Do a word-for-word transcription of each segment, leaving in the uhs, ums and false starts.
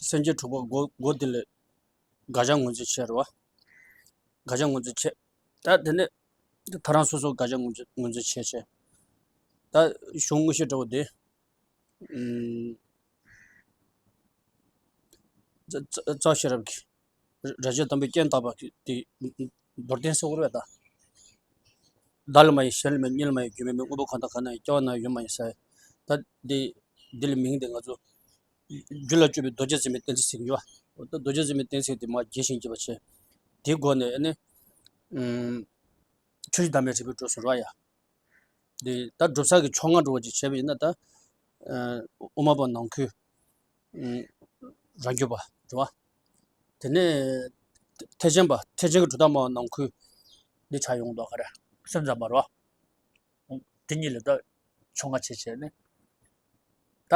སེམས་བསྐྱེད་དྲུག་པ་འགོ་འགོ་འདི་ལ་དགག་བྱ་ངོས་འཛིན་བྱས་རེད་བ། དགག་བྱ་ངོས་འཛིན་བྱས། ད་དེ་ནས་ད་རང་སོ་སོ་དགག་བྱ་ངོས་འཛིན་ངོས་འཛིན་བྱས་བྱས། ད་གཞུང་དངོས་གཞི་འདྲ་བོ་དེ། ཨུམ། རྩ་རྩ་རྩ་ཤེས་རབ་ཀྱི་ར་རྗེ་དམ་པའི་རྐྱེན་བརྟག་པ་དེ་མདོར་བསྟན་ཟེར་བ་རེད་ད། བདག་ལ་མ་ཡིན་གཞན་ལ་མེད། གཉིས་ལ་མ་ཡིན་རྒྱུ་མེད་མིན། དངོས་པོ་གང་དང་གང་ན་ཡང་། སྐྱེ་བ་ན་ཡོད་མ་ཡིན་ཟེར། ད་འདི་འདི་ལ་མིང་དེ་ང་ཚོ་རྒྱུད་ལ་སྐྱོབ་པའི་རྡོ་རྗེ་འཛིན་མའི་གཏན་ཚིགས་ཟེར་གྱི་ཡོད། འོ་ད་རྡོ་རྗེ་འཛིན་མའི་གཏན་ཚིགས་དེ་མར་རྒྱས་ཤིང་རྒྱས་པ་བྱས། དེའི་སྒོ་ནས་ཨ་ནི། ཨུམ། ཆོས་ཀྱི་བདག་མེད་རིགས་པའི་གྲོགས་སུ་རོ་ཡ། དེ་ད་སྒྲུབ་བྱ་གི་ཕྱོགས་སྔ་འགྲོ་བ་ཅིག་བྱས་པ་ཡིན་ན་ད། ཨ། དབུ་མ་པ་ནང་ཁུལ། ཨུམ། རང་རྒྱུད་པ་རེད་བ། དེ་ནས་ཐེག་ཆེན་པ་ཐེག་ཆེན་གྱི་གྲུབ་མཐའ་སྨྲ་བ་ནང་ཁུལ་འདི་ཆགས་ཡོང་མདོག་ག་རེ། སེམས་ཙམ་པ་རེད་བ། དེ་གཉིས་ལ་ད་ཕྱོགས་སྔ་བྱས་བྱས་ནས། ད་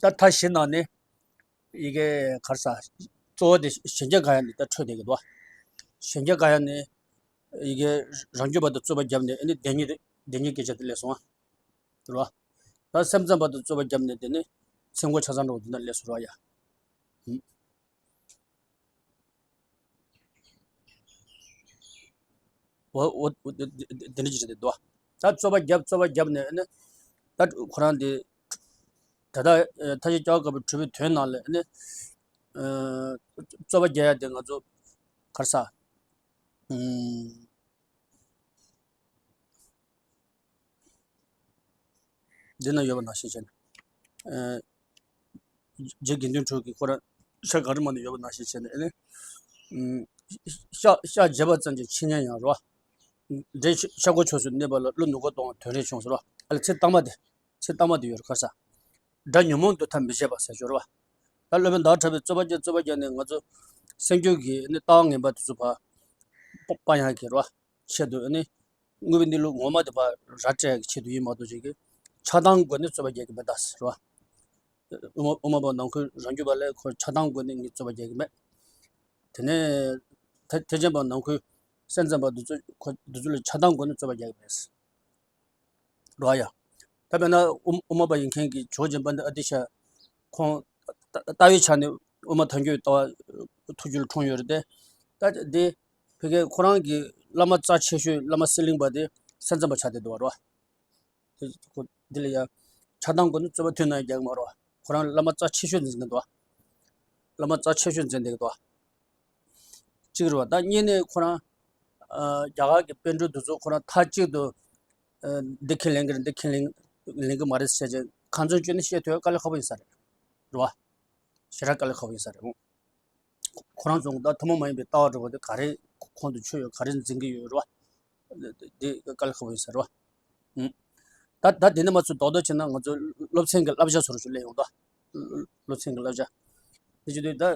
ད་མཐའ་བཞི་ནང་ནས་ཡི་གེ་ག་རེ་ཟ། གཙོ་བོ་དེ་གཞན་གྱི་དགག་ཡ་ནས་ད་འཕྲོས་བསྡད་ཀྱི་འདུག་གཞན་གྱི་དགག་ཡ་ནས་ཡི་གེ་རང་རྒྱུད་པ་དང་རྩོད་པ་བརྒྱབ་ནས་ཨ་ནི་བདེན་གཉིས་བདེན་གཉིས་སྐད་ཆ་དེ་སླེབས་སོང་ཨ། རེད་བ། ད་སེམས་ཙམ་པ་དང་རྩོད་པ་བརྒྱབ་ནས་དེ་ནི་སེམས་ཁོང་ཆ་ཚང་འགྲོ་བ་དེ་འདྲ་སླེབས་སོང་ར་ཡ། ཧུམ། འོ་འོ་འོ་དེ་དེ་དེ་འདྲ་ཅིག་རེད་འདུག་ད་རྩོད་པ་བརྒྱབ་རྩོད་པ་བརྒྱབ་ནས་ཨ་ནི། ད་ཁོ་རང་དེ། ད་ལྟ་ཐབས་ཤེས་སྐྱོ་བ་དཀར་པོའི་གྲུབ་པའི་དོན་ནང་ལ་ཨ་ནི། ཨ། རྩོད་པ་རྒྱག་ཡ་དེ་ང་ཚོ་ག་རེ་ཟ། ཨུམ། འདི་ན་ཡོད་པ་ནང་བཞིན་བྱས་ནས། ཨ། རྗེ་དགེ་འདུན་གྲུབ་ཀྱིས་ཁོ་རང་ཤར་གངས་རི་མ་ན་ཡོད་པ་ནང་བཞིན་བྱས་ནས་ཨ་ནི། ཨུམ། ཤ་ཤ་བརྗེ་བ་ཙམ་གྱིས་འཆི་ཉེན་ཡང་རོ། འདྲེ་ཤ་ཤ་ཁོ་ཆོས་སུ་གནས་པ་ལ་ཀླུ་ནུ་གོ་གཏོང་བ་དོན་རེ་བྱུང་ཟེར་རོ། ཨ་ལ་ཚིག་དང་མ་དེ། ཚིག་དང་མ་དེ་ཡོད་རེད་ཁ་ས། དགྲ་ཉོན་མོངས་འདུལ་ཐབས་མི་བྱེད་པ་ཟེར་ཞོར་བ། ད་སློབ་དཔོན་ཟླ་བ་གྲགས་པས་རྩོད་པ་བརྒྱབ་རྩོད་པ་བརྒྱབ་ནས་ང་ཚོ་སེམས་རྒྱུད་ཀྱི་ནི་ལྟ་བ་ངན་པ་དེ་ཚོ་ཕར་སྤ་སྤང་ཡག་གི་རོ། ཆེད་དུ་ནི་དངོས་པོའི་གནས་ལུགས་ངོ་མ་དེ་ཕར་ར་སྤྲད་ཡག་གི་ཆེད་དུ་ཡིན་མ་གཏོགས་ཅིག་གི་ཆགས་སྡང་སྒོ་ནས་རྩོད་པ་རྒྱག་གི་མེད་ད་ཟེར་བ། དབུ་མ་དབུ་མ་པ་ནང་ཁུལ་རང་རྒྱུད་པ་ལས་ཁོ་ཆགས་སྡང་སྒོ་ནས་ངས་རྩོད་པ་རྒྱག་གི་མེད། དེ་ནས་ཐེག་ཐེག་ཆེན་པ་ནང་ཁུལ་སེམས་ཙམ་པ་འདི་ཚོ་ཁོ་འདི་ཚོ་ལ་ཆགས་སྡང་སྒོ་ནས་རྩོད་པ་རྒྱག་གི་མེད། རོ་ཡ། ད་དཔེར་ན་དབུ་དབུ་མ་པ་ཡིན་མཁན་གྱི་ཇོ་བོ་རྗེ་དཔལ་ལྡན་ཨ་ཏི་ཤ་ཁོང་ལྟ་ལྟ་བའི་ཆ་ནས་དབུ་མ་ཐལ་འགྱུར་ལྟ་བ་ཐུགས་རྒྱུད་ལ་འཁྲུངས་ཡོད་རེད་དེ། ད་དེ་ཕ་གིའི་ཁོ་རང་གི་བླ་མ་རྩ་ཆེ་ཤོས་བླ་མ་གསེར་གླིང་པ་དེ་སེམས་ཙམ་པ་ཆགས་བསྡད་འདུག་བ་རོ། དེ་ཁོ་འདི་ལ་ཡ་ཆགས་སྡང་སྒོ་ནས་རྩོད་པ་མཐུད་ན་ཡང་རྒྱག་གི་མ་རེད་བ། ཁོ་རང་བླ་མ་རྩ་ཆེ་ཤོས་འཛིན་གྱི་འདུག་བ། བླ་མ་རྩ་ཆེ་ཤོས་འཛིན་བསྡད་ཀྱི་འདུག་བ། གཅིག་རེད་བ། ད་གཉིས་ནས་ཁོ་རང་ཨ་རྒྱ་གར་གྱི་པཎ་གྲུབ་དེ་ཚོ་ཁོ་རང་མཐའ་གཅིག་ཏུ་ཨ་འདི་ཁས་ལེན་གྱི་རེད་འདི་ཁས་ལེན་ལེན་གྱི་མ་རེད་ཟེར་བྱས་གང་བྱུང་བཅོས་ནས་བཤད་ཐུབ་ཡ་དཀའ་ལས་ཁག་པོ་ཡིན་ས་རེད། རེད་བ། ཞེ་དྲག་དཀའ་ལས་ཁག་པོ་ཡིན་ས་རེད། ཁོ་རང་ཚོ་ད་ཐུན་མོང་མ་ཡིན་པའི་ལྟ་བ་འདྲ་བོ་དེ་ག་རེ་ཁོང་དུ་ཆུད་ཡོད་ག་རེ་འཛིན་གྱི་ཡོད་རེད་བ། དེ་དཀའ་ལས་ཁག་པོ་ཡིན་ས་རེད་བ། ཨུམ། ད་ད་དེ་ནས་མ་ཚུད་རྡོག་རྡོག་བྱས་ན་ང་ཚོ་སློབ་ཚན་གྱི་བསླབ་བྱ་ཚོར་ཞུ་ལས་ཡོང་ད། སློབ་ཚན་གྱི་བསླབ་བྱ། དེ་བྱེད་དུས་ད་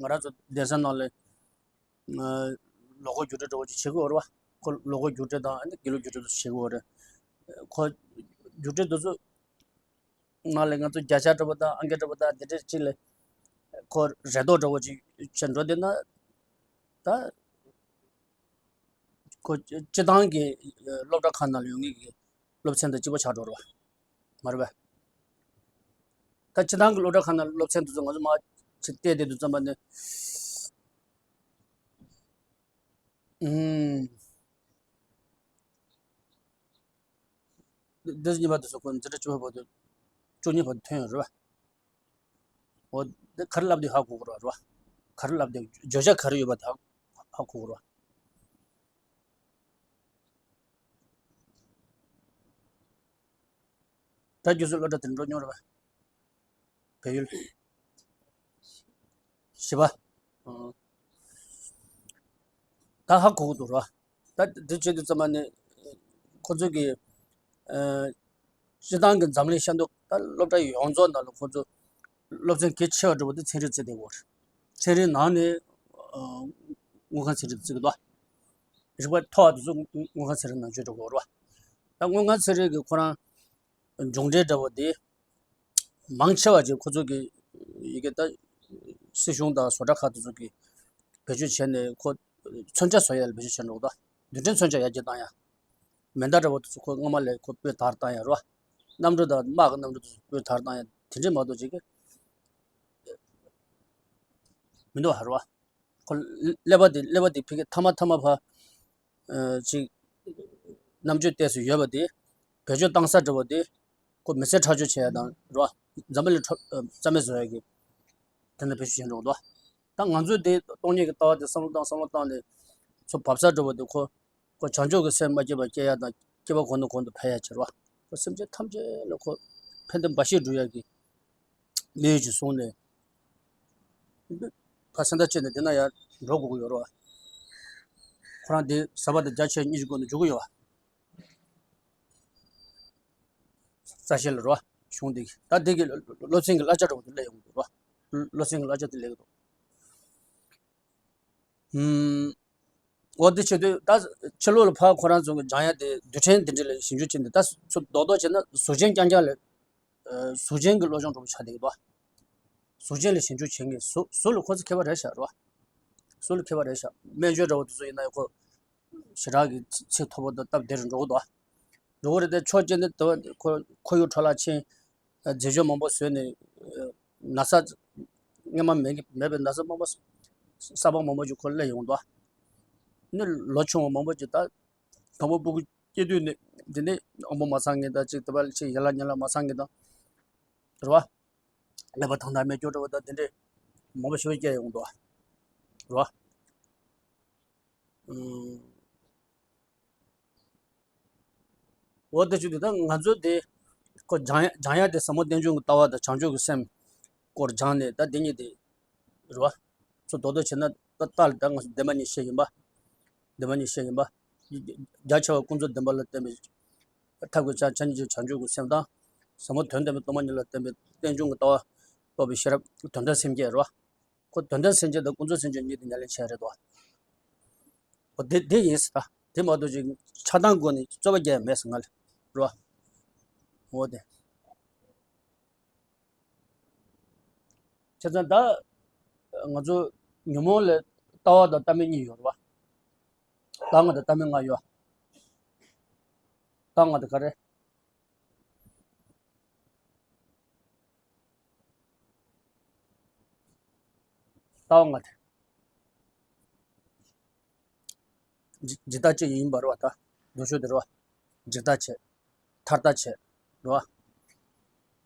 ང་རང་ཚོ་གདན་ས་ནང་ལ་ལོ་འཁོར་རྒྱུགས་སྤྲོད་འདྲ་བོ་ཅིག་བྱེད་དགོས་རེད་བ། ཁོ་ལོ་འཁོར་རྒྱུགས་སྤྲོད་དང་དགེ་ལུགས་རྒྱུགས་སྤྲོད་དུ་བྱེད་དགོས་རེད། ཁོ་རྒྱུགས་སྤྲོད་དུ་ཚོ། ནང་ལ་ང་ཚོ་བརྒྱ་ཆ་འདྲ་པོ་དང་ཨང་ཀི་འདྲ་པོ་དང་དེ་འདྲ་གཅིག་ལ་ཁོ་རེ་དོགས་འདྲ་པོ་ཅིག་བྱས་འགྲོ་བསྡད་ན། ད་ཁོ་སྤྱི་བཏང་གི་སློབ་གྲྭ་ཁག་ནང་ལ་ཡོད་མཁན་གྱི་སློབ་ཚན་དང་གཅིག་པ་ཆགས་འགྲོ་རེད་བ། མ་རེད་པས། ད་སྤྱི་བཏང་གི་སློབ་གྲྭ་ཁག་ནང་སློབ་ཚན་དེ་ཚོ་ང་ཚོ་མར་ཅིག་བལྟས་བསྡད་དུས་ཙམ་པ་ནས། ཨུམ། འདི་གཉིས་པ་དེ་ཚོ་ཁོ་འཛིན་གྲྭ་བཅུ་པ་བར་དུ་བཅུ་གཉིས་བར་དུ་ཐོན་ཡོད་རེད་བ། འོ་འདི་ག་རེ་བསླབ་དུས་ཧ་གོ་གི་རེད་བ། ག་རེ་བསླབ་དུས་བརྗོད་བྱ་ག་རེ་ཡོད་པ་དེ་ཧ་ཧ་གོ་གི་རེད་བ། ད་རྒྱུ་སོ་སློབ་གྲྭ་དེར་འགྲོ་མྱོང་རེད་པ། བལ་ཡུལ། བཞི་པ། ཨང་། ད་ཧ་གོ་གི་འདུག་ར། ད་འདི་བྱེད་དུས་ཙམ་པ་ནས་ཁོ་ཚོ་གི་ཨ་སྤྱི་བཏང་གི་འཛམ་གླིང་ཤར་ནུབ་ད་སློབ་གྲྭ་ཡོངས་རྫོགས་ནང་ལ་ཁོ་ཚོ་སློབ་ཚན་གལ་ཆེ་བ་འདྲ་པོ་དེ་ཚན་རིག་བརྩི་བསྡད་ཡོད་རེད། ཚན་རིག་ནང་ནས་ཨ་དངོས་ཁམས་ཚན་རིག་བརྩི་གི་འདུག་རིག་པ་མཐོ་བ་དེ་ཚོ་དངོས་ཁམས་ཚན་རིག་ནང་བརྗོད་འགྲོ་གི་ཡོད་རེད་བ། ད་དངོས་ཁམས་ཚན་རིག་གི་ཁོ་རང་མཇུག་འབྲས་འདྲ་པོ་དེ། མང་ཆེ་བ་ཅིག་ཁོ་ཚོ་གི་ཡི་གེ་ད་སྲིད་གཞུང་དང་བཟོ་གྲྭ་ཁག་དེ་ཚོ་གི་བེད་སྤྱོད་བྱས་ནས་ཁོ་མཚོན་ཆ་བཟོ་ཡ་ལ་བེད་སྤྱོད་བྱས་འགྲོ་གི་འདུག་རྡུལ་ཕྲན་མཚོན་ཆ་ཡར་རྒྱས་བཏང་ཡ། མེ་མདའ་འདྲ་པོ་དེ་ཚོ་ཁོ་སྔ་མ་ལས་ཁོ་སྤོས་དར་བཏང་ཡ་རོ། གནམ་གྲུ་དང་དམག་གི་གནམ་གྲུ་དེ་ཚོ་སྤོས་དར་བཏང་ཡ་དེ་འདྲས་མ་གཏོགས་ཅིག་གི་ མི་འདུག་ཧ་རོ། ཁོ་ཀླད་པ་དེ་ཀླད་པ་དེ་ཕ་གི་ཐ་མ་ཐ་མ་ཕ། ཨ་ཅིག་རྣམ་དཔྱོད་ཏོག་ཙམ་ཡོད་པ་དེ། བེད་སྤྱོད་བཏང་ས་འདྲ་བོ་དེ། ཁོ་མི་ཚེ་ཁྲག་སྦྱོར་བྱེད་ཡ་དང་རོ། འཛམ་བུ་གླིང་ཁྲོ་ཨ་རྩ་མེད་བཟོ་ཡ་གི། དེ་འདྲ་བེད་སྤྱོད་བྱེད་འགྲོ་གི་འདུག་ད་ང་ཚོས་དེ་སྟོང་ཉིད་ཀྱི་ལྟ་བ་དེ་བསམ་བློ་བཏང་བསམ་བློ་བཏང་ནས་ཚུར་བབས་ས་འདྲ་བོ་དེ་ཁོ། ཁོ་བྱང་ཆུབ་ཀྱི་སེམས་མ་སྐྱེས་པ་སྐྱེ་ཡ་དང་སྐྱེས་པ་གོང་ནས་གོང་དུ་འཕེལ་ཡ་བྱེད་རོགས། ཁོ་སེམས་ཅན་ཐམས་ཅད་ལ་ཁོ་ཕན་བདེ་འབའ་ཞིག་སྒྲུབ་ཡ་གི་དམིགས་ཡུལ་ཅིག་བཟུང་ནས། ཕ་སེམས་ཐག་བཅད་ནས་འདི་ན་ཡར་འགྲོ་དགོས་ཀྱི་ཡོད་རོགས། ཁོ་རང་འདི་ཟ་བ་དང་རྒྱ་ཆེ་གཉིས་ཀྱི་སྒོ་ནས་འཇུག་གི་ཡོད། རྩ་ཤེ་ལ་རོགས་གཞུང་འདི་གི་ད་འདི་གི་སློབ་ཚན་གྱི་གླ་ཆ་འདྲ་བོ་འདི་སླེབས་ཡོང་གི་འདུག་རོགས། སློབ་ཚན་གྱི་གླ་ཆ་འདི་སླེབས་ཀྱི་འདུག་ཨུམ། འོ་དེ་བྱེད་དུས་ད་ཕྱི་ལོགས་ལ་ཕར་ཁོ་རང་ཚོ་གི་སྦྱང་ཡ་དེ་རྡུལ་ཕྲན་འདི་འདྲ་ལ་ཞིབ་འཇུག་བྱེད་འདི་ད་ཚོ་རྡོག་རྡོག་བྱས་ན་གཟུགས་ཅན་རྐྱང་རྐྱང་ལ་གཟུགས་ཅན་གྱི་སློབ་སྦྱོང་འགྲོ་བ་ཆགས་བསྡད་ཀྱི་འདུག་གཟུགས་ཅན་ལ་ཞིབ་འཇུག་བྱེད་མཁན་གཟུགས་གཟུགས་ལ་ཁོ་ཚོ་མཁས་པ་རེད་ཤག་རོ། གཟུགས་ལ་མཁས་པ་རེད་ཤག་སྨན་བཅོས་འདྲ་བོ་དེ་ཚོ་ཡིན་ན་ཡང་ཁོ་ཞེ་དྲག་གི་ཚད་མཐོ་པོ་དང་སྟབས་བདེ་རུ་འགྲོ་གི་འདུག་འགྲོ་གི་རེད་དེ་ཕྱོགས་གཅིག་ནས་དེ་ཁོ་ཁོར་ཡུག་འཕྲོ་བརླག་ཕྱིན། རྫས་སྦྱོར་མང་པོ་བཟོས་ནས་ན་ཚ་སྔོན་མ་མེད་མེད་པའི་ན་ཚ་མང་པོ་གསར་པ་མང་པོ་ཅིག་ཁོ་སླེབས་ཡོང་འདུག་ནི་ལོ་ཆུང་བ་མང་པོ་ཅིག་ད་དང་པོ་སྤུ་གུ་སྐྱེ་དུས་ནས་འདི་ནས་དབང་པོ་མ་ཚང་མཁན་དང་ཅིག་དེ་པ་ཅིག་ཡན་ལག་ཉལ་ལ་མ་ཚང་མཁན་དང་རེད་བ། ཀླད་པ་ཐང་ཐང་མེད་སྐྱོ་འདྲ་བོ་དང་དེ་འདྲས་མང་པོ་ཞིག་སྐྱེ་ཡོང་འདུག་བ། རེད་བ། ཨུམ། འོ་དེ་བྱུང་དུས་ད་ང་ཚོ་དེ་ཁོ་སྦྱང་ཡ་སྦྱང་ཡ་དེ་ཟབ་མོ་བསྟན་བཅོས་ཀྱི་ལྟ་བ་དང་བྱང་ཆུབ་ཀྱི་སེམས་སྐོར་སྦྱངས་ནས་ད་དེ་གཉིས་དེ་རེད་བ། ཚོ་རྡོག་རྡོག་བྱས་ན་ད་ལྟ་ལ་ད་ང་ཚོ་བདེན་པ་གཉིས་བཤད་ཡིན་པ། བདེན་པ་གཉིས་བཤད་ཡིན་པ། རྒྱ་ཆེ་བ་ཀུན་རྫོབ་བདེན་པ་ལ་བརྟེན་པའི་ཐབས་ཀྱི་ཆ་ཆ་གཉིས་ཀྱི་བྱང་ཆུབ་ཀྱི་སེམས་དང་། ཟབ་མོ་དོན་བདེན་པའི་སྟོང་པ་ཉིད་ལ་བརྟེན་པའི་རྟེན་འབྱུང་གི་ལྟ་བ་རྟོགས་པའི་ཤེས་རབ་དོན་དམ་སེམས་བསྐྱེད་རེད་བ། ཁོ་དོན་དམ་སེམས་བསྐྱེད་དང་ཀུན་རྫོབ་སེམས་བསྐྱེད་གཉིས་དེ་ཉམས་ལེན་བྱས་རེད་དོ། ཨོ་དེ་དེ་ཡིན་ཟེར་ད། དེ་མ་གཏོགས་ཅིག་ཆགས་སྡང་སྒོ་ནས་རྩོད་པ་རྒྱག་ཡ་མེད་ཟེར་ང་ལ། རོ། འོ་དེ། བྱས་ཙང་ད་ང་ཚོ་ཉོན་མོངས་ལ་ལྟ་བ་དང་ལྟ་མིན་གཉིས་ཡོད་རེད་བ། ལྟ་ལྔ་དང་ལྟ་མིན་ལྔ་ཡོད། ལྟ་ལྔ་དེ་ག་རེ། ལྟ་བ་ལྔ་དེ། འཇིག་འཇིག་ལྟ་སྤྱི་ཡིན་པ་རེད་བ་ད། ལྡོག་ཕྱོགས་དེ་རེད་བ། འཇིག་ལྟ་བྱས། ཐར་ལྟ་བྱས། རེད་བ།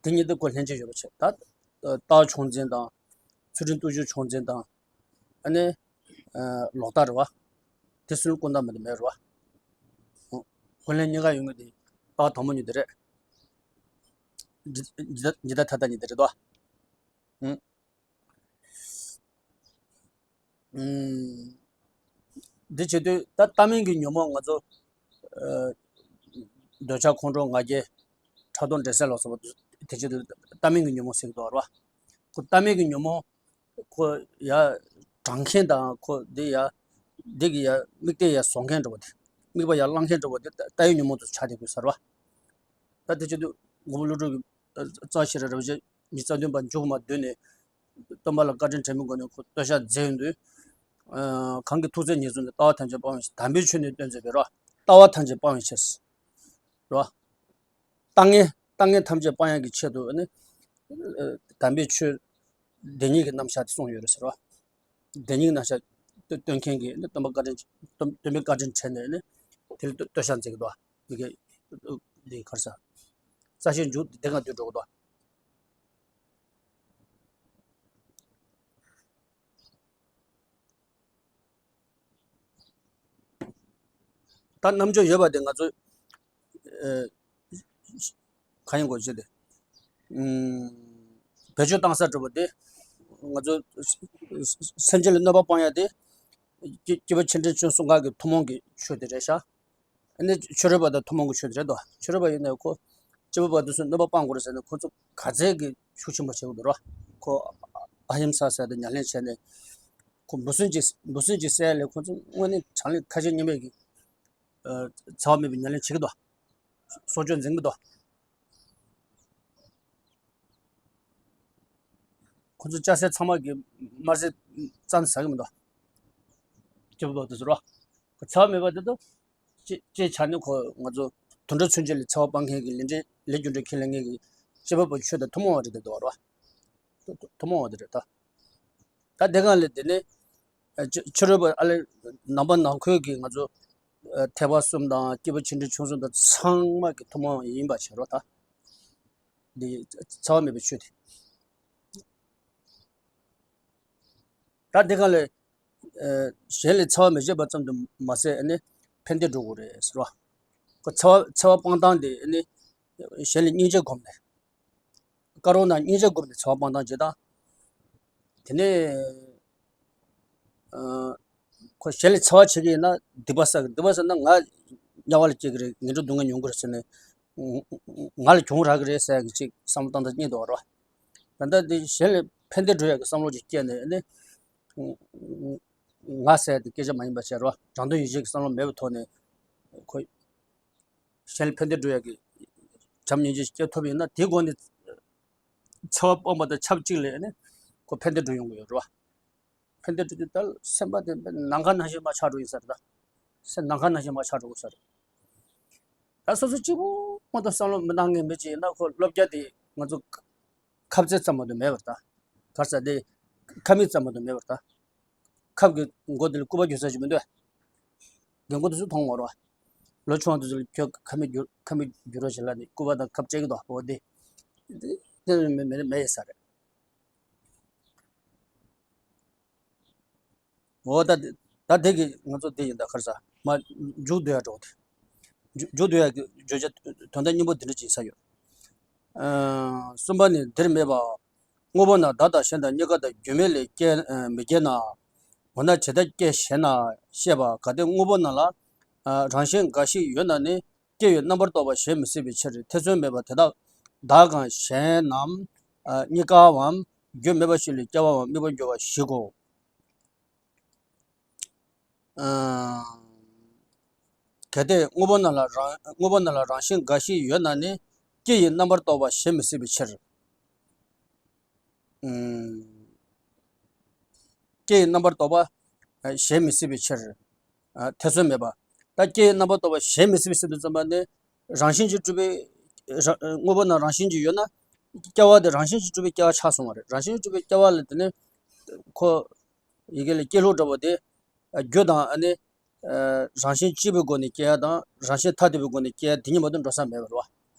དེ་གཉིས་དེ་ཁོ་ལྷན་སྐྱེས་ཡོད་པ་བྱས་ད། ལྟ་བ་མཆོག་འཛིན་དང་། ཚུལ་ཁྲིམས་རྟུལ་ཞུགས་མཆོག་འཛིན་དང་། ཨ་ནི། ལོག་ལྟ་རེད་བ། དེ་སུན་ཀུན་ལྟ་མི་དེ་མེད་རེད་བ། ཁོ་ལན་གཉིས་ཀ་ཡོང་གི་དེ། ལྟ་བ་དང་པོ་གཉིས་དེ་རེད། འཇིག་འཇིག་ལྟ་འཇིག་ལྟ་ཐར་ལྟ་གཉིས་དེ་རེད་དོ། ཨུམ། ཨུམ། འདི་བྱེད་དུས་ད་ལྟ་མིན་གྱི་ཉོན་མོངས་ང་ཚོ། ཨ། འདོད་ཆགས་ཁོང་ཁྲོ་ང་རྒྱལ། ཕྲག་དོག་འདྲེ་སྲིན་ལ་སོགས་པ་དེ་བྱེད་དུས་ལྟ་མིན་གྱི་ཉོན་མོངས་ཟེར་གྱི་འདུག་རེད་བ། ཁོ་ལྟ་མིན་གྱི་ཉོན་མོངས། ཁོ་ཡ་དྲང་མཁན་དང་ཁོ་འདི་ཡ། འདི་གི་ཡ་དམིགས་གཏད་ཡ་བཟོ་མཁན་འདྲ་བོ་དེ། དམིགས་པ་ཡ་བླང་མཁན་འདྲ་བོ་དེ་ལྟ་ཡི་ཉོན་མོངས་དུ་ཆགས་བསྡད་དགོས་ས་རེད་བ། ད་དེ་བྱེད་དུས་མགོན་པོ་ཀླུ་སྒྲུབ་ཀྱི་རྩ་ཤེས་རབ་རྗེ་ཉི་ཤུ་རྩ་བདུན་པ་མཇུག་མ་བསྡུས་ནས། སྟོན་པ་ལ་བཀའ་དྲིན་དྲན་པའི་སྒོ་ནས་ཁོ་བསྟོད་བཤགས་མཛད་ཡོང་དུས། ཨ། གང་གི་ཐུགས་བརྩེ་ཉེར་བཟུང་ནས། ལྟ་བ་ཐམས་ཅད་སྤང་བའི་ཕྱིར། དམ་པའི་ཆོས་ནི་སྟོན་མཛད་པའི་རོ། ལྟ་བ་ཐམས་ཅད་སྤང་བའི་ཕྱིར། རོ། ལྟ་ངན་ལྟ་ངན་ཐམས་ཅད་སྤང་ཡག་གི་ཆེད་དུ་ནི། ཨ། དམ་པའི་ཆོས་བདེན་གཉིས་ཀྱི་རྣམ་གཞག་དེ་གསུངས་ཡོད་རེད་ཟེར་རོ། བདེན་གཉིས་ཀྱི་རྣམ་གཞག་སྟོན་མཁན་གྱི་ནི་སྟོན་པ་བཀའ་དྲིན་སྟོན་སྟོན་པའི་བཀའ་དྲིན་དྲན་ནས་ནི་དེ་ལ་བསྟོད་བསྟོད་བཤགས་མཛད་ཀྱི་འདུག་མི་དགེ་འདི་གར་ས། རྩ་ཤེ་མཇུག་དེ་ག་དུས་འགྲོ་གི་འདུག་ད་རྣམ་དཔྱོད་ཡོད་པ་དེ་ང་ཚོ། ཨ། གང་ཡིན་དགོས་ཅི་དེ། ཨུམ། བེད་སྤྱོད་བཏང་ས་འདྲ་བོ་དེ། ང་ཚོ་སེམས་ཅན་ལ་གནོད་པ་སྤང་ཡ་དེ། སྐྱེ་སྐྱེས་བུ་མཆོག་སྤྲུལ་བཅུ་གསུམ་ག་གི་ཐུན་མོང་གི་ཆོས་དེ་རེད་ཤག་ཨ་ནི་ཆོས་རོལ་པ་དང་ཐུན་མོང་གི་ཆོས་དེ་རེད་དོ། ཆོས་རོལ་པ་ཡིན་ནའི་ཁོ་སྐྱེ་བོ་པ་དེ་ཚོས་གནོད་པ་སྤང་དགོས་རེད་ཟེར་ནས་ཁོ་ཚོ་ག་ཚད་ཀྱི་ཤུགས་ཆེན་པོ་བྱེད་དགོས་འདུག་རོ། ཁོ་ཨ་ཧིམ་ས་ཟེར་ཏེ་ཉམས་ལེན་བྱས་ནས། ཁོ་འབུ་སྲིན་གྱི་འབུ་སྲིན་གྱི་བསད་ལས་ཁོ་ཚོ་དངོས་གནས་དྲང་གནས་ཁ་ཞེ་གཉིས་མེད་ཀྱི། ཨ། འཚེ་བ་མེད་པའི་ཉམས་ལེན་བྱེད་ཀྱི་འདུག་སྲོག་གཅོད་འཛིན་གྱི་འདུག་ཁོ་ཚོ་ལྕགས་སྲེག་ཚང་མ་གི་དམར་སེར་རྩ་ནས་ཟ་གི་མི་འདུག་སྐྱེ་བོ་དེ་ཚོ་རོ། ཁོ་འཚེ་བ་མེད་པ་དེ་དང་། ཅི་ཅི་བྱས་ནས་ཁོ་ང་ཚོ་དུད་འགྲོ་ཚུན་ཆད་ལ་འཚེ་བ་སྤང་མཁན་གྱི་ལས་འབྲས་ལས་རྒྱུ་འབྲས་ཁས་ལེན་མཁན་གྱི་སྐྱེ་བོ་པ་ཆོས་དང་ཐུན་མོང་བ་རེད་དེ་འདུག་རོ། ཐུན་མོང་བ་དེ་རེད་ད། ད་དེ་གང་ལས་དེ་ནི་ཕྱི་ཕྱི་རོལ་པ་ཨ་ལེ་ནང་པ་ནང་ཁུལ་གྱི་ང་ཚོ་ཐེག་པ་གསུམ་དང་སྐྱེས་བུ་ཆེ་འབྲིང་ཆུང་གསུམ་དང་ཚང་མ་གི་ཐུན་མོང་ཡིན་པ་བྱེད་རོགས་ད། འདི་འཚེ་བ་མེད་པའི་ཆོས་དེ། ད་འདི་ག་ལས་གཞན་ལས་འཚེ་བ་མི་བྱེད་པ་ཙམ་དུ་མ་ཟད་ནི་ཕན་བདེ་འགྲོ་དགོས་རེད་ཟེར་བ། ཁོ་འཚེ་བ་འཚེ་བ་སྤང་སྟངས་དེ་ནི་གཞན་ལ་སྙིང་རྗེ་བསྒོམས་ནས། དཀར་པོ་ན་སྙིང་རྗེ་བསྒོམས་ནས་འཚེ་བ་སྤང་སྟངས་བྱེད་དང་། དེ་ནས་ཁོ་གཞན་ལ་འཚེ་བ་བྱེད་ཀྱི་ཡིན་ན་སྡིག་པ་བསགས་ཀྱི། སྡིག་པ་བསགས་ན་ང་དམྱལ་བ་ལ་སྐྱེ་གི་རེད། ངན་འགྲོ་སྡུག་བསྔལ་མྱོང་གི་རེད་ཟེར་ནས་ང་ལ་གྱོང་རག་གི་རེད་ཟེར་གྱི་ཅིག་བསམ་བློ་བཏང་སྟངས་གཉིས་འདུག་རོ། ད་ལྟ་འདི་གཞན་ལ་ཕན་བདེ་འགྲོ་ཡག་གི་བསམ་བློ་ཅིག་སྐྱེས་ནས་ནི་ང་ཟེར་དེ་སྐད་ཆ་མ་ཡིན་པ་བྱས་རོ། རང་དོན་ཡིད་བྱེད་ཀྱི་བསམ་བློ་མེད་པའི་ཐོག་ནས་ཁོ་གཞན་ལ་ཕན་བདེ་འགྲོ་ཡག་གི་བྱམས་སྙིང་རྗེ་སྐྱེ་ཐུབ་ཡིན་ན་དེའི་སྒོ་ནས་འཚེ་བ་སྤངས་པ་དང་ཆབས་ཅིག་ལས་ནི་ཁོ་ཕན་བདེ་འགྲོ་ཡོང་གི་ཡོད་རོ། ཕན་བདེ་འགྲོ་དུས་ད་སེམས་པ་དེ་ནམ་མཁའ་ནང་བཞིན་མར་ཆགས་འགྲོ་ཡིན་ས་རེད་ད། སེམས་ནམ་མཁའ་ནང་བཞིན་མར་ཆགས་འགྲོ་ས་རེད། ད་སོ་སོ་གཅིག་པུ་མ་གཏོགས་བསམ་བློ་མི་གཏང་མཁན་མི་གཅིག་ཡིན་ན་ཁོ་བློ་རྒྱ་དེ་ང་ཚོ་ཁབ་རྩེ་ཙམ་མ་གཏོགས་མེད་པར་ད། ག་རེ་ཟེར་དེ་ཁབ་མིག་ཙམ་མ་གཏོགས་མེད་པར་ད། ཁབ་ཀྱི་མགོ་དེ་ལ་སྐུད་པ་རྒྱུག་ས་ཞིག་མི་འདུག་རྒན་གོག་དེ་ཚོ་མཐོང་བ་རེད་བ། ལོ་ཆུང་བ་དེ་ཚོ་ལ་ཁྱོད་ཁབ་མིག་རྒྱུག་ཁབ་མིག་རྒྱུག་རོགས་བྱེད་ལབ་ནས་སྐུད་པ་དང་ཁབ་སྤྲད་ཀྱི་འདུག་འོ་དེ། དེ་དེ་མེད་མེད་མེད་ཡིན་ས་རེད། འོ་ད་དེ་ད་དེ་གི་ང་ཚོ་དེ་ཡིན་ད་ག་རེ་ཟ་མ་མཇུག་བསྡུ་ཡ་འགྲོ་དེ། མཇུག་མཇུག་བསྡུ་ཡ་གི་བརྗོད་བྱ་དོན་དག་སྙིང་པོ་དེ་འདྲ་ཅིག་ས་ཡོད། ཨ་གསུམ་པ་ནི་འདིར་སྨྲས་པ། དངོས་པོ་རྣམས་བདག་དང་གཞན་དང་གཉིས་ཀ་དང་རྒྱུ་མེད་ལས་སྐྱེ་མི་སྐྱེ་ན། འོ་ན་ཇི་ལྟར་སྐྱེ་ཞེ་ན། བཤད་པ་གལ་ཏེ་དངོས་པོ་རྣམས་ལ་རང་བཞིན་འགའ་ཞིག་ཡོད་ན་ནི། སྐྱེ་བའི་རྣམ་པར་རྟོག་པ་གཞན་མི་སྲིད་པའི་ཕྱིར། ཐེ་ཚོམ་མེད་པར་དེ་དག་བདག་གམ་གཞན་ནམ། གཉིས་ཀའམ། རྒྱུ་མེད་པ་ཞིག་ལས་སྐྱེ་བའམ་དམིགས་པར་འགྱུར་བ་ཞིག་གོ། གལ་ཏེ་དངོས་པོ་རྣམས་ལ་རང་དངོས་པོ་རྣམས་ལ་རང་བཞིན་འགའ་ཞིག་ཡོད་ན་ནི། སྐྱེ་ཡི་རྣམ་པར་རྟོག་པ་གཞན་མི་སྲིད་པའི་ཕྱིར། སྐྱེ་ཡི་རྣམ་པར་རྟོག་པ་གཞན་མི་སྲིད་པའི་ཕྱིར། ཐེ་ཚོམ་མེད་པ། ད་སྐྱེ་ཡི་རྣམ་པར་རྟོག་པ་གཞན་མི་སྲིད་པའི་ཕྱིར་དུ་བརྩམས་པ་ནི། རང་བཞིན་གྱིས་གྲུབ་པའི་དངོས་པོ་རྣམས་རང་བཞིན་གྱིས་ཡོད་ན། སྐྱེ་བ་དེ་རང་བཞིན་གྱིས་གྲུབ་པའི་སྐྱེ་བ་ཆགས་སོང་བ་རེད། རང་བཞིན་གྱིས་གྲུབ་པའི་སྐྱེ་བ་ལ་དེ་ནི་ཁོ་ཡི་གེ་ལ་སྐྱེ་ལུགས་འདྲ་བོ་དེ། རྒྱུ་དང་ཨ་ནི། རང་བཞིན་གཅིག་པའི་སྒོ་ནས་སྐྱེ་ཡ་དང་རང་བཞིན་ཐ་དད་པའི་སྒོ་ནས་སྐྱེ་ཡ་དེ་གཉིས་མ་གཏོགས་འགྲོ་ས་མེད་པ་རེད་བ།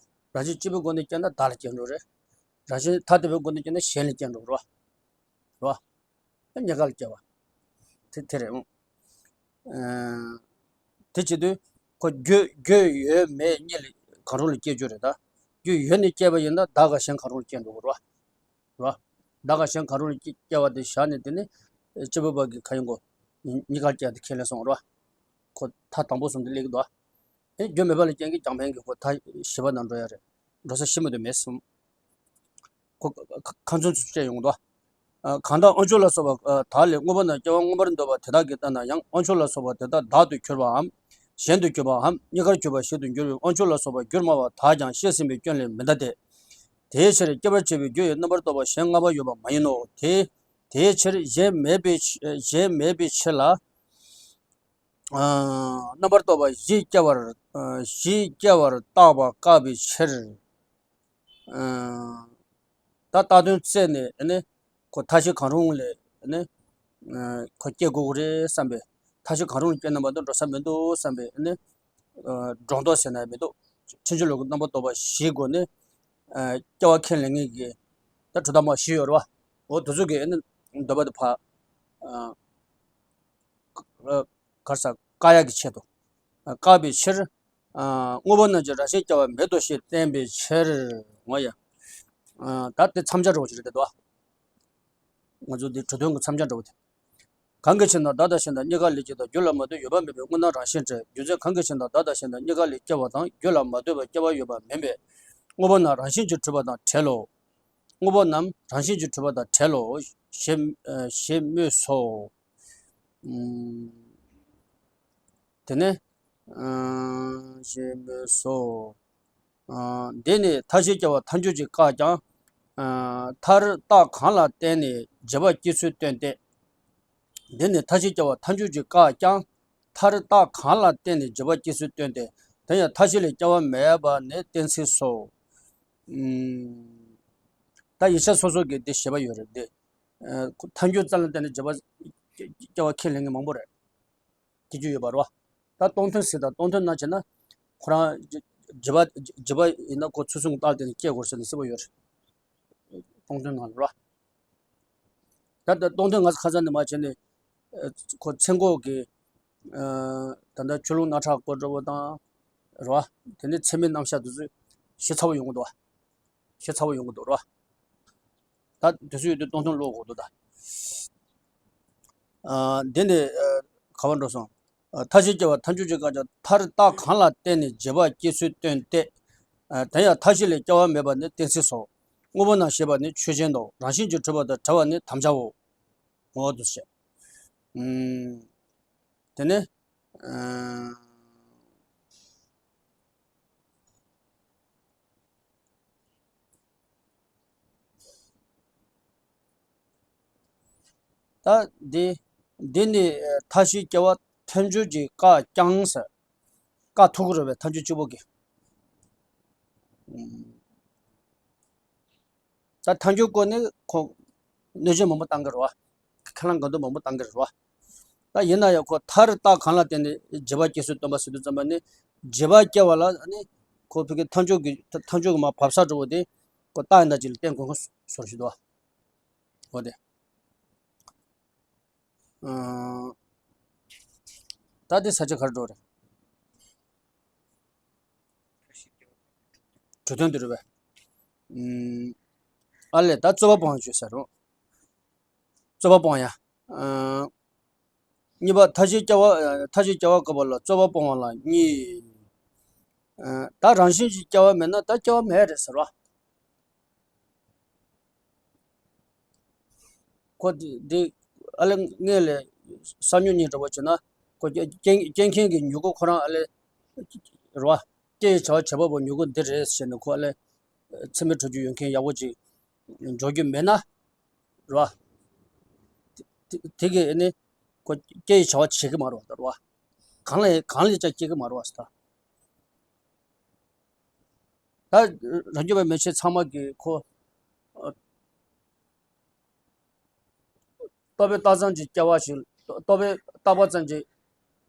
རང་བཞིན་གཅིག་པའི་སྒོ་ནས་སྐྱེ་ན་བདག་ལ་སྐྱེ་འགྲོ་རེད། རང་བཞིན་ཐ་དད་པའི་སྒོ་ནས་སྐྱེ་ན་གཞན་ལ་སྐྱེ་འགྲོ་རེད་བ། རེད་བ། ཉེ་དགའ་ལ་སྐྱེ་བ། དེ་དེ་རེད་འོང་། དེ་བྱེད་དུས་ཁོ་རྒྱུ་རྒྱུ་ཡོད་མེད་གཉིས་ལ་གང་རུང་ལ་སྐྱེ་རྒྱུ་རེད་ད། རྒྱུ་ཡོད་ནས་སྐྱེས་པ་ཡིན་ན་བདག་ག་གཞན་གང་རུང་ལ་སྐྱེ་འགྲོ་གི་རེད་བ། རེད་བ། བདག་ག་གཞན་གང་རུང་ལ་སྐྱེ་སྐྱེ་བ་དེ་བཞག་ནས་དེ་ནི། སྐྱེས་བུ་པ་གི་ཁ་ཡོང་གོ། ཉེ་དགའ་སྐྱེ་དེ་ཁས་ལེན་སོང་རེད་བ། ཁོ་ཐ་དང་པོ་གསུམ་དེ་སླེབས་ཀྱི་འདུག་བ། ཨེ་རྒྱུ་མེད་པ་ལ་རྐྱེན་གྱིས་རྒྱང་འཕེན་གྱི་སྒོ་མཐའ་བཞི་པ་ནང་འགྲོ་ཡ་རེད། འགྲོ་ས་གཞི་མ་དུ་མེད་གསུམ། ཁོ་ཁ་ཁ་ཚོན་ཚོ་བཅད་ཡོང་དོ། གང་དག་དབང་ཕྱུག་ལ་སོགས་པ་དག་ལས་དངོས་པོ་རྣམས་སྐྱེ་བ་མངོན་པར་འདོད་པ་དེ་དག་གིས་ལྟ་ན་ཡང་དབང་ཕྱུག་ལ་སོགས་པ་དེ་དག་བདག་ཏུ་གྱུར་པའམ། གཞན་དུ་གྱུར་པའམ་གཉིས་ཀར་གྱུར་པ་ཞིག་ཏུ་འགྱུར་བའི་དབང་ཕྱུག་ལ་སོགས་པ་རྒྱུར་སྨྲ་བ་དག་ཀྱང་བཤད་ཟིན་པའི་སྐྱོན་ལས་མི་འདའ་སྟེ། དེའི་ཕྱིར་སྐྱེ་བར་བྱེད་པའི་རྒྱུ་ཡི་རྣམ་པར་རྟོག་པ་གཞན་ལྔ་པོ་ཡོད་པ་མ་ཡིན་ནོ། དེ་དེའི་ཕྱིར་གཞན་མེད་པའི་གཞན་མེད་པའི་ཕྱིར་ལ། རྣམ་པར་རྟོག་པ་བཞི་སྐྱེ་བར་བཞི་སྐྱེ་བར་བརྟག་པ་བཀག་པའི་ཕྱིར། ད་ལྟ་དོན་བཙལ་ནས་ནི་ཁོ་མཐའ་བཞི་གང་རུང་ལས་ནི་ཁོ་སྐྱེ་དགོས་ཀྱི་རེད་བསམ་པས། མཐའ་བཞི་གང་རུང་ལ་སྐྱེས་ན་མ་གཏོགས་འགྲོ་ས་མི་འདུག་བསམ་པས་ནི་སྒྲོ་འདོགས་ཟེར་ན་ཡང་མི་འདུག་ཕྱིན་ཅི་ལོག་གི་རྣམ་པར་རྟོག་པ་བཞིའི་སྒོ་ནས་སྐྱེ་བ་ཁས་ལེན་མཁན་གྱི་ད་གྲུབ་མཐའ་མ་བཞི་ཡོད་རེད་བ། འོ་དེ་ཚོ་གི་ནི་འདོད་པ་དེ་ཕར། གར་ས་བཀག་ཡག་གི་ཆེད་དུ། བཀག་པའི་ཕྱིར། དངོས་པོ་རྣམས་ཀྱི་རང་བཞིན་སྐྱེ་བ་མེད་དོ་ཞེས་བསྟན་པའི་ཕྱིར། ངོ་ཡ། ད་དེ་མཚམས་སྦྱར་རོགས་ཀྱི་རེད་དོ། ང་ཚོ་འདི་གྲུབ་དོན་གྱི་མཚམས་སྦྱར་འགྲོ་བ་དེ། གང་གི་ཕྱིར་ན་བདག་དང་གཞན་དང་གཉིས་ཀ་ལས་སྐྱེས་དང་རྒྱུ་ལ་མ་ལྟོས་ཡོད་པ་མེད་པའི་དངོས་རྣམས་རང་བཞིན་ཏེ། རྒྱུ་མཚན་གང་གི་ཕྱིར་ན་བདག་དང་གཞན་དང་གཉིས་ཀ་ལས་སྐྱེ་བ་དང་རྒྱུ་ལ་མ་ལྟོས་པར་སྐྱེ་བ་ཡོད་པ་མིན་པས། དངོས་པོ་རྣམས་རང་བཞིན་གྱིས་གྲུབ་པ་དང་བྲལ་ལོ། དངོས་པོ་རྣམས་རང་བཞིན་གྱིས་གྲུབ་པ་དང་བྲལ་ལོ། ཞེས་ཞེས་སྨོས་སོ། དེ་ནས་ཞེས་སྨོས་སོ། འདི་ནི་མཐའ་བཞིའི་སྐྱེ་བ་མཐའ་འཇུག་ཅིང་བཀག་ཀྱང་། མཐར་རྟགས་གང་ལ་བརྟེན་ནས་འཇིག་པ་སྐྱེ་ཚུལ་སྟོན་ཏེ། འདི་ནི་མཐའ་བཞིའི་སྐྱེ་བ་མཐའ་འཇུག་ཅིང་བཀག་ཀྱང་། མཐར་རྟགས་གང་ལ་བརྟེན་ནས་འཇིག་པ་སྐྱེ་ཚུལ་སྟོན་ཏེ། དེ་ཡང་མཐའ་བཞི་ལས་སྐྱེ་བ་མེད་པ་ནི་གཏན་ཚིགས་སོ། ད་ཡིག་ཆ་སོ་སོ་གི་འདི་ཞེས་པ་ཡོད་རེད་འདི། ཐལ་འགྱུར་རྩ་ལ་བརྟེན་ནས་བརྗེ་བ་སྐྱེ་བ་ཁས་ལེན་མཁན་མང་པོ་རེད། སྐྱེ་རྒྱུ་ཡོད་པ་རེད་བ། ད་སྟོང་ཐུན་ཟེར་དང་སྟོང་ཐུན་ནང་བྱས་ན་ཁོ་རང་བརྗེ་བ་བརྗེ་བ་ཡིན་ན་ཁོ་ཚུལ་གསུམ་རྟགས་བརྟེན་ནས་སྐྱེ་དགོས་ཟེར་ནས་གསལ་པོ་ཡོད་རེད། སྟོང་ཐུན་ནང་ལ་རེད་བ། ད་ལྟ་སྟོང་ཐུན་ང་ཚོ་ཁ་སང་ནས་མར་བྱས་ནས་ཁོ་ཚེ་འགོག་གི་ད་ལྟ་ཆུ་ཀླུང་རྣམ་གྲངས་སྐོར་འདྲ་བོ་དང་རེད་བ། དེ་ནས་ཚད་མའི་རྣམ་གཞག་དེ་ཚོ་ཞིབ་ཚགས་པོ་ཡོང་གི་འདུག་བ། ཞིབ་ཚགས་པོ་ཡོང་གི་འདུག་རེད་བ། ད་དུས་ཚོད་ཡོད་དུས་སྟོང་ཐུན་ཀློག་དགོས་འདུག་ད། ཨ། འདི་ནི་ཨ། ག་པར་འགྲོ་སོང་། ཨ། མཐའ་བཞིའི་སྐྱེ་བ་ཐལ་འགྱུར་གྱི་སྐབས་ཀྱང་མཐར་རྟགས་གང་ལ་བརྟེན་ནས་བརྗེ་བ་སྐྱེ་ཚུལ་སྟོན་ཏེ། ཨ། དེ་ཡང་མཐའ་བཞི་ལས་སྐྱེ་བ་མེད་པ་ནི་གཏན་ཚིགས་སོ། དངོས་པོ་རྣམས་ཞེས་པ་ནི་ཆོས་ཅན་ཏོ། རང་བཞིན་གྱིས་གྲུབ་པ་དང་བྲལ་བ་ནི་དམ་བཅའ་འོ། འོ་དུ་བཤད། ཨུམ། དེ་ནས། ཨ། ད་འདི་འདི་ནི་མཐའ་བཞིའི་སྐྱེ་བ་ཐལ་འགྱུར་གྱི་བཀག་ཀྱང་ཟེར། བཀག་ཐུབ་ཀྱི་རེད་པས་ཐལ་འགྱུར་གཅིག་པོ་གིས། ད་ཐལ་འགྱུར་སྐོར་ནི་ཁོ་གནོད་སྦྱིན་མང་པོ་བཏང་གི་རེད་བ། ཁས་བླངས་འགལ་འདུ་མང་པོ་བཏང་གི་རེད་བ། ད་ཡིན་ན་ཡང་ཁོ་མཐར་རྟགས་གང་ལ་བརྟེན་ནས་བརྗེ་བ་སྐྱེ་ཚུལ་སྟོན་པ་ཟེར་དུས་ཙམ་པ་ནི་བརྗེ་བ་སྐྱེ་བ་ལ་ནི་ཁོ་ཕ་གི་ཐལ་འགྱུར་གྱི་ཐལ་འགྱུར་གྱི་མར་བབས་ས་འགྲོ་བ་དེ་ཁོ་རྟགས་ཡིན་ད་ཅིག་ལ་བརྟེན་དགོས་ཁོ་སོར་ཞིག་འདུག་བ། འོ་དེ། ཨ། ད་དེ་ས་ཆ་གར་འགྲོ་རེད། གྲོས་དོན་དུ་རེད་པས། ཨ་ལས་ད་རྩོད་པ་སྤོང་བ་བརྗོད་ས་རུང་། རྩོད་པ་སྤོང་ཡ། ཨ། གཉིས་པ་མཐའ་བཞིའི་སྐྱེ་བ་མཐའ་བཞིའི་སྐྱེ་བ་བཀག་པ་ལ་རྩོད་པ་སྤོང་བ་ལ་གཉིས། ཨ། ད་རང་བཞིན་གྱིས་སྐྱེ་བ་མེད་ན་ད་སྐྱེ་བ་མེད་རེད་ཟེར་བ། ཁོ་འདི་འདི་ཨ་ལས་ངས་ལས་གསར་འགྱུར་གཉིས་འདྲ་པོ་བྱས་ན་ཁོ་སྐྱེ་སྐྱེ་མཁན་གྱི་མྱུ་གུ་ཁོ་རང་ཨ་ལས་རེད་བ། སྐྱེ་ཡི་བྱ་བ་བྱེད་པ་པོ་མྱུ་གུ་འདི་རེད་ཟེར་ནས་ཁོ་ཨ་ལས་འཚེ་མེད་གྲོལ་རྒྱུ་ཡོད་མཁན་ཡག་པོ་ཅིག་འཇོག་རྒྱུ་མེད་ན་རེད་བ། དེ་དེ་གིས་ཨ་ནི་ཁོ་སྐྱེ་ཡི་བྱ་བ་བྱེད་ཀྱི་མ་རེད་བ་ད་རེད་བ། གང་ལ་གང་ལ་ཅང་སྐྱེ་གི་མ་རེད་བ་ཟེར་ད། ད་རང་རྒྱུད་པ་མན་ཆད་ཚང་མ་གིས་ཁོ། ཨ། རྟོག་པས་བཏགས་ཙམ་གྱི་སྐྱེ་བ་ཞིག་རྟོག་པས་བཏགས་པ་ཙམ་གྱི་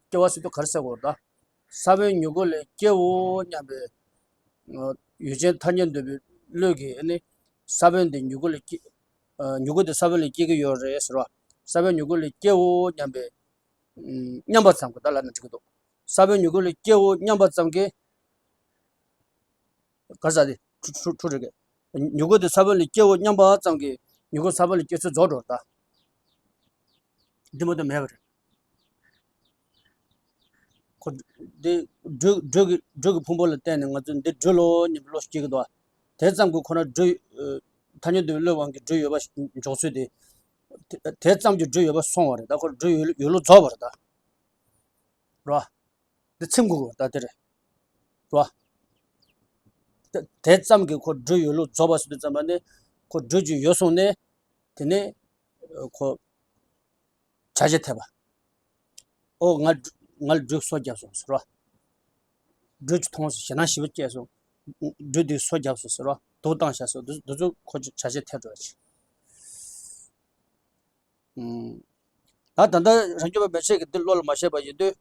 སྐྱེ་བ་ཟེར་དུས་ག་རེ་ཟེར་དགོས་རེད་ད། ས་བོན་མྱུ་གུ་ལས་སྐྱེའོ་སྙམ་པའི་ཡུལ་ཅན་ཐ་སྙད་འདོད་པའི་བློས་ཀྱིས་ནི་ས་བོན་དེ་མྱུ་གུ་ལས་སྐྱེ། ཨ། མྱུ་གུ་དེ་ས་བོན་ལས་སྐྱེ་གི་ཡོད་རེད་ཟེར་བ། ས་བོན་མྱུ་གུ་ལས་སྐྱེའོ་སྙམ་པའི། ཨ། སྙམ་པ་ཙམ་གྱིས་ད་ལབ་ན་འགྲིག་གི་འདུག་ས་བོན་མྱུ་གུ་ལས་སྐྱེའོ་སྙམ་པ་ཙམ་གྱིས། ག་རེ་ཟེར་དེ། འཁྲུལ་འཁྲུལ་འཁྲུལ་རེད་གི། མྱུ་གུ་དེ་ས་བོན་ལས་སྐྱེའོ་སྙམ་པ་ཙམ་གྱིས་མྱུ་གུ་ས་བོན་ལས་སྐྱེ་ཚུལ་རྫོགས་འགྲོ་རེད་ད། འདི་མ་གཏོགས་མེད་པ་རེད། ཁོ་འདི་སྦྲུལ་སྦྲུལ་གྱི་སྦྲུལ་གྱི་ཕུང་པོ་ལ་བརྟེན་ནས་ང་ཚོས་འདི་སྦྲུལ་ལོ་སྙམ་པའི་བློ་ཞིག་སྐྱེ་གི་འདུག་བ། དེ་ཙམ་གྱིས་ཁོ་ན་སྦྲུལ། ཨ། ཐ་སྙད་འདོད་པའི་བློའི་དབང་གིས་སྦྲུལ་ཡོད་པ་འཇོག་ཚུལ་དེ། དེ་དེ་ཙམ་གྱིས་སྦྲུལ་ཡོད་པ་སོང་བ་རེད་ད། ཁོ་སྦྲུལ་ཡོད་ཡོད་ལུགས་རྫོགས་པ་རེད་ད། རེད་བ། འདི་ཚིམ་དགོས་ཀྱི་ད་དེ་རེད། རེད་བ། དེ་དེ་ཙམ་གྱིས་ཁོ་སྦྲུལ་ཡོད་ལུགས་རྫོགས་པ་ཟེར་དུས་ཙམ་པ་ནི་ཁོ་སྦྲུལ་གྱི་ཡོད་སོང་ནས་དེ་ནས་ཁོ་བྱ་བྱེད་འཐད་པ། ཨོ་ང་ང་ལ་སྦྲུལ་སོ་བརྒྱབ་སོང་ཟེར་བ། སྦྲུལ་གྱིས་མཐོང་སོང་ཞེད་སྣང་ཞེ་པོ་སྐྱེས་སོང་། སྦྲུལ་འདིས་སོ་བརྒྱབ་སོང་ཟེར་བ་དུག་བཏང་བཞག་སོང་། འདི་འདི་ཚོ་ཁོ་བྱ་བྱེད་འཐད་འགྲོ་བ་ཅིག་ད་ད་ལྟ་རང་རྒྱུད་པ་མན་ཆད་ཀྱིས་འདི་བློ་ལ་མ་བྱས་པ་ཡིན་དུས།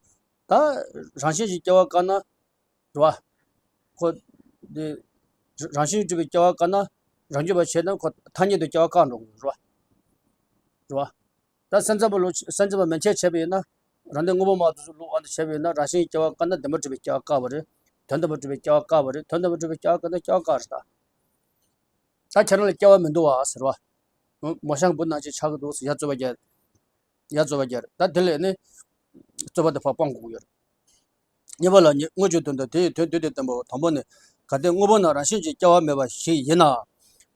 ད་རང་བཞིན་གྱིས་སྐྱེ་བ་བཀག་ན། རེད་བ། ཁོ། འདི། རང་བཞིན་གྱིས་གྲུབ་པའི་སྐྱེ་བ་བཀག་ན། རང་རྒྱུད་པ་བྱས་ན་ཁོ་ཐ་སྙད་དུ་སྐྱེ་བ་བཀག་འགྲོ་དགོས་རེད་བ། རེད་བ། ད་སེམས་ཙམ་པ་ལུགས་སེམས་ཙམ་པ་མན་ཆད་བྱས་པ་ཡིན་ན། རང་ལྡན་དངོས་པོ་མ་དེ་ཚོ་ལུགས་དབང་དུ་བྱས་པ་ཡིན་ན་རང་བཞིན་གྱིས་སྐྱེ་བ་བཀག་ན་བདེན་པར་གྲུབ་པའི་སྐྱེ་བ་བཀག་པ་རེད། དོན་དམ་པར་གྲུབ་པའི་སྐྱེ་བ་བཀག་པ་རེད། དོན་དམ་པར་གྲུབ་པའི་སྐྱེ་བ་བཀག་ན་སྐྱེ་བ་བཀག་རེད་ད། ད་ཁྱེད་རང་ལ་སྐྱེ་བ་མི་འདུག་བ་ཟེར་བ། མོ་གཤམ་བུ་ནང་བཞིན་ཆགས་ཀྱི་འདུག་ཟེར་ཡ་རྩོད་པ་རྒྱག་ཡ་རྩོད་པ་རྒྱག་ད་དེ་ལས་ནི། རྩོད་པ་དེ་ཕར་སྤང་དགོས་ཀྱི་ཡོད་རེད། གཉིས་པ་ལ་ནི་དངོས་རྒྱུ་དོན་དང་དེ་ཡི་དོན་བསྡུས་ཏེ་བསྟན་པའོ། དང་པོ་ནི། གལ་ཏེ་དངོས་པོ་རྣམས་རང་བཞིན་གྱིས་སྐྱེ་བ་མེད་པ་ཞིག་ཡིན་ན།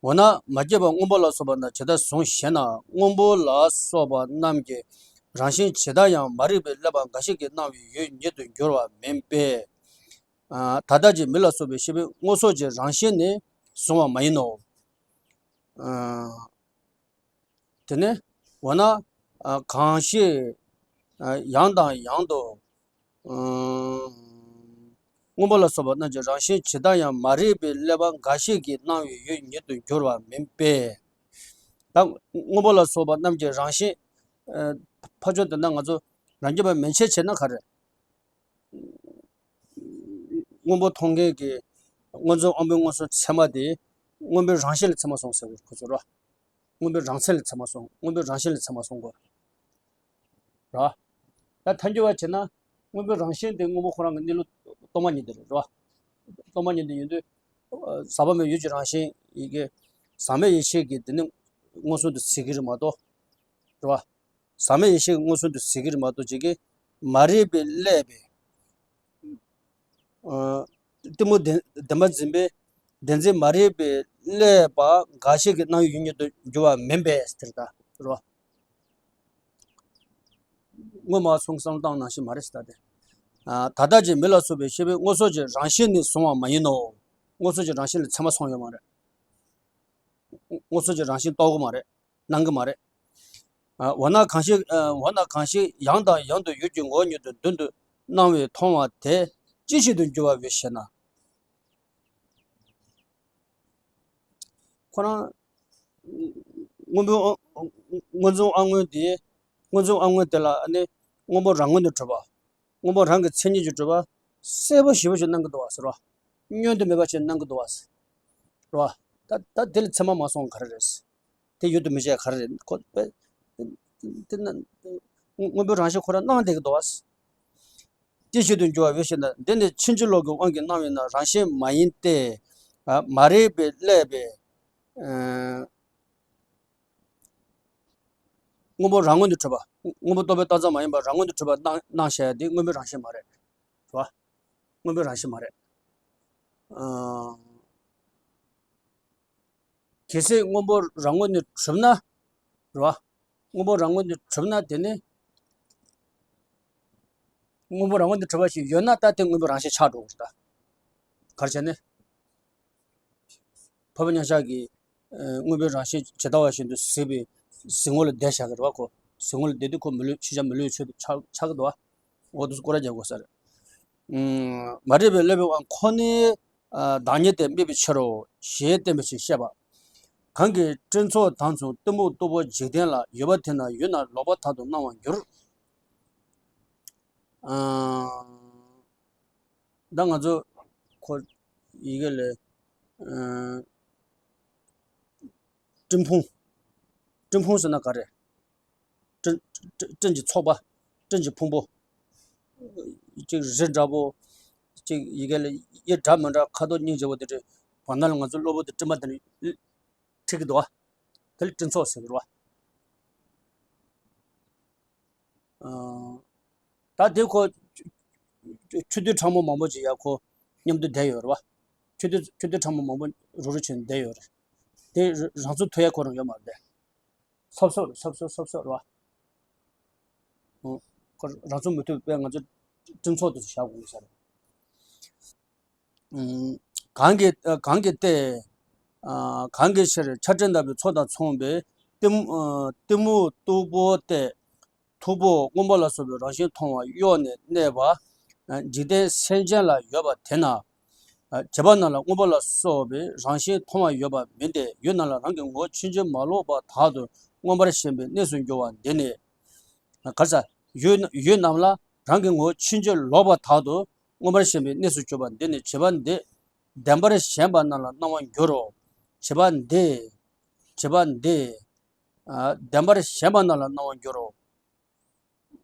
འོ་ན་མ་སྐྱེས་པ་སྔོན་པོ་ལ་སོགས་པ་རྣམས་ཇི་ལྟར་བྱུང་ཞེ་ན། སྔོན་པོ་ལ་སོགས་པ་རྣམས་ཀྱི་རང་བཞིན་ཇི་ལྟར་ཡང་མ་རིག་པའི་བསླད་པ་འགའ་ཞིག་གིས་སྣང་བའི་ཡུལ་ཉིད་དུ་འགྱུར་བ་མིན་པས། ཨ། ད་ལྟ་ཅི་མི་ལ་སོགས་པའི་ཤེས་པས་སྔོ་སོགས་ཀྱི་རང་བཞིན་ནི་གཟུང་བ་མ་ཡིན་ནོ། ཨ། དེ་ནས་འོ་ན། ཨ། གང་ཞིག་ཨ། ཡང་དང་ཡང་དུ། ཨ། སྔོན་པོ་ལ་སོགས་པ་རྣམས་ཀྱི་རང་བཞིན་ཇི་ལྟར་ཡང་མ་རིག་པའི་བསླད་པ་འགའ་ཞིག་གིས་སྣང་བའི་ཡུལ་ཉིད་དུ་འགྱུར་བ་མིན་པས། ད་སྔོན་པོ་ལ་སོགས་པ་རྣམས་ཀྱི་རང་བཞིན། ཨ། ཕ་ཆོས་དེ་ན་ང་ཚོ་རང་རྒྱུད་པ་མན་ཆད་བྱས་ན་ག་རེ། སྔོན་པོ་མཐོང་མཁན་གྱི་སྔོ་འཛིན་དབང་པོའི་མངོན་སུམ་ཚད་མ་དེ་སྔོན་པོའི་རང་བཞིན་ལ་ཚད་མ་སོང་ཟེར་བ་ཁོ་ཚོ་ར། སྔོན་པོའི་རང་མཚན་ལ་ཚད་མ་སོང་། སྔོན་པོའི་རང་བཞིན་ལ་ཚད་མ་སོང་གོ། ར། ད་ཐལ་འགྱུར་བ་བྱས་ན་སྔོན་པོའི་རང་བཞིན་དེ་སྔོན་པོ་ཁོ་རང་གི་གནས་ལུགས་སྟོང་པ་ཉིད་དེ་རེད་ར། སྟོང་པ་ཉིད་དེ་ཡིན་དུས། ཟག་པ་མེད་ཡུལ་གྱི་རང་བཞིན་ཡི་གེ་ཟག་མེད་ཡེ་ཤེས་ཀྱི་དེ་ནི་མངོན་སུམ་དུ་གཟིགས་ཀྱི་རེད་མ་གཏོགས། རེད་བ། ཟག་མེད་ཡེ་ཤེས་ཀྱི་མངོན་སུམ་དུ་གཟིགས་ཀྱི་རེད་མ་གཏོགས་ཅིག་གིས་མ་རིག་པས་བསླད་པའི། ཨ། གཏི་མུག་བདེན་བདེན་པ་འཛིན་པའི་བདེན་འཛིན་མ་རིག་པས་བསླད་པ་འགའ་ཞིག་གི་སྣང་ཡུལ་ཉིད་དུ་འགྱུར་བ་མིན་པས་དེར་ལྟ་རོ། སྔོན་མ་སོང་བསམ་བློ་བཏང་ནང་བཞིན་མ་རེད་ཟེར་ད་དེ། ཨ། ད་ལྟ་ཀྱི་མི་ལ་སོགས་པའི་ཤེས་པས་མངོན་སུམ་གྱི་རང་བཞིན་ནི་བཟུང་བ་མ་ཡིན་ནོ། མངོན་སུམ་གྱི་རང་བཞིན་ལ་ཚད་མ་སོང་ཡོད་མ་རེད། མངོན་སུམ་གྱི་རང་བཞིན་རྟོགས་ཀྱི་མ་རེད། སྣང་གི་མ་རེད། ཨ། འོ་ན་གང་ཞིག་ཨ། འོ་ན་གང་ཞིག་ཡང་དང་ཡང་དུ་ཡུལ་གྱི་ངོ་བོ་ཉིད་དུ་མདུན་དུ་སྣང་བས་མཐོང་བ་དེ་ཅི་ཞིག་ཏུ་འགྱུར་བ་ཡོད་ཞེ་ན། ཁོ་རང་སྔོན་པོའི་སྔོ་འཛིན་དབང་མངོན་དེ། སྔོ་འཛིན་དབང་མངོན་དེ་ལ་ཨ་ནི་སྔོན་པོ་རང་ངོས་ནས་གྲུབ་པ། སྔོན་པོ་རང་གི་མཚན་ཉིད་ཀྱིས་གྲུབ་པ། གསལ་པོ་ཞེ་པོ་ཞིག་སྣང་གི་འདུག་བ་ཟེར་བ། བསྙོན་དུ་མེད་པ་ཞིག་སྣང་གི་འདུག་བ་ཟེར་བ། ད་ད་དེ་ལ་ཚད་མ་མ་སོང་ག་རེ་རེད། དེ་ཡུལ་དུ་མི་བྱེད་ག་རེ་རེད་ཁོ། དེ་ན་སྔོན་པོའི་རང་བཞིན་ཁོ་རང་སྣང་བསྡད་ཀྱི་འདུག་བ། དེ་བཞིན་དུ་འགྱུར་བ་ཡོད་ཞེ་ན། འདི་ནི་ཕྱིན་ཅི་ལོག་གི་དབང་གིས་སྣང་བས་ན་རང་བཞིན་མ་ཡིན་ཏེ། མ་རིག་པས་བསླད་པའི། ཨ། སྔོན་པོ་རང་ངོས་ནས་གྲུབ་པ། སྔོན་པོ་རྟོག་པས་བཏགས་ཙམ་མ་ཡིན་པར་རང་ངོས་ནས་གྲུབ་པ་སྣང་སྣང་བྱ་ཡ་དེ་སྔོན་པོའི་རང་བཞིན་མ་རེད། རེད་བ། སྔོན་པོའི་རང་བཞིན་མ་རེད། ཨ། གལ་སྲིད་སྔོན་པོ་རང་ངོས་ནས་གྲུབ་ན། རེད་བ། སྔོན་པོ་རང་ངོས་ནས་གྲུབ་ན་དེ་ནི། སྔོན་པོ་རང་ངོས་ནས་གྲུབ་པ་ཞིག་ཡོད་ན་ད་དེ་སྔོན་པོའི་རང་བཞིན་ཆགས་འགྲོ་གི་རེད་ད། ག་རེ་བྱས་ནས། འཕགས་པ་མཉམ་གཞག་གིས། ཨ། སྔོན་པོའི་རང་བཞིན་ཇི་ལྟ་བ་བཞིན་དུ་གཟིགས་པའི་གཟིགས་ངོ་ལ་བསྡད་བཞག་གི་རེད་བ་ཁོ། གཟིགས་ངོ་ལ་བསྡད་དུས་ཁོ་མི་ལུས་ཤེས་བྱ་མི་ལུས་ཆོས་དུ་ཆགས་ཆགས་ཀྱི་འདུག་བ། འོ་དུས་སྐོར་ར་རྒྱག་དགོས་ས་རེད། ཨུམ། མ་རིག་པས་བསླད་པའི་དབང་ཁོ་ནི། ཨ། བདག་ཉིད་དེ་དམིགས་པའི་ཕྱིར་རོ། ཞེས་བསྟན་པའི་ཕྱིར་བཤད་པ། གང་གིས་སྤྲིན་ཚོགས་དང་མཚུངས་གཏི་མུག་སྟུག་པོ་འཇིག་རྟེན་ལ་ཡོད་པ་དེ་ན་ཡུལ་རྣམས་ལོག་པར་ཐལ་དུ་སྣང་བར་འགྱུར། ཨ། ད་ང་ཚོ་ཁོ་ཡི་གེ་ལས། ཨ། སྤྲིན་ཕུང་། སྤྲིན་ཕུང་ཟེར་ན་ག་རེ། སྤྲིན་སྤྲིན་སྤྲིན་གྱི་ཚོགས་པ། སྤྲིན་གྱི་ཕུང་པོ། གཅིག་རི་འདྲ་པོ། གཅིག་ཡི་གེ་ལས་གཡུ་འདྲ་མི་འདྲ་ཁ་དོག་སྙིང་རྗེ་པོ་དེ་འདྲ། བར་སྣང་ལ་ང་ཚོ་གློ་བུར་དུ་སྤྲིན་པ་དེ་འདྲ་འཁྲིག་གི་འདུག་བ། དེ་ལ་སྤྲིན་ཚོགས་ཟེར་གི་རེད་བ། ཨ། ད་དེ་ཁོ་ཆུ་ཆུ་ཆུ་རྡུལ་ཕྲ་མོ་མང་པོ་ཅིག་ཡ་ཁོ་མཉམ་དུ་བསྡད་ཡོད་རེད་བ། ཆུ་རྡུལ་ཆུ་རྡུལ་ཕྲ་མོ་མང་པོ་རུ་རུ་བྱས་ནས་བསྡད་ཡོད་རེད། དེ་རང་ཚུགས་ཐུབ་ཡ་ཁོ་རང་ཡོད་མ་རེད། སོབ་སོབ་རེད། སོབ་སོབ་སོབ་སོབ་རེད་བ། ཨོ། ཁོ་རང་ཚུགས་མི་ཐུབ་པས་ང་ཚོ་སྤྲིན་ཚོགས་དེ་ཚོ་བཞག་དགོས་ས་རེད། ཨུམ། གང་གི་གང་གི་སྟེ། ཨ། གང་གི་ཕྱིར་ཆར་སྤྲིན་ལྟ་བུའི་ཚོགས་དང་མཚུངས་པའི་གཏི་མུག་ཨ། གཏི་མུག་སྟུག་པོ་སྟེ། མཐུག་པོ་སྔོན་པོ་ལ་སོགས་པའི་རང་བཞིན་མཐོང་བ་གཡོ་ནས་གནས་པ། ཨ། འཇིག་རྟེན་སེམས་ཅན་ལ་ཡོད་པ་དེ་ན། ཨ། བྱིས་པ་རྣམས་ལ་སྔོན་པོ་ལ་སོགས་པའི་རང་བཞིན་མཐོང་བ་ཡོད་པ་མིན་ཏེ། ཡུལ་རྣམས་ལ་རང་གི་ངོ་བོ་ཕྱིན་ཅི་མ་ལོག་པ་དག་ཏུ་མངོན་པར་ཞེན་པའི་གནས་སུ་འགྱུར་བ་འདི་ནི། ག་རེ་ཟ། ཡུལ་ཡུལ་རྣམས་ལ་རང་གི་ངོ་བོ་ཕྱིན་ཅི་ལོག་པ་དག་ཏུ་མངོན་པར་ཞེན་པའི་གནས་སུ་གྱུར་པ་འདི་ནི་བྱིས་པ་འདི་བདེན་པར་ཞེན་པ་རྣམས་ལ་སྣང་བར་འགྱུར་རོ། བྱིས་པ་འདི། བྱིས་པ་འདི། ཨ། བདེན་པར་ཞེན་པ་རྣམས་ལ་སྣང་བར་འགྱུར་རོ།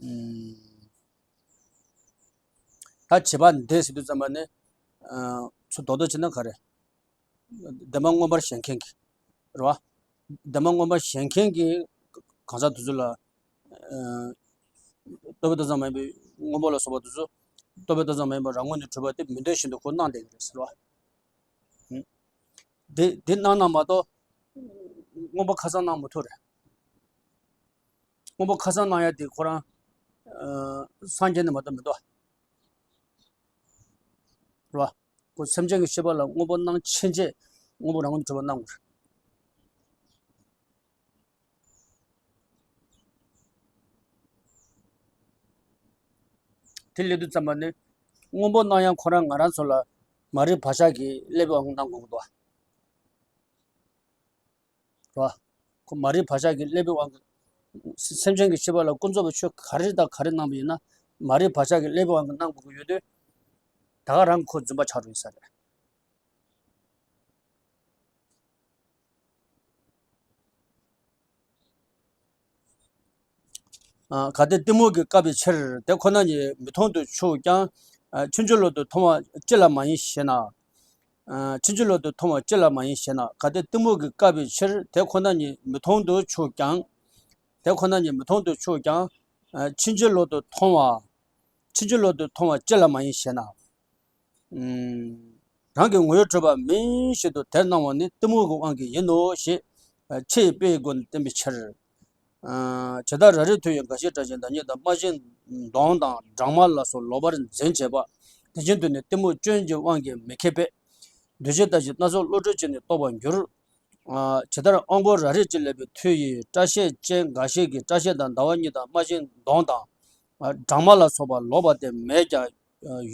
ཨུམ། ད་བྱིས་པ་འདི་ཟེར་དུས་ཙམ་པ་ནི། ཨ། ཚུར་རྡོག་རྡོག་བྱས་ན་ག་རེ། བདེན་པ་མངོན་པར་ཞེན་མཁན་གྱི། རེད་བ། བདེན་པ་མངོན་པར་ཞེན་མཁན་གྱི་གང་ཟག་དེ་ཚོ་ལ། ཨ། རྟོག་པས་བཏགས་ཙམ་མ་ཡིན་པའི་སྔོན་པོ་ལ་སོགས་པ་དེ་ཚོ། རྟོག་པས་བཏགས་ཙམ་མ་ཡིན་པར་རང་ངོས་ནས་གྲུབ་པ་དེ་མི་འདོད་བཞིན་དུ་ཁོ་སྣང་བསྡད་ཀྱི་རེད་ཟེར་བ། ཨུ། དེ་དེ་སྣང་ན་མ་གཏོགས། སྔོན་པོ་ཁ་སང་སྣང་མི་ཐུབ་རེད། སྔོན་པོ་ཁ་སང་སྣང་ཡ་དེ་ཁོ་རང་། ཨ། སངས་རྒྱས་ནས་མ་གཏོགས་མི་འདུག་རེད་བ། ཁོ་སེམས་ཅན་གྱི་ཤེས་པ་ལ་སྔོན་པོ་སྣང་ཕྱིན་ཆད་སྔོན་པོ་རང་ངོས་ནས་གྲུབ་པ་སྣང་དགོས་རེད། དེ་སླེབས་དུས་ཙམ་པ་ནི། སྔོན་པོ་སྣང་ཡ་ཁོ་རང་ང་རང་ཚོ་ལ་མ་རིག་བག་ཆགས་ཀྱིས་བསླད་པའི་དབང་གིས་སྣང་དགོས་ཀྱི་འདུག་བ། རེད་བ། ཁོ་མ་རིག་བག་ཆགས་ཀྱི་བསླད་པའི་དབང་གིས་སེམས་ཅན་གྱི་ཤེས་པ་ལ་ཀུན་རྫོབ་པའི་ཆོས་ག་རེ་དང་ག་རེ་སྣང་བ་ཡིན་ན་མ་རིག་བག་ཆགས་ཀྱི་བསླད་པའི་དབང་གིས་སྣང་དགོས་ཀྱི་ཡོད་དུས། ད་ག་རང་ཁོ་རྫུན་པ་ཆགས་འགྲོ་ཡིན་ས་རེད། ཨ། གལ་ཏེ་གཏི་མུག་གིས་བཀབ་པའི་ཕྱིར། དེ་ཁོ་ན་ཉིད་མི་མཐོང་དུ་ཆུག་ཀྱང་། ཨ། ཕྱིན་ཅི་ལོག་ཏུ་མཐོང་བ་ཅི་ལ་མ་ཡིན་ཞེ་ན། ཨ། ཕྱིན་ཅི་ལོག་ཏུ་མཐོང་བ་ཅི་ལ་མ་ཡིན་ཞེ་ན། གལ་ཏེ་གཏི་མུག་གིས་བཀབ་པའི་ཕྱིར་དེ་ཁོ་ན་ཉིད་མི་མཐོང་དུ་ཆུག་ཀྱང་། དེ་ཁོ་ན་ཉིད་མི་མཐོང་དུ་ཆུག་ཀྱང་། ཨ། ཕྱིན་ཅི་ལོག་ཏུ་མཐོང་བ། ཕྱིན་ཅི་ལོག་ཏུ་མཐོང་བ་ཅི་ལ་མ་ཡིན་ཞེ་ན། ཨུམ། རང་གི་ངོ་བོས་གྲུབ་པ་མིན་ཞིག་ཏུ་དེར་སྣང་བ་ནི་གཏི་མུག་གི་དབང་གིས་ཡིན་ནོ་ཞེས་ཕྱི་ཡི་དཔེའི་སྒོ་ནས་བསྟན་པའི་ཕྱིར། ཨ། ཇི་ལྟར་ར་རིས་མཐུ་ཡིས་འགའ་ཞིག་བཀྲ་ཞིང་བདག་ཉིད་དང་སྨྲ་ཤིང་དོམ་དང་སྦྲང་མ་ལ་སོགས་ལོག་པར་འཛིན་བྱེད་པ། དེ་བཞིན་དུ་ནི་གཏི་མུག་སྐྱོན་གྱི་དབང་གིས་མི་ཁེགས་པས། འདུ་བྱེད་ལྟ་ཞིང་སྣ་ཚོགས་བློ་གྲོས་བསྐྱེད་ནས་རྟོགས་པར་འགྱུར། ཨ། ཇི་ལྟར་དབང་པོ་ར་རིས་ཀྱིས་བསླད་པའི་མཐུ་ཡིས་སྐྲ་ཤད་ཅན་འགའ་ཞིག་གིས་སྐྲ་ཤད་དང་ཟླ་བ་གཉིས་དང་སྨྲ་ཤིང་དོམ་དང་། ཨ། སྦྲང་མ་ལ་སོགས་པ་ལོག་པ་སྟེ་མེད་ཀྱང་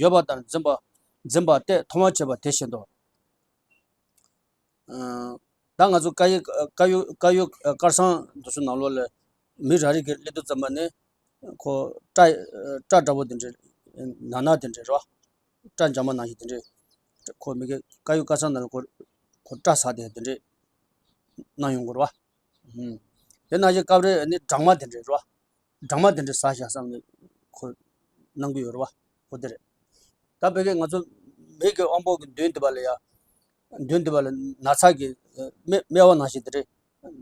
ཡོད་པ་ལྟར་འཛིན་པ་འཛིན་པ་སྟེ་མཐོང་བར་བྱེད་པ་དེ་བཞིན་དུ། ཨ། ད་ང་ཚོ་དཀར་ཡོལ་དཀར་ཡོལ་དཀར་ཡོལ་དཀར་གསང་འདི་ཚོ་ནང་ལོགས་ལ་མི་ར་རིས་ཀྱིས་བསླད་དུས་ཙམ་པ་ནི་ཁོ་སྐྲ་སྐྲ་འདྲ་པོ་དེ་འདྲ་ནག་ནག་དེ་འདྲ་རེད་བ། སྐྲ་འཇམ་པ་ནང་བཞིན་དེ་འདྲས། ཁོ་མི་གི་དཀར་ཡོལ་དཀར་གསང་ནང་ལ་ཁོ་ཁོ་སྐྲ་ཟ་དེ་དེ་འདྲས་གནང་ཡོང་གི་རེད་བ། ཧུམ། དེ་ནང་བཞིན་སྐབས་རེ་ནི་སྦྲང་མ་དེ་འདྲས་རེད་བ། སྦྲང་མ་དེ་འདྲས་ཟ་བཞག་བསམ་ནས་ཁོ་གནང་གི་ཡོད་རེད་བ། ཁོ་དེ་རེད། ད་བོད་སྐད་ང་ཚོ་མི་གི་དབང་པོ་གི་མདུན་དེ་པ་ལ་ཡ། མདུན་དེ་པ་ལ་ན་ཚ་གི་སྨེ་སྨེ་བ་ནང་བཞིན་དེ་འདྲས་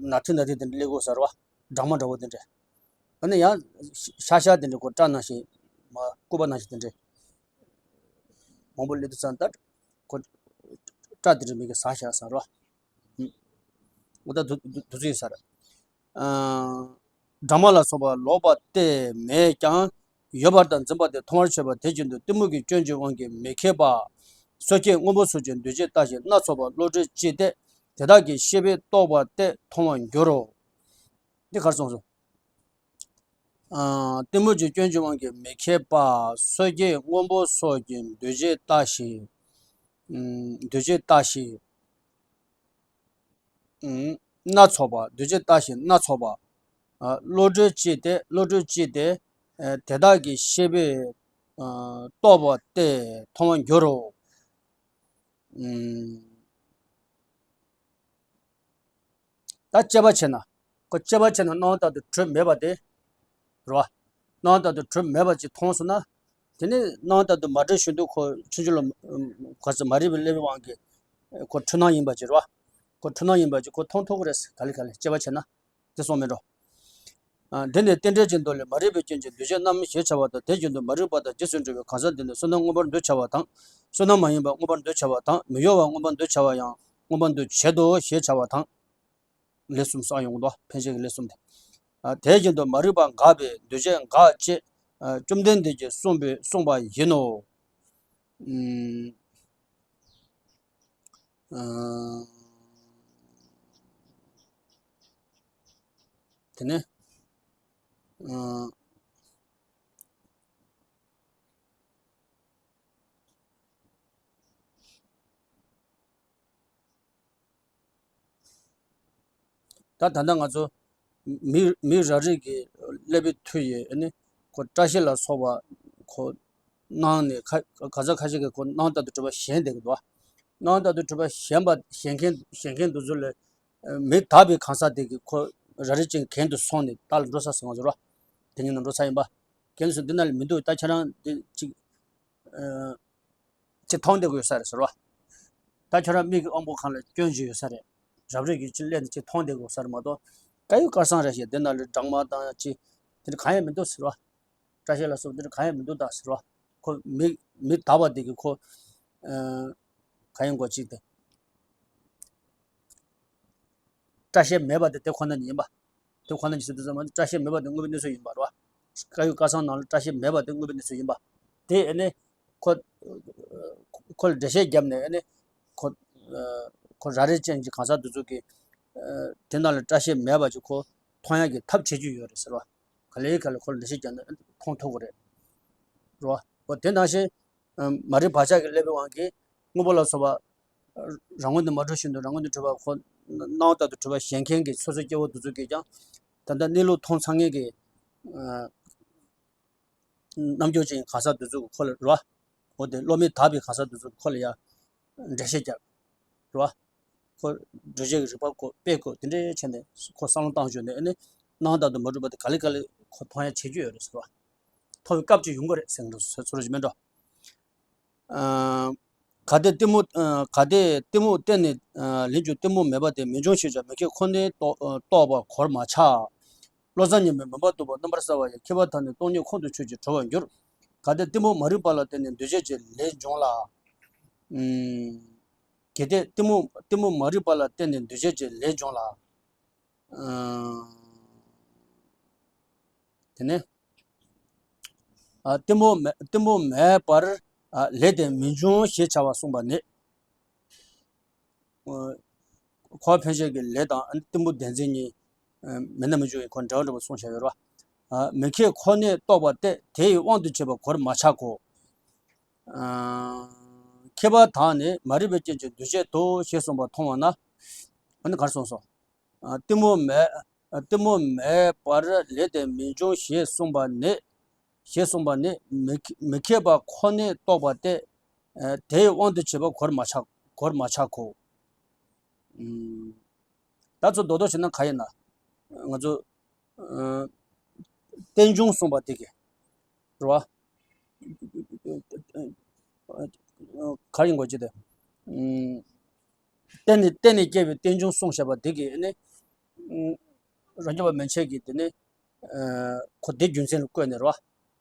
ན་ཐིག་ན་ཐིག་དེ་འདྲས་སླེབས་དགོས་ས་རེད་བ། སྦྲང་མ་འདྲ་བོ་དེ་འདྲས། ཨ་ནི་ཡང་ཤ་ཤ་དེ་འདྲས་ཁོ་སྐྲ་ནང་བཞིན་མ་སྐུད་པ་ནང་བཞིན་དེ་འདྲས། མང་པོ་སླེབས་དུས་ཙང་ད་ཁོ་སྐྲ་དེ་འདྲས་མི་གི་ཟ་བཞག་ས་རེད་བ། འོ་ད་དུ་དུ་དུ་ཚོད་ཡོད་ས་རེད། ཨ། སྦྲང་མ་ལ་སོགས་པ་ལོག་པ་སྟེ་མེད་ཀྱང་ཡོད་པར་དང་འཛིན་པ་སྟེ་མཐོང་བར་བྱེད་པ་དེ་བཞིན་དུ་གཏི་མུག་གི་སྐྱོན་གྱི་དབང་གིས་མི་ཁེགས་པ། སོ་སྐྱེ་སྔོན་པོ་སོགས་ཀྱི་འདུ་བྱེད་ལྟ་ཞིང་སྣ་ཚོགས་པ་བློ་གྲོས་སྐྱེས་ཏེ་དེ་དག་གི་ཤེས་པས་རྟོགས་པ་སྟེ་མཐོང་བར་འགྱུར་རོ། འདི་གར་སོང་སོང་། ཨ། གཏི་མུག་གི་སྐྱོན་གྱི་དབང་གིས་མི་ཁེགས་པ། སོ་སྐྱེ་སྔོན་པོ་སོགས་ཀྱི་འདུ་བྱེད་ལྟ་ཞིང་། ཨུམ། འདུ་བྱེད་ལྟ་ཞིང་། ཨུམ། སྣ་ཚོགས་པ། འདུ་བྱེད་ལྟ་ཞིང་སྣ་ཚོགས་པ། ཨ། བློ་གྲོས་སྐྱེས་ཏེ། བློ་གྲོས་སྐྱེས་ཏེ། ཨ། དེ་དག་གི་ཤེས་པས། ཨ། རྟོགས་པ་སྟེ་མཐོང་བར་འགྱུར་རོ། ཨུམ། ད་དཔྱད་པ་བྱས་ན། ཁོ་དཔྱད་པ་བྱས་ན་སྣང་བ་ལྟར་དུ་གྲུབ་མེད་པ་དེ། རེད་བ། སྣང་བ་ལྟར་དུ་གྲུབ་མེད་པ་ཅིག་མཐོང་སོང་ན། དེ་ནི་སྣང་བ་ལྟར་དུ་མ་གྲུབ་བཞིན་དུ་ཁོ་ཕྱིན་ཅི་ལོག་ག་ཚོད་མ་རིག་པའི་བསླད་པའི་དབང་གིས་ཁོ་འཁྲུལ་སྣང་ཡིན་པ་ཅིག་རེད་བ། ཁོ་འཁྲུལ་སྣང་ཡིན་པ་ཅིག་ཁོ་མཐོང་ཐུབ་ཀྱི་རེད། ག་ལེ་ག་ལེ་དཔྱད་པ་བྱས་ན། དེ་སོང་མེད་འགྲོ། ཨ། འདི་ནི་རྟེན་འབྲེལ་གྱི་མདོ་ལས། མ་རིག་པའི་རྐྱེན་གྱིས་འདུ་བྱེད་རྣམ་སྨིན་ཞེས་བྱ་བ་དང་། དེ་བཞིན་དུ་མ་རིག་པ་དང་རྗེས་སུ་འབྲེལ་བའི་གང་ཟག་འདི་ནི་བསོད་ནམས་མངོན་པར་འདུ་བྱ་བ་དང་། བསོད་ནམས་མ་ཡིན་པ་མངོན་པར་འདུ་བྱ་བ་དང་། མི་གཡོ་བ་མངོན་པར་འདུ་བྱ་བ་ཡང་མངོན་པར་འདུ་བྱེད་དོ་ཞེས་བྱ་བ་དང་། ལས་གསུམ་གསུངས་ཡོང་གི་འདུག་ཕན་ཆད་ཀྱི་ལས་གསུམ་དེ། ཨ། དེ་བཞིན་དུ་མ་རིག་པ་འགགས་པས་འདུ་བྱེད་འགག་ཅེས། ཨ། བཅོམ་ལྡན་འདས་ཀྱིས་གསུངས་པའི་གསུངས་པ་ཡིན་ནོ། ཨུམ། ཨ། དེ་ནས། ཨ། ད་ད་ལྟ་ང་ཚོ་མི་མི་རབ་རིབ་ཀྱི་བསླད་པའི་མཐུ་ཡིས་ཨ་ནི་ཁོ་སྐྲ་ཤད་ལ་སོགས་པ་ཁོ་སྣང་ནས་ཁ་ག་ས་ཁ་ཤས་ཀྱིས་ཁོ་སྣང་ལྟར་དུ་གྲུབ་པ་ཞེན་བསྡད་ཀྱི་འདུག་སྣང་ལྟར་དུ་གྲུབ་པ་ཞེན་པ་ཞེན་མཁན་ཞེན་མཁན་དེ་ཚོ་ལ་མི་དག་པའི་གང་ཟག་དེ་གིས་ཁོ་རབ་རིབ་ཅན་གྱེན་དུ་སོང་ནས་རྟ་ལ་འགྲོ་ས་ཟེར་བ་ཚོ་ར། དེ་ཉིད་ནས་འགྲོ་ས་ཡིན་པ། གྱེན་དུ་སོང་འདི་ན་ལ་མི་འདུག་ད་ཁྱེད་རང་འདི་གཅིག་ཅིག་མཐོང་བསྡད་དགོས་ས་རེད་ཟེར་བ། ད་ཁྱོད་རང་མིག་གི་དབང་པོ་སྒང་ལ་སྐྱོན་ཅིག་ཡོད་ས་རེད། རབ་རིབ་ཀྱི་ཅིག་སླེབས་ནས་ཅིག་མཐོང་བསྡད་དགོས་ས་རེད་མ་གཏོགས། དཀར་ཡོལ་དཀར་གསང་རེད་ཤག་འདི་ན་ལ་སྦྲང་མ་དང་ཅིག་དེ་འདྲ་གང་ཡང་མི་འདུག་ཟེར་བ། སྐྲ་ཤད་ལ་སོགས་འདི་འདྲ་གང་ཡང་མི་འདུག་ད་ཟེར་བ། ཁོ་མི་མི་དག་པ་དེ་གིས་ཁོ། ཨ། གང་ཡིན་གོ་ཅིག་དེ། སྐྲ་ཤད་མེད་པ་དེ་དེ་ཁོ་ན་ཉིད་ཡིན་པ། དེ་ཁོ་ན་ཉིད་ཟེར་དུས་ཙམ་པ་སྐྲ་ཤད་མེད་པ་དེ་དངོས་པོའི་གནས་ཚུལ་ཡིན་པ་རེད་བ། དཀར་ཡོལ་དཀར་གསང་ནང་ལ་སྐྲ་ཤད་མེད་པ་དེ་དངོས་པོའི་གནས་ཚུལ་ཡིན་པ། དེ་ཨ་ནི་ཁོ་ཁོ་ལ་འགྲེལ་བཤད་བརྒྱབ་ནས་ཨ་ནི་ཁོ་ཁོ་རབ་རིབ་ཅན་གྱི་གང་ཟག་དེ་ཚོ་གིས་དེ་ནང་ལ་སྐྲ་ཤད་མེད་པ་ཅིག་ཁོ་མཐོང་ཡག་གི་ཐབས་བྱེད་རྒྱུ་ཡོད་རེད་ཟེར་བ། ག་ལེ་ག་ལེ་ཁོ་ལ་འགྲེལ་བཤད་བརྒྱབ་ན་མཐོང་ཐུབ་ཀྱི་རེད། རེད་བ། འོ་དེ་ནང་བཞིན། ཨ། མ་རིག་བག་ཆགས་ཀྱི་བསླད་པའི་དབང་གིས་སྔོན་པོ་ལ་སོགས་པ་ རང་ངོས་ནས་མ་གྲུབ་བཞིན་དུ་རང་ངོས་ནས་གྲུབ་པ་ཁོ་སྣང་བ་ལྟར་དུ་གྲུབ་པ་ཞེན་མཁན་གྱི་སོ་སོའི་སྐྱེ་བོ་དེ་ཚོ་གིས་ཀྱང་ད་ལྟ་གནས་ལུགས་མཐོང་ཚར་མཁན་གྱི་རྣམ་འགྱུར་ཅན་གང་ཟག་དེ་ཚོ་གི་ཁོ་ལ་རེད་བ། འོ་དེ་བློ་མིག་དག་པའི་གང་ཟག་དེ་ཚོ་གི་ཁོ་ལ་ཡང་འགྲེལ་བཤད་རྒྱབ་རེད་བ། ཁོ་སྒྲུབ་བྱེད་ཀྱི་རིགས་པ་ཁོ་སྤེལ་དགོས་དེ་འདྲའི་བྱས་ནས་ཁོ་བསམ་བློ་བཏང་བྱུང་ནས་ཨ་ནི་སྣང་བ་ལྟར་དུ་མ་གྲུབ་པ་དེ་ག་ལེ་ག་ལེ་ཁོ་མཐོང་ཡ་བྱེད་རྒྱུ་ཡོད་རེད་ཟེར་བ། མཐོང་བའི་སྐབས་ཅིག་ཡོང་གི་རེད་ཟེར་གི་འདུག་ཟེར་ཚུལ་ཞིག་མིན་འགྲོ། ཨ། གལ་ཏེ་གཏི་མུག་ཨ། གལ་ཏེ་གཏི་མུག་གཏན་ནས་ཨ། ལེན་ཀྱང་གཏི་མུག་མེད་པ་དེ་མི་འབྱུང་ཞེས་བྱ་མི་མཁས་ཁོ་ནའི་རྟོག་རྟོག་པ་གོར་མ་ཆག་བློ་བཟང་ཉི་མས་མུན་པ་རྟོགས་པ་རྣམ་པར་གསལ་བ་ཡང་མཁས་པ་དག་ནི་སྟོང་ཉིད་ཁོང་དུ་ཆུད་ཅེས་གྲོལ་བར་འགྱུར། གལ་ཏེ་གཏི་མུག་མ་རིག་པ་ལ་བརྟེན་ནས་འདུ་བྱེད་ཀྱི་ལས་འབྱུང་ལ། ཨུམ། གལ་ཏེ་གཏི་མུག་གཏི་མུག་མ་རིག་པ་ལ་བརྟེན་ནས་འདུ་བྱེད་ཀྱི་ལས་འབྱུང་ལ། ཨུམ། དེ་ནས། ཨ། གཏི་མུག་མེད་གཏི་མུག་མེད་པར། ཨ། ལས་དེ་མི་འབྱུང་ཞེས་བྱ་བ་གསུངས་པ་ནི། ཨ། འཁོར་བ་འཕེན་བྱེད་ཀྱི་ལས་དང་གཏི་མུག་བདེན་འཛིན་གཉིས། ཨ། མེད་ན་མི་འབྱུང་བའི་ཁོ་འབྲེལ་བ་འདྲ་པོ་གསུངས་བཞག་ཡོད་རེད་བ། ཨ། མི་མཁས་ཁོ་ནའི་རྟོག་པ་སྟེ་དེ་ཡི་དབང་དུ་བྱས་པ་གོར་མ་ཆག་གོ། ཨ། མཁས་པ་དག་ནི་མ་རིག་པའི་རྐྱེན་གྱིས་འདུ་བྱེད་དོ་ཞེས་གསུངས་པ་མཐོང་བ་ན། ཨ་ནི་ག་རེ་གསུངས་སོང་། ཨ། གཏི་མུག་མེད། ཨ། གཏི་མུག་མེད་པར་ལས་དེ་མི་འབྱུང་ཞེས་གསུངས་པ་ནི། ཞེས་གསུངས་པ་ནི་མི་མཁས་མི་མཁས་པ་ཁོ་ནའི་རྟོག་པ་སྟེ། ཨ། དེ་ཡི་དབང་དུ་བྱས་པ་གོར་མ་ཆག་གོར་མ་ཆག་གོ། ཨུམ། ད་ཚོ་རྡོག་རྡོག་བྱས་ན་ག་ཡིན་ན། ང་ཚོ། ཨ། རྟེན་འབྱུང་གསུངས་པ་དེ་གི། རེད་བ། ག་ཡིན་དགོས་ཀྱི་དེ། ཨུམ། གཏན་ནས་གཏན་ནས་སྐྱེ་བའི་རྟེན་འབྱུང་གསུངས་བཞག་པ་དེ་གིས་ནི། ཨུམ། རང་རྒྱུད་པ་མན་ཆད་ཀྱིས་དེ་ནི། ཨ། ཁོ་དེ་རྒྱུ་མཚན་ལ་བཀོད་ནས་རེད་བ།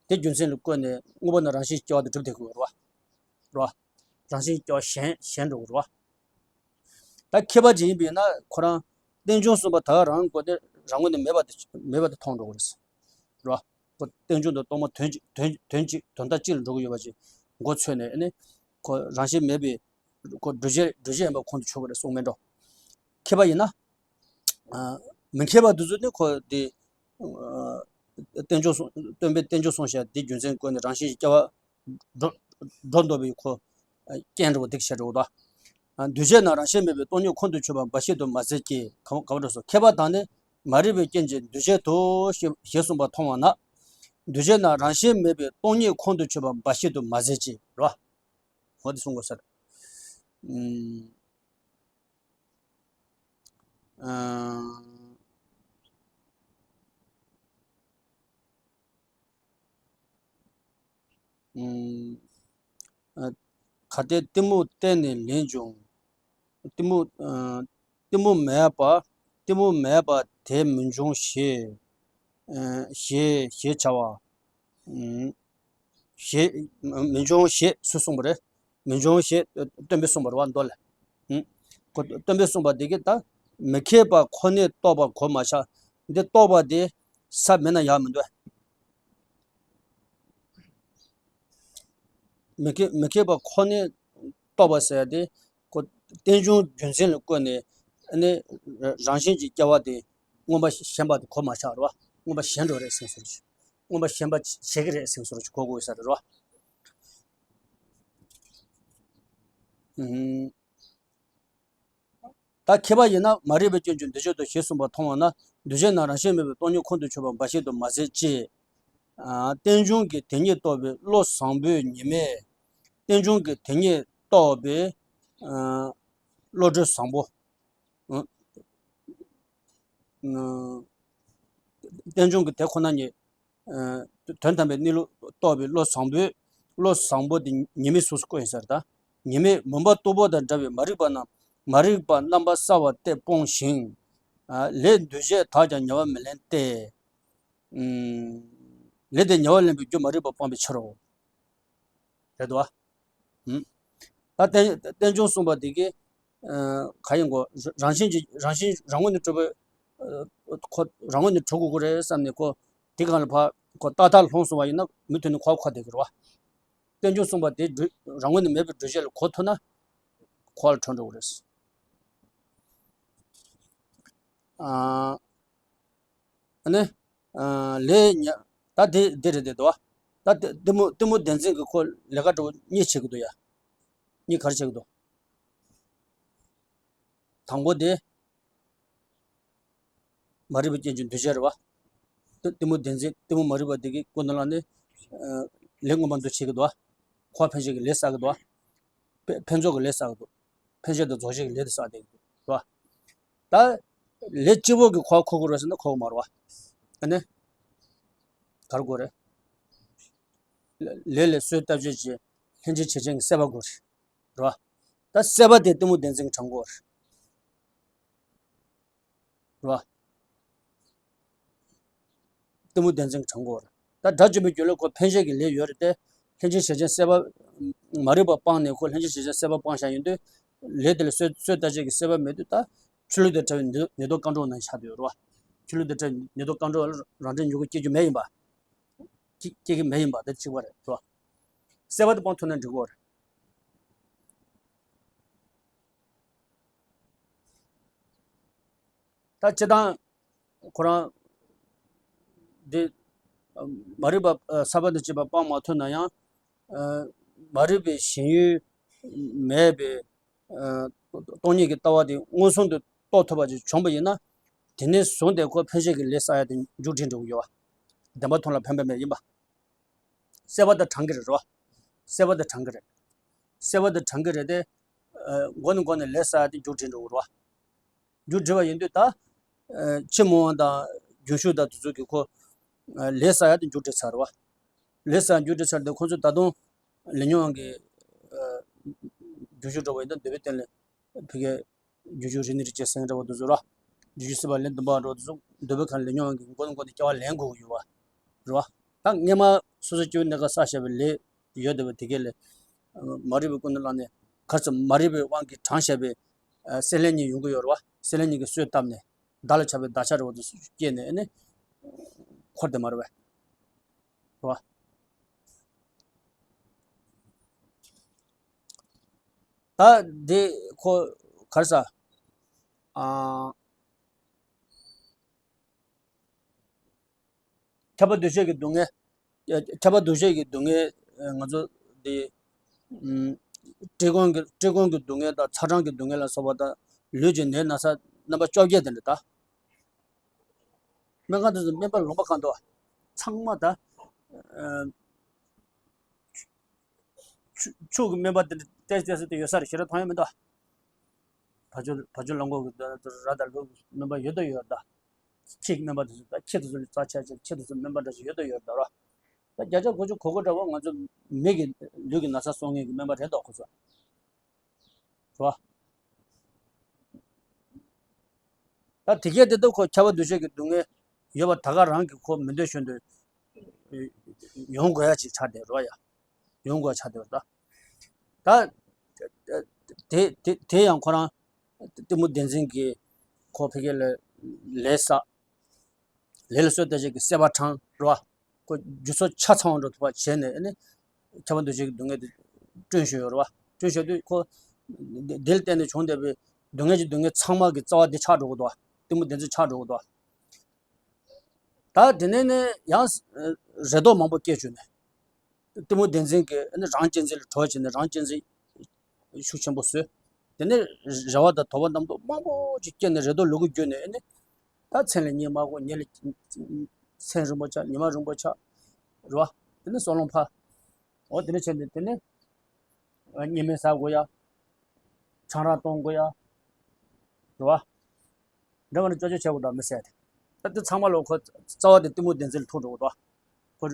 དེ་རྒྱུ་མཚན་ལ་བཀོད་ནས་དངོས་པོ་ན་རང་བཞིན་སྐྱེ་བ་དེ་གྲུབ་བསྡད་དགོས་རེད་བ། རེད་བ། རང་བཞིན་སྐྱེ་བ་ཞན་ཞན་འགྲོ་གི་རེད་བ། ད་མཁས་པ་ཅིག་ཡིན་པས་ན་ཁོ་རང་རྟེན་འབྱུང་གསུངས་པ་ད་ག་རང་གོ་དེ་རང་ངོས་ནས་མེད་པ་དེ་མེད་པ་དེ་མཐོང་འགྲོ་གི་རེད། རེད་བ། ཁོ་རྟེན་འབྱུང་དང་སྟོང་པ་དོན་གཅིག་དོན་དོན་གཅིག་དོན་དག་གཅིག་ལ་འགྲོ་གི་ཡོད་པ་ཅིག་མགོ་ཚོས་ནས་ཨ་ནི་ཁོ་རང་བཞིན་མེད་པའི་ཁོ་སྒྲུབ་བྱེད་སྒྲུབ་བྱེད་ཡིན་པ་ཁོང་དུ་ཆུད་ཀྱི་རེད་གསུངས་མེད་འགྲོ། མཁས་པ་ཡིན་ན། ཨ། མི་མཁས་པ་དེ་ཚོ་ནི་ཁོ་དེ། ཨ། རྟེན་འབྱུང་གསུངས་སྟོན་པས་རྟེན་འབྱུང་གསུངས་བཞག་དེ་རྒྱུ་མཚན་བཀོད་ནས་རང་བཞིན་གྱི་སྐྱེ་བ་འགྲོ་འགྲོ་འདོད་པའི་ཁོ། ཨ། རྐྱེན་འགྲོ་བ་དེ་བྱས་འགྲོ་བ་དང་། ཨ། འདུས་བྱས་རྣམས་རང་བཞིན་མེད་པའི་སྟོང་ཉིད་ཁོང་དུ་ཆུད་པ་འབའ་ཞིག་ཏུ་མ་ཟད་ཀྱི་ག་ག་བ་འགྲོ་སོ་མཁས་པ་དག་ནི་མ་རིག་པའི་རྐྱེན་གྱིས་འདུས་བྱེད་དོ་ཞེས་ཞེས་གསུངས་པ་མཐོང་བ་ན། འདུས་བྱས་རྣམས་རང་བཞིན་མེད་པའི་སྟོང་ཉིད་ཁོང་དུ་ཆུད་པ་འབའ་ཞིག་ཏུ་མ་ཟད་ཀྱི་རེད་བ། འོ་དེ་གསུང་དགོས་ས་རེད། ཨུམ། ཨ། ཨུམ། ཨ། གལ་ཏེ་གཏི་མུག་གཏན་ནས་ལེན་ཀྱང་། གཏི་མུག་ཨ། གཏི་མུག་མེད་པ། གཏི་མུག་མེད་པ་དེ་མི་འབྱུང་ཞེས། ཨ། ཞེས་ཞེས་བྱ་བ། ཨུམ། ཞེས། མི་འབྱུང་ཞེས་སུ་གསུངས་པ་རེད། མི་འབྱུང་ཞེས་སྟོན་པས་གསུངས་པ་རེད་བ་མདོ་ལས། ཧུམ། ཁོ་སྟོན་པས་གསུངས་པ་འདི་གིས་ད་མི་མཁས་པ་ཁོ་ནའི་རྟོག་པ་གོར་མ་ཆག་འདི་རྟོག་པ་འདི་ས་མེད་ན་ཡག་མི་འདུག་མི་མཁས་མི་མཁས་པ་ཁོ་ནའི་རྟོག་པ་ཟེར་ཡ་དེ། ཁོ་རྟེན་འབྱུང་རྒྱུ་མཚན་ལ་བཀོད་ནས་ཨ་ནི་རང་བཞིན་གྱི་སྐྱེ་བ་དེ་མངོན་པ་ཞེན་པ་དེ་གོར་མ་ཆག་རེད་བ། མངོན་པ་ཞེན་འགྲོ་རེད་ཟེར་སོང་། མངོན་པ་ཞེན་པ་བྱེད་ཀྱི་རེད་ཟེར་སོང་གོ་དགོས་ས་རེད་བ། ཨུམ། ད་མཁས་པ་ཡིན་ན་མ་རིག་པའི་རྐྱེན་གྱིས་འདུས་བྱེད་དོ་ཞེས་གསུངས་པ་མཐོང་བ་ན་འདུས་བྱས་རྣམས་རང་བཞིན་མེད་པའི་སྟོང་ཉིད་ཁོང་དུ་ཆུད་པ་འབའ་ཞིག་ཏུ་མ་ཟད་ཅེས། ཨ། རྟེན་འབྱུང་གི་དེ་ཉིད་རྟོགས་པའི་བློ་བཟང་པོའི་ཉི་མས། རྟེན་འབྱུང་གི་དེ་ཉིད་རྟོགས་པའི། ཨ། བློ་གྲོས་བཟང་པོ། ཨ། རྟེན་འབྱུང་གི་དེ་ཁོ་ན་ཉིད། ཨ། དོན་དམ་པའི་གནས་ལུགས་རྟོགས་པའི་བློ་བཟང་པོས། བློ་བཟང་པོ་དེ་ཉི་མའི་གཟུགས་སུ་བཀོད་ཡིན་ས་རེད་ད། ཉི་མས་མུན་པ་སྟུག་པོ་དང་འདྲ་བའི་མ་རིག་པ་རྣམས་མ་རིག་པ་རྣམ་པར་གསལ་བ་སྟེ་སྤོང་ཞིང་། ཨ། ལས་འདུས་བྱས་དག་ཀྱང་ཉེ་བར་མི་ལེན་ཏེ། ཨུམ། ལས་དེ་ཉེ་བར་ལེན་པའི་རྒྱུ་མ་རིག་པ་སྤངས་པའི་ཕྱིར་རོ། རེད་དོ། ཨུམ། ད་རྟེན་རྟེན་འབྱུང་གསུངས་པ་འདི་གིས། ཨ། ག་ཡིན་གོ། རང་བཞིན་གྱི་རང་བཞིན་རང་ངོས་ནས་གྲུབ་པའི། ཨ། ཁོ་རང་ངོས་ནས་གྲུབ་དགོས་ཀྱི་རེད་བསམ་ནས་ཁོ་དེ་གང་ལ་ཕར་ཁོ་ཏག་ཏག་ལྷུང་སོང་བ་ཡིན་ན་མུ་མཐུད་ནས་ཁོ་ཁོ་བསྡད་ཀྱི་རེད་བ། རྟེན་འབྱུང་གསུངས་པ་དེ་སྒྲུབ་རང་ངོས་ནས་མེད་པའི་སྒྲུབ་བྱེད་ལ་གོ་ཐུབ་ན་ཁོ་ལ་གྲོལ་འགྲོ་གི་རེད། ཨ། ཨ་ནི། ཨ། ལས་ཉ་ད་དེ་དེ་རེད་དེ་དོ། ད་དེ་གཏི་མུག་གཏི་མུག་བདེན་འཛིན་གྱི་ཁོ་ལས་ཀ་འགྲོ་གཉིས་བྱེད་ཀྱི་འདུག་ཡ། གཉིས་ག་རེ་བྱེད་ཀྱི་འདུག་དང་པོ་དེ། མ་རིག་པའི་རྐྱེན་གྱིས་འདུ་བྱེད་རེད་བ། གཏི་གཏི་མུག་བདེན་འཛིན་གཏི་མུག་མ་རིག་པ་དེ་གིས་ཀུན་ཏུ་བསླངས་ནས། ལས་མངོན་པར་འདུ་བྱེད་ཀྱི་འདུག་བ། འཁོར་བ་འཕེན་བྱེད་ཀྱི་ལས་བསགས་ཀྱི་འདུག་བ། འཕེན་འཕེན་རྫོགས་ཀྱི་ལས་བསགས་ཀྱི་འདུག་འཕེན་བྱེད་དང་རྫོགས་བྱེད་ཀྱི་ལས་དེ་བསགས་བསྡད་ཀྱི་འདུག་རེད་བ། ད། ལས་གཅིག་པོ་གིས་འཁོར་བ་འཁོར་དགོས་རེད་ཟེར་ན་འཁོར་གྱི་མ་རེད་བ། ཨ་ནི། ག་རེ་དགོས་རེད། ལས་ལས་གསོས་བཏབ་བྱེད་ཀྱི་ལྷན་ཅིག་བྱེད་ཅན་གྱི་སྲེད་པ་དགོས་རེད། རེད་བ། ད་སྲེད་པ་དེ་གཏི་མུག་བདེན་འཛིན་གྱིས་དྲངས་དགོས་རེད། རེད་བ། གཏི་མུག་བདེན་འཛིན་གྱིས་དྲངས་དགོས་རེད། ད་དགྲ་བཅོམ་པའི་རྒྱུད་ལ་ཁོ་འཕེན་བྱེད་ཀྱི་ལས་ཡོད་རེད་དེ། ལྷན་ཅིག་བྱེད་ཅན་སྲེད་པ། མ་རིག་པ་སྤངས་ནས་ཁོ་ལྷན་ཅིག་བྱེད་ཅན་སྲེད་པ་སྤངས་བཞག་ཡོང་དུས། ལས་དེ་ལ་གསོས་གསོས་བཏབ་བྱེད་ཀྱི་སྲེད་པ་མེད་དུས་ད། ཆུ་ལུད་དང་བྲལ་བའི་ཉེར་ཉེར་བསྡོགས་སྐར་འབྲོག་ནང་ཆགས་བསྡད་ཡོད་རེད་བ། ཆུ་ལུད་དང་བྲལ་བའི་ཉེར་བསྡོགས་སྐར་འབྲོག་ལ་རང་འདྲའི་མྱུ་གུ་སྐྱེ་རྒྱུ་མེད་ཡིན་པ། སྐྱེ་སྐྱེ་གི་མེད་ཡིན་པ་དེ་གཅིག་པ་རེད་བ། སྲེད་པ་དེ་སྤང་ཐུབ་ན་འགྲིག་གི་རེད། ད་སྤྱིར་བཏང་ཁོ་རང་འདི་མ་རིག་པ་ས་བོན་དང་བཅས་པ་སྤང་མ་ཐུབ་ན་ཡང་། མ་རིག་པའི་ཞེན་ཡུལ་མེད་པའི་སྟོང་ཉིད་ཀྱི་ལྟ་བ་དེ་མངོན་སུམ་དུ་རྟོགས་ཐུབ་པ་ཅིག་བྱུང་བ་ཡིན་ན། དེ་ནས་བཟུང་སྟེ་ཁོ་འཕེན་བྱེད་ཀྱི་ལས་བསགས་ཡ་དེ་མཇུག་སྒྲིལ་འགྲོ་གི་ཡོད་བ། བདེན་པ་མཐོང་ལ་ཕན་པ་མེད་ཡིན་པ། སྲེད་པ་དང་བགྲང་གི་རེད་རོ། སྲེད་པ་དང་བགྲང་གི་རེད། སྲེད་པ་དང་བགྲང་གི་རེད་དེ། མགོ་ནས་མགོ་ནས་ལས་བསགས་ཡ་དེ་མཇུག་སྒྲིལ་འགྲོ་གི་རེད་བ། མཇུག་སྒྲིལ་བ་ཡིན་དུས་ད། ཕྱི་མོ་དབང་དང་རྒྱུན་ཞུགས་དང་དེ་ཚོ་གིས་ཁོ། ལས་བསགས་ཡ་དེ་མཇུག་སྒྲིལ་ཚར་བ། ལས་བསགས་མཇུག་སྒྲིལ་ཚར་དེ་ཁོ་ཚོ་ད་དུང་ལས་ཉོན་དབང་གིས། རྒྱུན་ཞུགས་འགྲོ་བ་ཡིན་ད་འདོད་པའི་རྟེན་ལས། ཕ་གིའི་རྒྱུན་ཞུགས་རིགས་ནི་རིགས་ཅན་སེམས་འདྲ་བ་དེ་ཚོ་ར། རྒྱུན་ཞུགས་སྲིད་པ་ལས་བདུན་པ་འགྲོ་དེ་ཚོ་འདོད་པའི་ཁ་ལས་ཉོན་དབང་གིས་མགོ་ནས་མགོ་ནས་སྐྱེ་བ་ལེན་དགོས་ཀྱི་ཡོད་བ། རེད་བ། ད་སྔས་མ་སོ་སོ་སྐྱེ་བོའི་གནས་སྐབས་བསགས་བཞག་པའི་ལས་ཡོད་བསྡད་པ་དེ་གས་ལས། མ་རིག་པའི་ཀུན་ནས་བསླངས་ནས་ག་ཚོད་མ་རིག་པའི་དབང་གིས་དྲངས་བཞག་པའི། སྲེད་ལེན་གཉིས་ཡོང་གི་ཡོད་རེད་བ། སྲེད་ལེན་གཉིས་ཀྱིས་གསོས་བཏབ་ནས་བདག་ལ་ཆགས་པའི་བདག་ཆགས་འདྲ་བ་དེ་ཚོ་སྐྱེས་ནས་ཨ་ནི། འཁོར་དེ་མ་རེད་བས། རེད་བ། ད་འདི་ཁོ་ག་རེ་ཟ། ཨ། ཁྱབ་པ་འདུ་བྱེད་ཀྱི་སྡུག་བསྔལ། ཁྱབ་པ་འདུ་བྱེད་ཀྱི་སྡུག་བསྔལ་ང་ཚོ་འདི། བཀྲེས་སྐོམ་གྱི་བཀྲེས་སྐོམ་གྱི་སྡུག་བསྔལ་དང་ཚ་གྲང་གི་སྡུག་བསྔལ་ལ་སོགས་པ་དང་ལུས་ཀྱི་ནད་ན་ཚ་རྣམ་པ་བཅོ་བརྒྱད་དེ་འདྲ་ད། སྨན་ཁང་དུ་སྨན་པ་ལུང་པ་གང་འདུག་ཚང་མ་ད། ཕྱུགས་ཕྱུགས་ཀྱི་སྨན་པ་དེ་འདྲ་ཏོག་ཙམ་ཏོག་ཙམ་དེ་ཡོད་ས་རེད། ཞེ་དྲག་མཐོང་ཡ་མི་འདུག་བ་ཅོ་བ་ཅོ་ལ་མགོ་གི་ར་དང་ལུག་སྨན་པ་ཡོད་དོ་ཡོད་ད། ཁྱི་གི་སྨན་པ་དེ་ཚོ་ད་ཁྱི་དེ་ཚོ་ལ་རྩ་ཆག་ཆག་ཁྱི་དེ་ཚོ་སྨན་པ་འདྲ་ཞིག་ཡོད་དོ་ཡོད་ད་ར། ད་བརྒྱ་ཆ་དགུ་བཅུ་གོ་དགུ་འདྲ་བོ་ང་ཚོ་མི་གི་ལུས་ཀྱི་ན་ཚ་གསོ་མཁན་གྱི་སྨན་པ་རེད་འདུག་ཁོ་ཚོ། རེད་བ། ད་དེ་གས་དེ་ད་ཁོ་ཁྱབ་པ་འདུ་བྱེད་ཀྱི་སྡུག་བསྔལ་ཡོད་པ་ད་ག་རང་གིས་ཁོ་མི་འདོད་བཞིན་དུ་ཡོང་དགོས་ཡ་ཅིག་ཆགས་བསྡད་རེད་བ་ཡ། ཡོང་དགོས་ཡ་ཆགས་བསྡད་རེད་ད། ད་དེ་དེ་དེ་ཡང་ཁོ་རང་གཏི་མུག་བདེན་འཛིན་གྱིས་ཁོ་ཕ་གི་ལ་ལས་བསགས། ལས་ལ་གསོས་བཏབ་བྱེད་ཀྱི་སྲེད་པ་དྲངས་རེད་བ། ཁོ་རྒྱུ་ཚོགས་ཆ་ཚང་བ་འགྲོ་ཐུབ་པ་བྱས་ནས་ཨ་ནི། ཁྱབ་པ་འདུ་བྱེད་ཀྱི་སྡུག་བསྔལ་དེ་བསྐྲུན་བཞིན་ཡོད་རེད་བ། བསྐྲུན་བཞིན་དུས་ཁོ། དེ་ལ་བརྟེན་ནས་བྱུང་བསྡད་པའི་སྡུག་བསྔལ་གྱི་སྡུག་བསྔལ་ཚང་མ་གི་རྩ་བ་དེ་ཆགས་འགྲོ་གི་འདུག་བ། གཏི་མུག་བདེན་འཛིན་ཆགས་འགྲོ་གི་འདུག་བ། ད་དེ་ནས་ནི་ཡང་། རེ་དོགས་མང་པོ་སྐྱེ་བཅུག་ནས། གཏི་མུག་བདེན་འཛིན་གྱིས་ཨ་ནི་རང་གཅེས་འཛིན་ལ་གྲོགས་བྱས་ནས་རང་གཅེས་འཛིན་ཤུགས་ཆེན་པོ་བཟོས། དེ་ནས་རེ་བ་དང་དོགས་པ་རྣམ་རྟོག་མང་པོ་ཅིག་སྐྱེས་ནས་རེ་དོགས་ལུ་གུ་བརྒྱུད་ནས་ཨ་ནི། ད་མཚན་ལ་གཉེར་མ་དགོས། ཉེ་ལ་མཚན་རིང་པོ་ཆགས། ཉི་མ་རིང་པོ་ཆགས། རེད་བ། དེ་ནས་སྲོག་རླུང་འཕར། འོ་དེ་ནས་བྱས་ནས་དེ་ནས། གཉན་སྨན་ཟ་དགོས་ཡ། ཆང་རག་གཏོང་དགོས་ཡ། རེད་བ། འདྲ་བ་ནི་ཅོ་ཅོ་བྱེད་དགོས་དོགས་མི་སྲིད་དེ། ད་དེ་ཚང་མ་ལོ་ཁོ་རྩ་བ་དེ་གཏི་མུག་བདེན་འཛིན་ལ་ཐུག་འགྲོ་གི་འདུག་ཁོ་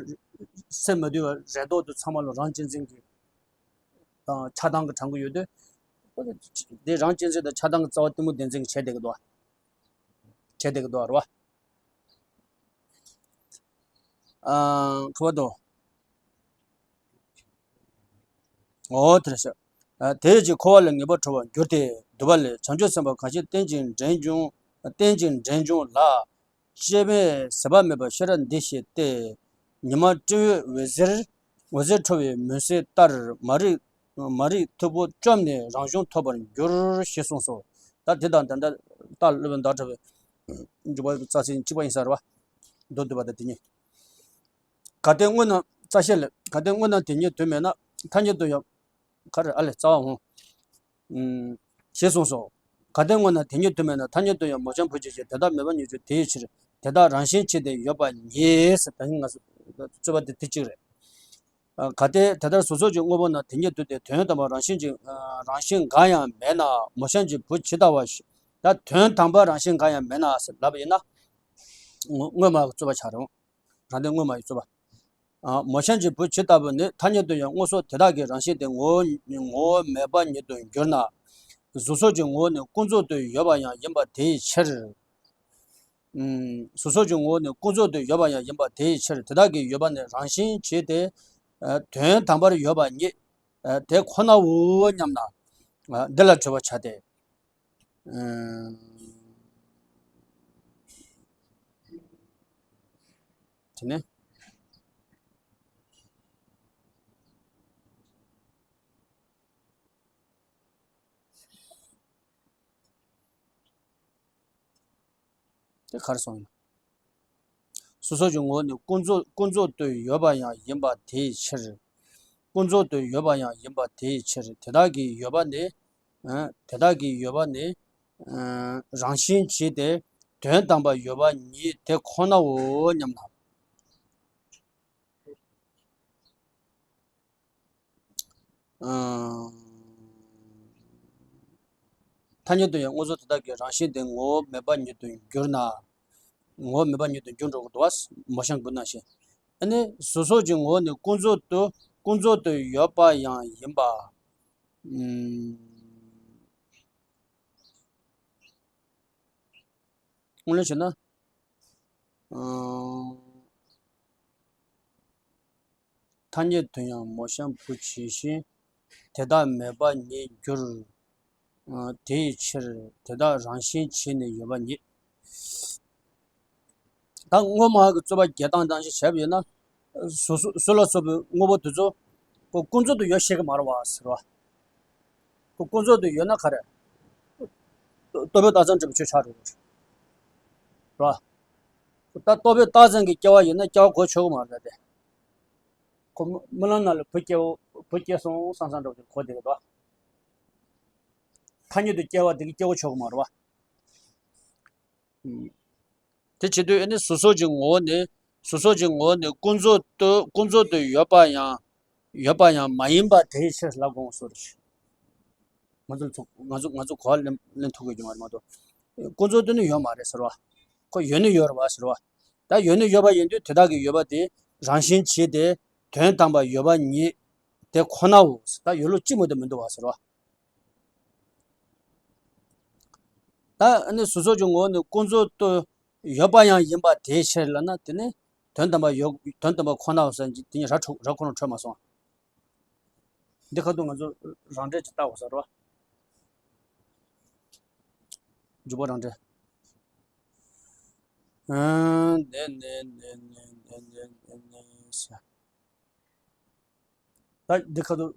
སེམས་མ་དུལ་བའི་རེ་དོགས་དེ་ཚང་མ་ལོ་རང་གཅེས་འཛིན་གྱི་དང་ཆགས་སྡང་གི་དྲངས་ཀྱི་ཡོད་དུས། ཁོ་དེ་རང་གཅེས་འཛིན་དང་ཆགས་སྡང་གི་རྩ་བ་གཏི་མུག་བདེན་འཛིན་གྱིས་བྱས་བསྡད་ཀྱི་འདུག་བྱས་བསྡད་ཀྱི་འདུག་རེད་བ། ཨ། ཁ་བ་དོ། འོ་དེར་ཤ། དེ་ཡི་ཕྱིར་འཁོར་བ་ལས་ངེས་པར་གྲོལ་བར་འགྱུར་ཏེ། འདུལ་བ་ལས། བྱང་ཆུབ་སེམས་དཔའ་གང་ཞིག་རྟེན་ཅིང་འབྲེལ་འབྱུང་། རྟེན་ཅིང་འབྲེལ་འབྱུང་ལ། སྐྱེ་མེད་ཟད་པ་མེད་པར་ཤེས་རབ་འདི་ཞེས་ཏེ། ཉི་མ་སྤྲིན་འོད་འོད་ཟེར། འོད་ཟེར་འཕྲོ་བའི་མུན་སེལ་ལྟར། མ་རིག་མ་རིག་མཐུ་བོ་བཅོམ་ནས་རང་བྱུང་ཐོབ་པར་འགྱུར། ཞེས་གསུངས་སོ། ད་དེ་དང་ད་ལྟ་རྟ་སློབ་དཔོན་ཟླ་གྲགས་པའི་འཇུག་པ་རྩ་ཚིག་གཅིག་པ་ཡིན་ས་རེད་བ། མདོར་བསྡུས་པ་དང་དེ་གཉིས། གལ་ཏེ་དངོས་རྣམས་རྩ་ཤེ་ལས། གལ་ཏེ་དངོས་རྣམས་དེ་ཉིད་དོན་མེད་ན། ཐ་སྙད་དུ་ཡང་ག་རེ་ཨ་ལས་རྩ་བ་འོང་། ཞེས་གསུངས་སོ། ག་དེ་སྔོ་ན་དེ་ཉིད་དུ་མེད་ན། ཐ་སྙད་དུ་ཡང་མོ་གཤམ་བུ་བྱས་ཕྱིར། དེ་དག་མེད་པ་ཉིད་འགྱུར་དེའི་ཕྱིར། དེ་དག་རང་བཞིན་བྱས་ཏེ་ཡོད་པ་ཉིད། ཟེར་ད་ནི་ང་ཚོ་རྩོད་པ་དེ་དེ་གཅིག་རེད། ཨ། གལ་ཏེ་དེ་ལྟར་སོ་སོ་ཀྱི་དངོས་པོ་ན་དེ་ཉིད་དུ་སྟེ། དོན་དམ་པར་རང་བཞིན་གྱི་ཨ་རང་བཞིན་འགའ་ཡང་མེད་ན། མོ་གཤམ་གྱི་བུ་ཇི་ལྟ་བ་བཞིན། ད་དོན་དམ་པར་རང་བཞིན་འགའ་ཡང་མེད་ན་ཟེར་ལབ་པ་ཡིན་ན། དངོས་དངོས་སྨྲ་བའི་རྩོད་པ་ཆགས་རེད། རང་སྟེང་དངོས་སྨྲ་བའི་རྩོད་པ། ཨ། མོ་གཤམ་གྱི་བུ་ཇི་ལྟ་བུ་ནི་ཐ་སྙད་དུ་ཡང་དངོས་སུ་དེ་དག་གི་རང་བཞིན་དེ་ངོ་བོ་ངོ་བོ་མེད་པ་ཉིད་དུ་འགྱུར་ན། གཟུགས་སོགས་ཀྱི་ངོ་བོ་ནི་ཀུན་རྫོབ་ཏུ་ཡོད་པ་ཡང་ཡིན་པ་དེའི་ཕྱིར། ཨུམ། གཟུགས་སོགས་ཀྱི་ངོ་བོ་ནི་ཀུན་རྫོབ་ཏུ་ཡོད་པ་ཡང་ཡིན་པ་དེའི་ཕྱིར། དེ་དག་གི་ཡོད་པ་ནི་རང་བཞིན་གྱིས་ཏེ། ཨ། དོན་དམ་པར་ཡོད་པ་ཉིད། ཨ། དེ་ཁོ་ནའོ་སྙམ་ན། ཨ། འདི་ལ་དྲི་བར་བྱ་སྟེ། ཨུམ། དེ་ནས། དེ་ག་རེ་གསུངས་ཡིན། གཟུགས་སོགས་ཀྱི་ངོ་བོ་ནི་ཀུན་རྫོབ་ཀུན་རྫོབ་ཏུ་ཡོད་པ་ཡང་ཡིན་པ་དེའི་ཕྱིར། ཀུན་རྫོབ་ཏུ་ཡོད་པ་ཡང་ཡིན་པ་དེའི་ཕྱིར། དེ་དག་གི་ཡོད་པ་ནི། ཨ། དེ་དག་གི་ཡོད་པ་ནི། ཨ། རང་བཞིན་གྱིས་ཏེ། དོན་དམ་པར་ཡོད་པ་ཉིད་དེ་ཁོ་ནའོ་སྙམ་ན། ཨ། ཐ་སྙད་དུ་ཡང་དངོས་སུ་དེ་དག་གི་རང་བཞིན་དེ་ངོ་བོ་མེད་པ་ཉིད་དུ་འགྱུར་ན། ངོ་བོ་མེད་པ་ཉིད་དུ་འགྱུར་འགྲོ་གི་འདུག་བ། མོ་གཤམ་བུ་ནང་བཞིན། ཨ་ནི་གཟུགས་སོགས་ཀྱི་ངོ་བོ་ནི་ཀུན་རྫོབ་ཏུ་ཀུན་རྫོབ་ཏུ་ཡོད་པ་ཡང་ཡིན་པ། ཨུམ། དངོས་གནས་བྱས་ན། ཨ། ཐ་སྙད་དུ་ཡང་མོ་གཤམ་བུ་ཇི་བཞིན། དེ་དག་མེད་པ་ཉིད་འགྱུར། ཨ། དེའི་ཕྱིར། དེ་དག་རང་བཞིན་བྱས་ནས་ཡོད་པ་ཉིད། ད་དངོས་སྨྲ་བ་གི་རྩོད་པ་རྒྱག་སྟངས་དང་ཞིག་བྱས་པ་ཡིན་ན། གཟུགས་གཟུགས་ལ་སོགས་པའི་དངོས་པོ་དེ་ཚོ་ཁོ་ཀུན་རྫོབ་ཏུ་ཡོད་ཤེས་ཀྱི་མ་རེད་བ་ཟེར་བ། ཁོ་ཀུན་རྫོབ་ཏུ་ཡོད་ན་ག་རེ། ལྟོ་ཕད་རྟགས་ཙམ་འབྲས་བུ་ཆོས་ཆགས་འགྲོ་གི་རེད། རེད་བ། ད་ལྟོ་ཕད་རྟགས་ཙམ་གྱི་སྐྱེ་བ་ཡིན་ན་སྐྱེ་བ་གོ་ཆོག་གི་མ་རེད་དེ། ཁོ་རྨི་ལམ་ནང་ལ་བུ་སྐྱེ་བོ་བུ་སྐྱེ་སོང་བསམ་བསམ་འདྲ་བོ་ཅིག་གོ་བསྡད་ཀྱི་འདུག་ཐ་སྙད་དུ་སྐྱེ་བ་དེ་གི་སྐྱེ་བོ་ཆོག་གི་མ་རེད་བ། ཨུམ། དེ་བྱེད་དུས་ཨེ་ནི་གཟུགས་སོགས་ཀྱི་ངོ་བོ་ནི། གཟུགས་སོགས་ཀྱི་ངོ་བོ་ནི་ཀུན་རྫོབ་ཏུ་ཀུན་རྫོབ་ཏུ་ཡོད་པ་ཡང་ཡོད་པ་ཡང་མ་ཡིན་པ་དེའི་ཕྱིར་ལབ་དགོས་སོ། ང་ཚོ་ཚོ་ང་ཚོ་ང་ཚོ་གོ་བ་ལེན་ལེན་ཐུབ་དགོས་ཀྱི་མ་རེད་མ་གཏོགས། ཀུན་རྫོབ་ཏུ་ནི་ཡོད་མ་རེད་ཟེར་བ། ཁོ་ཡོད་ནི་ཡོད་རེད་བ་ཟེར་བ། ད་ཡོད་ནི་ཡོད་པ་ཡིན་དུས་དེ་དག་གི་ཡོད་པ་དེ་རང་བཞིན་གྱིས་ཏེ་དོན་དམ་པར་ཡོད་པ་ཉིད་དེ་ཁོ་ནའོ། ད་ཡོད་ལུགས་གཅིག་མ་གཏོགས་མི་འདུག་བ་ཟེར་བ། ད་ཨ་ནི་གཟུགས་སོགས་ཀྱི་ངོ་བོ་ནི་ཀུན་རྫོབ་ཏུ་ཡོད་པ་ཡང་ཡིན་པ་དེའི་ཕྱིར་ལབ་ན། དེ་ནི་དོན་དམ་པར་ཡོད། དོན་དམ་པར་ཁོ་ནའོ་ཟེར་དེ་ཉིད་ར་འཕྲོད་ར་ཁོ་རང་འཕྲོད་མ་སོང་། འདི་ཁ་ཐུག་ང་ཚོ་རང་འགྲེལ་ཅིག་བལྟ་དགོས་ས་རེད་བ། འཇུག་པ་རང་འགྲེལ། ཨ། ནས་ནས་ནས་ནས་ནས་ནས་ནས་ནས་ཟེར། ད་འདི་ཁ་ཐུག་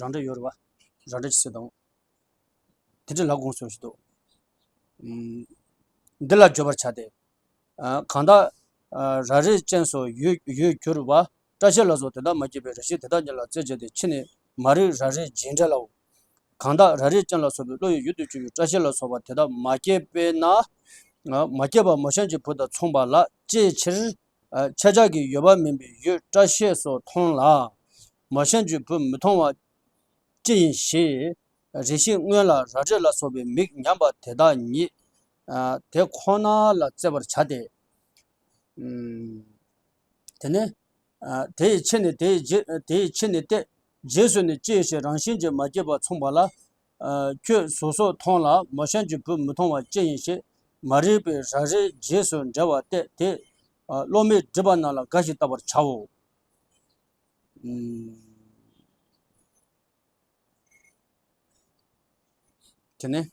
རང་འགྲེལ་ཡོད་རེད་བ། རང་འགྲེལ་ཅིག་གཟིགས་དང་། དེ་འདྲ་ལབ་དགོངས་སོ་ཞིག་འདུག་ཨུམ། འདི་ལ་བརྗོད་པར་བྱ་སྟེ། ཨ། གང་དག་ཨ། ར་རིས་ཅན་སོགས་ཡོད་ཡོད་གྱུར་པ། སྐྲ་ཤད་ལ་སོགས་དེ་དག་མ་སྐྱེས་པའི་རང་བཞིན་དེ་དག་ཉིད་ལ་རྩོད་བྱེད་དེ་ཕྱི་ནས་མ་རིག་ར་རིས་རྗེས་འབྲས་ལའོ། གང་དག་ར་རིས་ཅན་ལ་སོགས་པའི་བློ་ཡི་ཡུལ་དུ་གྱུར་པའི་སྐྲ་ཤད་ལ་སོགས་པ་དེ་དག་མ་སྐྱེས་པས་ན། ཨ། མ་སྐྱེས་པ་མོ་གཤམ་གྱི་བུ་དང་མཚུངས་པ་ལ་དཔྱད་ཕྱིར། ཨ། ཁྱེད་ཅག་གིས་ཡོད་པ་མིན་པའི་ཡུལ་སྐྲ་ཤད་སོགས་མཐོང་ལ། མོ་གཤམ་གྱི་བུ་མི་མཐོང་བ་ཅི་ཡིན་ཞེས། རེ་ཞིག་སྔོན་ལ་ར་རིས་ལ་སོགས་པའི་མིག་ཉམས་པ་དེ་དག་ཉིད། ཨ། དེ་ཁོ་ན་ལ་བརྩི་བར་བྱ་སྟེ། ཨུམ། དེ་ནས། ཨ། དེ་ཡི་ཕྱིར་ནི་དེ་ཡི་རྗེས། དེ་ཡི་ཕྱིར་ནི་སྟེ། རྗེས་སུ་ནི་ཅི་ཡིན་ཞེས་རང་བཞིན་གྱིས་མ་སྐྱེས་པ་མཚུངས་པ་ལ། ཨ། ཁྱོད་གཟུགས་སོགས་མཐོང་ལ་མོ་གཤམ་གྱི་བུ་མི་མཐོང་བ་ཅི་ཡིན་ཞེས། མ་རིག་པའི་ར་རིས་རྗེས་སུ་འབྲེལ་བ་སྟེ་དེ། ཨ། བློ་མིག་སྒྲིབ་པ་རྣམས་ལ་དགའ་ཞིང་བལྟ་བར་བྱའོ། ཨུམ། དེ་ནས།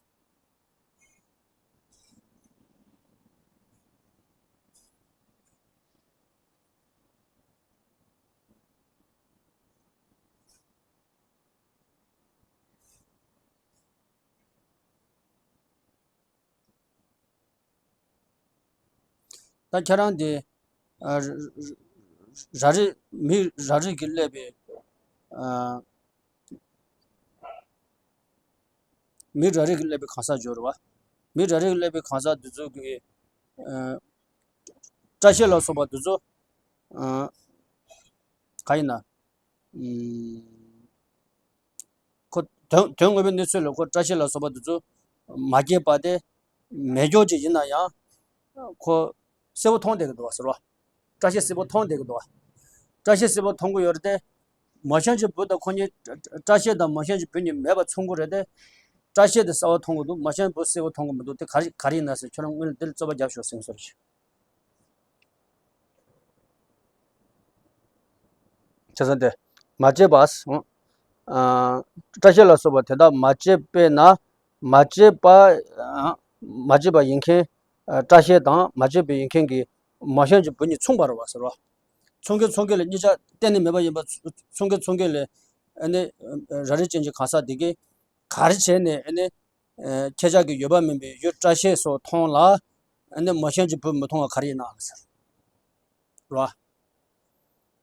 ད་ཁྱེད་རང་དེ། ཨ། ར་རིས་མིག་ར་རིས་ཀྱིས་བསླད་པའི། ཨ། མི་རབ་རིབ་ཀྱིས་བསླད་པའི་གང་ཟག་སྦྱོར་བ། མི་རབ་རིབ་ཀྱིས་བསླད་པའི་གང་ཟག་འདི་ཚོ་གི་ཨ་སྐྲ་ཤད་ལ་སོགས་པ་འདི་ཚོ་ཨ་ག་ཡིན་ན། ཨུམ། ཁོ་དོན་དོན་དངོས་པོའི་གནས་ཚུལ་ལ་ཁོ་སྐྲ་ཤད་ལ་སོགས་པ་འདི་ཚོ་མ་སྐྱེས་པ་དེ་མེད་སྐྱོ་ཅིག་ཡིན་ན་ཡང་ཁོ་གསལ་པོ་མཐོང་བསྡད་ཀྱི་འདུག་བ་ཟེར་བ། སྐྲ་ཤད་གསལ་པོ་མཐོང་བསྡད་ཀྱི་འདུག་བ། སྐྲ་ཤད་གསལ་པོ་མཐོང་གི་ཡོད་རེད་དེ། མ་བྱན་གྱི་བུ་དང་ཁོ་གཉིས་སྐྲ་ཤད་དང་མ་བྱན་གྱི་བུ་གཉིས་མེད་པ་མཚུངས་ཀྱི་རེད་དེ། སྐྲ་ཤད་དེ་གསལ་པོ་མཐོང་གི་འདུག་མ་བྱན་གྱི་བུ་གསལ་པོ་མཐོང་གི་མི་འདུག་དེ་ག་རེ་ག་རེ་ཡིན་ན་ཟེར། ཁྱོད་རང་སྔོན་ལ་འདི་ལ་རྩོད་པ་རྒྱབ་ཤོག་ཟེར་གྱི་ཟེར་བ་ཞིག་བྱས་ཙང་དེ་མ་བྱས་པ། ཨ་སྐྲ་ཤད་ལ་སོགས་པ་དེ་དག་མ་བྱས་པས་ན། མ་བྱས་པ། ཨ་མ་བྱས་པ་ཡིན་མཁན། ཨ་སྐྲ་ཤད་དང་མ་བྱས་པ་ཡིན་མཁན་གྱི་མ་བྱན་གྱི་བུ་གཉིས་མཚུངས་པ་རེད་བ་ཟེར་བ། མཚུངས་མཁན་མཚུངས་མཁན་ལ་གཉིས་ཆ་གཏན་ནས་མེད་པ་ཡིན་པ། མཚུངས་མཁན་མཚུངས་མཁན་ལ་ཨ་ནི་རབ་རིབ་ཅན་གྱི་གང་ཟག་འདི་གས་ག་རེ་བྱས་ནས་ཨ་ནི་ཨ་ཁྱེད་ཅག་གི་ཡོད་པ་མིན་པའི་ཡུལ་སྐྲ་ཤད་སོགས་མཐོང་ལ། ཨ་ནི་མ་བྱན་གྱི་བུ་མི་མཐོང་བ་ག་རེ་ཡིན་ནམ་ཟེར་བ།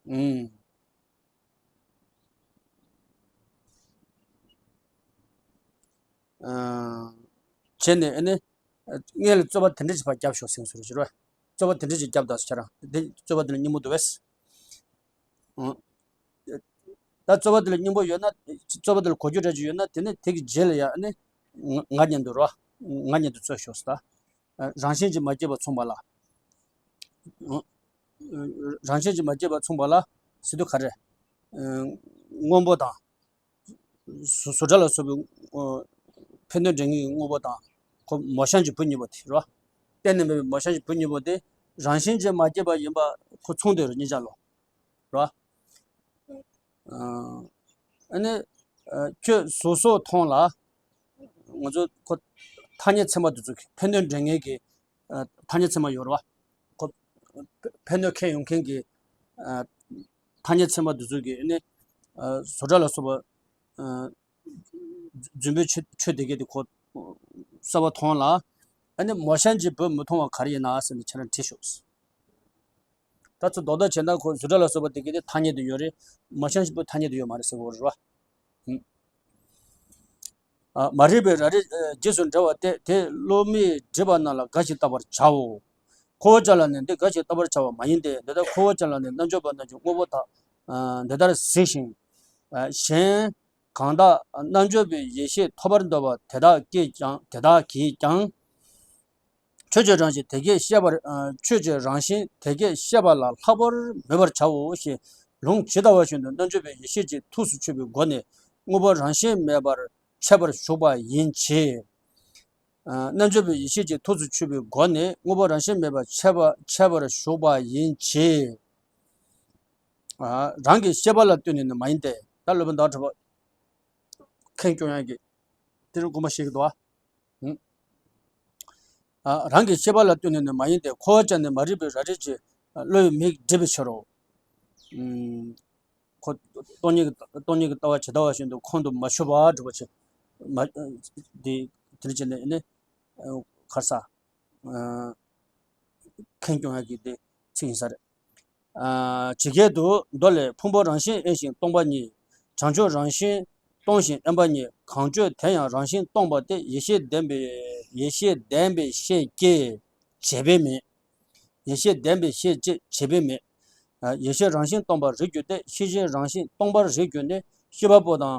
ཨུམ། ཨ་བྱས་ནས་ཨ་ནི་སྔོན་ལ་རྩོད་པ་དེ་འདྲ་ཞིག་ཕར་རྒྱབ་ཤོག་ཟེར་གྱི་ཟེར་བ། རྩོད་པ་དེ་འདྲ་ཞིག་རྒྱབ་དང་ཟེར་རང་། འདི་རྩོད་པ་འདི་ལ་སྙིང་པོ་འདུག་བས། ཨང་། ད་རྩོད་པ་འདི་ལ་སྙིང་པོ་ཡོད་ན། རྩོད་པ་འདི་ལ་གོ་རྒྱུ་འདྲ་ཅིག་ཡོད་ན། དེ་ནི་དེ་གི་རྗེས་ལ་ཡང་ཨ་ནི་ང་ང་མཉམ་དུ་རོ། ང་མཉམ་དུ་རྩོད་ཤོག་ཟེར་ད། རང་བཞིན་གྱིས་མ་སྐྱེས་པ་མཚུངས་པ་ལ། རང་བཞིན་གྱིས་མ་སྐྱེས་པ་མཚུངས་པ་ལ་ཟེར་དུས་ག་རེ། སྔོན་པོ་དང་། བཟོ་བཟོ་གྲྭ་ལ་སོགས་པའི་ཕན་དོན་འབྲེལ་ངེས་ཀྱི་དངོས་པོ་དང་། ཁོ་མ་བྱན་གྱི་བུ་གཉིས་པོ་དེ་རོ། གཏན་ནས་མེད་པའི་མ་བྱན་གྱི་བུ་གཉིས་པོ་དེ་རང་བཞིན་གྱིས་མ་སྐྱེས་པ་ཡིན་པ་ཁོ་མཚུངས་དེ་རོ། གཉིས་ཆ་ལོ། རོ། ཨ་ནི་ཁྱོད་གཟུགས་སོགས་མཐོང་ལ། ང་ཚོ་ཁོ་ཐ་སྙད་ཚད་མ་དེ་ཚོ་གི་ཕན་དོན་འབྲེལ་ངེས་ཀྱི་ཐ་སྙད་ཚད་མ་ཡོད་རེད་བ། ཁོ་ཕན་གནོད་ཁྱེར་ཡོང་མཁན་གྱི་ཐ་སྙད་ཚད་མ་དེ་ཚོ་གི་ནི་བཟོ་གྲྭ་ལ་སོགས་པ་རྫུན་པའི་ཆོས་ཆོས་དེ་གས་དེ་ཁོ་གསར་པ་མཐོང་ལ། ཨ་ནི་མ་བྱན་གྱི་བུ་མི་མཐོང་བ་ག་རེ་ཡིན་ན་ཟེར་ནས་ཁྱེད་རང་དྲིས་ཤོག་ད་ཚོ་རྡོག་རྡོག་བྱས་ན་ཁོ་བཟོ་གྲྭ་ལ་སོགས་པ་དེ་གས་དེ་ཐ་སྙད་དུ་ཡོད་རེད། མ་བྱན་གྱི་བུ་ཐ་སྙད་དུ་ཡོད་མ་རེད་ཟེར་གྱི་ཡོད་རེད་བ། ཨ་མ་རིག་པའི་རབ་རིབ་རྗེས་སུ་འབྲང་བ་སྟེ། དེ་བློ་མིག་བསྒྲིབས་པ་རྣམས་ལ་དགའ་ཞིང་བལྟ་བར་བྱའོ། འཁོར་བ་ཅན་ལ་ནི་འདི་དགའ་ཞིང་བལྟ་བར་བྱ་བ་མ་ཡིན་ཏེ། འདི་ལྟར་འཁོར་བ་ཅན་ལ་ནི་རྣལ་འབྱོར་པ་རྣམས་ཀྱི་དངོས་པོ་དག་འདི་ལྟར་གཟིགས་ཤིང་། གཞན་གང་དག་རྣལ་འབྱོར་པའི་ཡེ་ཤེས་ཐོབ་པར་འདོད་པ་དེ་དག་གིས་ཀྱང་དེ་དག་གིས་ཀྱང་། ཆོས་ཀྱི་རང་བཞིན་དེ་སྐད་བཤད་པར། ཆོས་ཀྱི་རང་བཞིན་དེ་སྐད་བཤད་པ་ལ་ལྷག་པར་མོས་པར་བྱའོ་ཞེས་ལུང་ཇི་ལྟ་བ་བཞིན་དུ་རྣལ་འབྱོར་པའི་ཡེ་ཤེས་ཀྱི་ཐུགས་སུ་ཆུད་པའི་སྒོ་ནས་དངོས་པོ་རང་བཞིན་མེད་པར་འཆད་པར་ཞུགས་པ་ཡིན་གྱི། རྣལ་འབྱོར་པའི་ཡེ་ཤེས་ཀྱི་ཐུགས་སུ་ཆུད་པའི་སྒོ་ནས་དངོས་པོ་རང་བཞིན་མེད་པར་འཆད་པ་འཆད་པར་ཞུགས་པ་ཡིན་གྱི། རང་གི་ཤེས་པ་ལ་ལྟོས་ནས་ནི་མ་ཡིན་ཏེ། ད་སློབ་དཔོན་ཟླ་བ་གྲགས་པ་ཁེངས་སྐྱུང་ཡག་གི་དེ་རུ་དགོངས་པ་བཞེས་ཀྱི་འདུག་ཨ། རང་གི་ཤེས་པ་ལ་ལྟོས་ནས་ནི་མ་ཡིན་ཏེ། འཁོར་བ་ཅན་ནི་མ་རིག་པའི་རབ་རིབ་ཀྱིས་བློའི་མིག་བསྒྲིབས་པའི་ཕྱིར་རོ། ཁོ་སྟོང་ཉིད་ཀྱི་སྟོང་ཉིད་ཀྱི་ལྟ་བ་ཇི་ལྟ་བ་བཞིན་དུ་ཁོང་དུ་མ་ཆུད་པ་སྒྲུབ་པ་ཆེ། མ་དེ་དེ་བྱས་ནས་ནི་གར་ས་ཁེངས་སྐྱུང་ཡག་གི་དེ་ཚིག་ཡིན་ས་རེད། ཇི་སྐད་དུ། མདོ་ལས། ཕུང་པོ་རང་བཞིན་དབེན་ཞིང་སྟོང་པ་ཉིད། བྱང་ཆུབ་རང་བཞིན་སྟོང་ཞིང་དབེན་པ་ཉིད། གང་སྤྱོད་དེ་ཡང་རང་བཞིན་སྟོང་པ་སྟེ། ཡེ་ཤེས་ལྡན་པའི་ཡེ་ཤེས་ལྡན་པའི་ཤེས་ཀྱིས་བྱས་པས་མེད། ཡེ་ཤེས་ལྡན་པའི་ཤེས་ཀྱིས་བྱས་པས་མེད། ཡེ་ཤེས་རང་བཞིན་སྟོང་པར་རིག་གྱུར་ཏེ། ཤེས་བཞིན་རང་བཞིན་སྟོང་པར་རིག་གྱུར་ནས། ཤེས་པ་པོ་དང་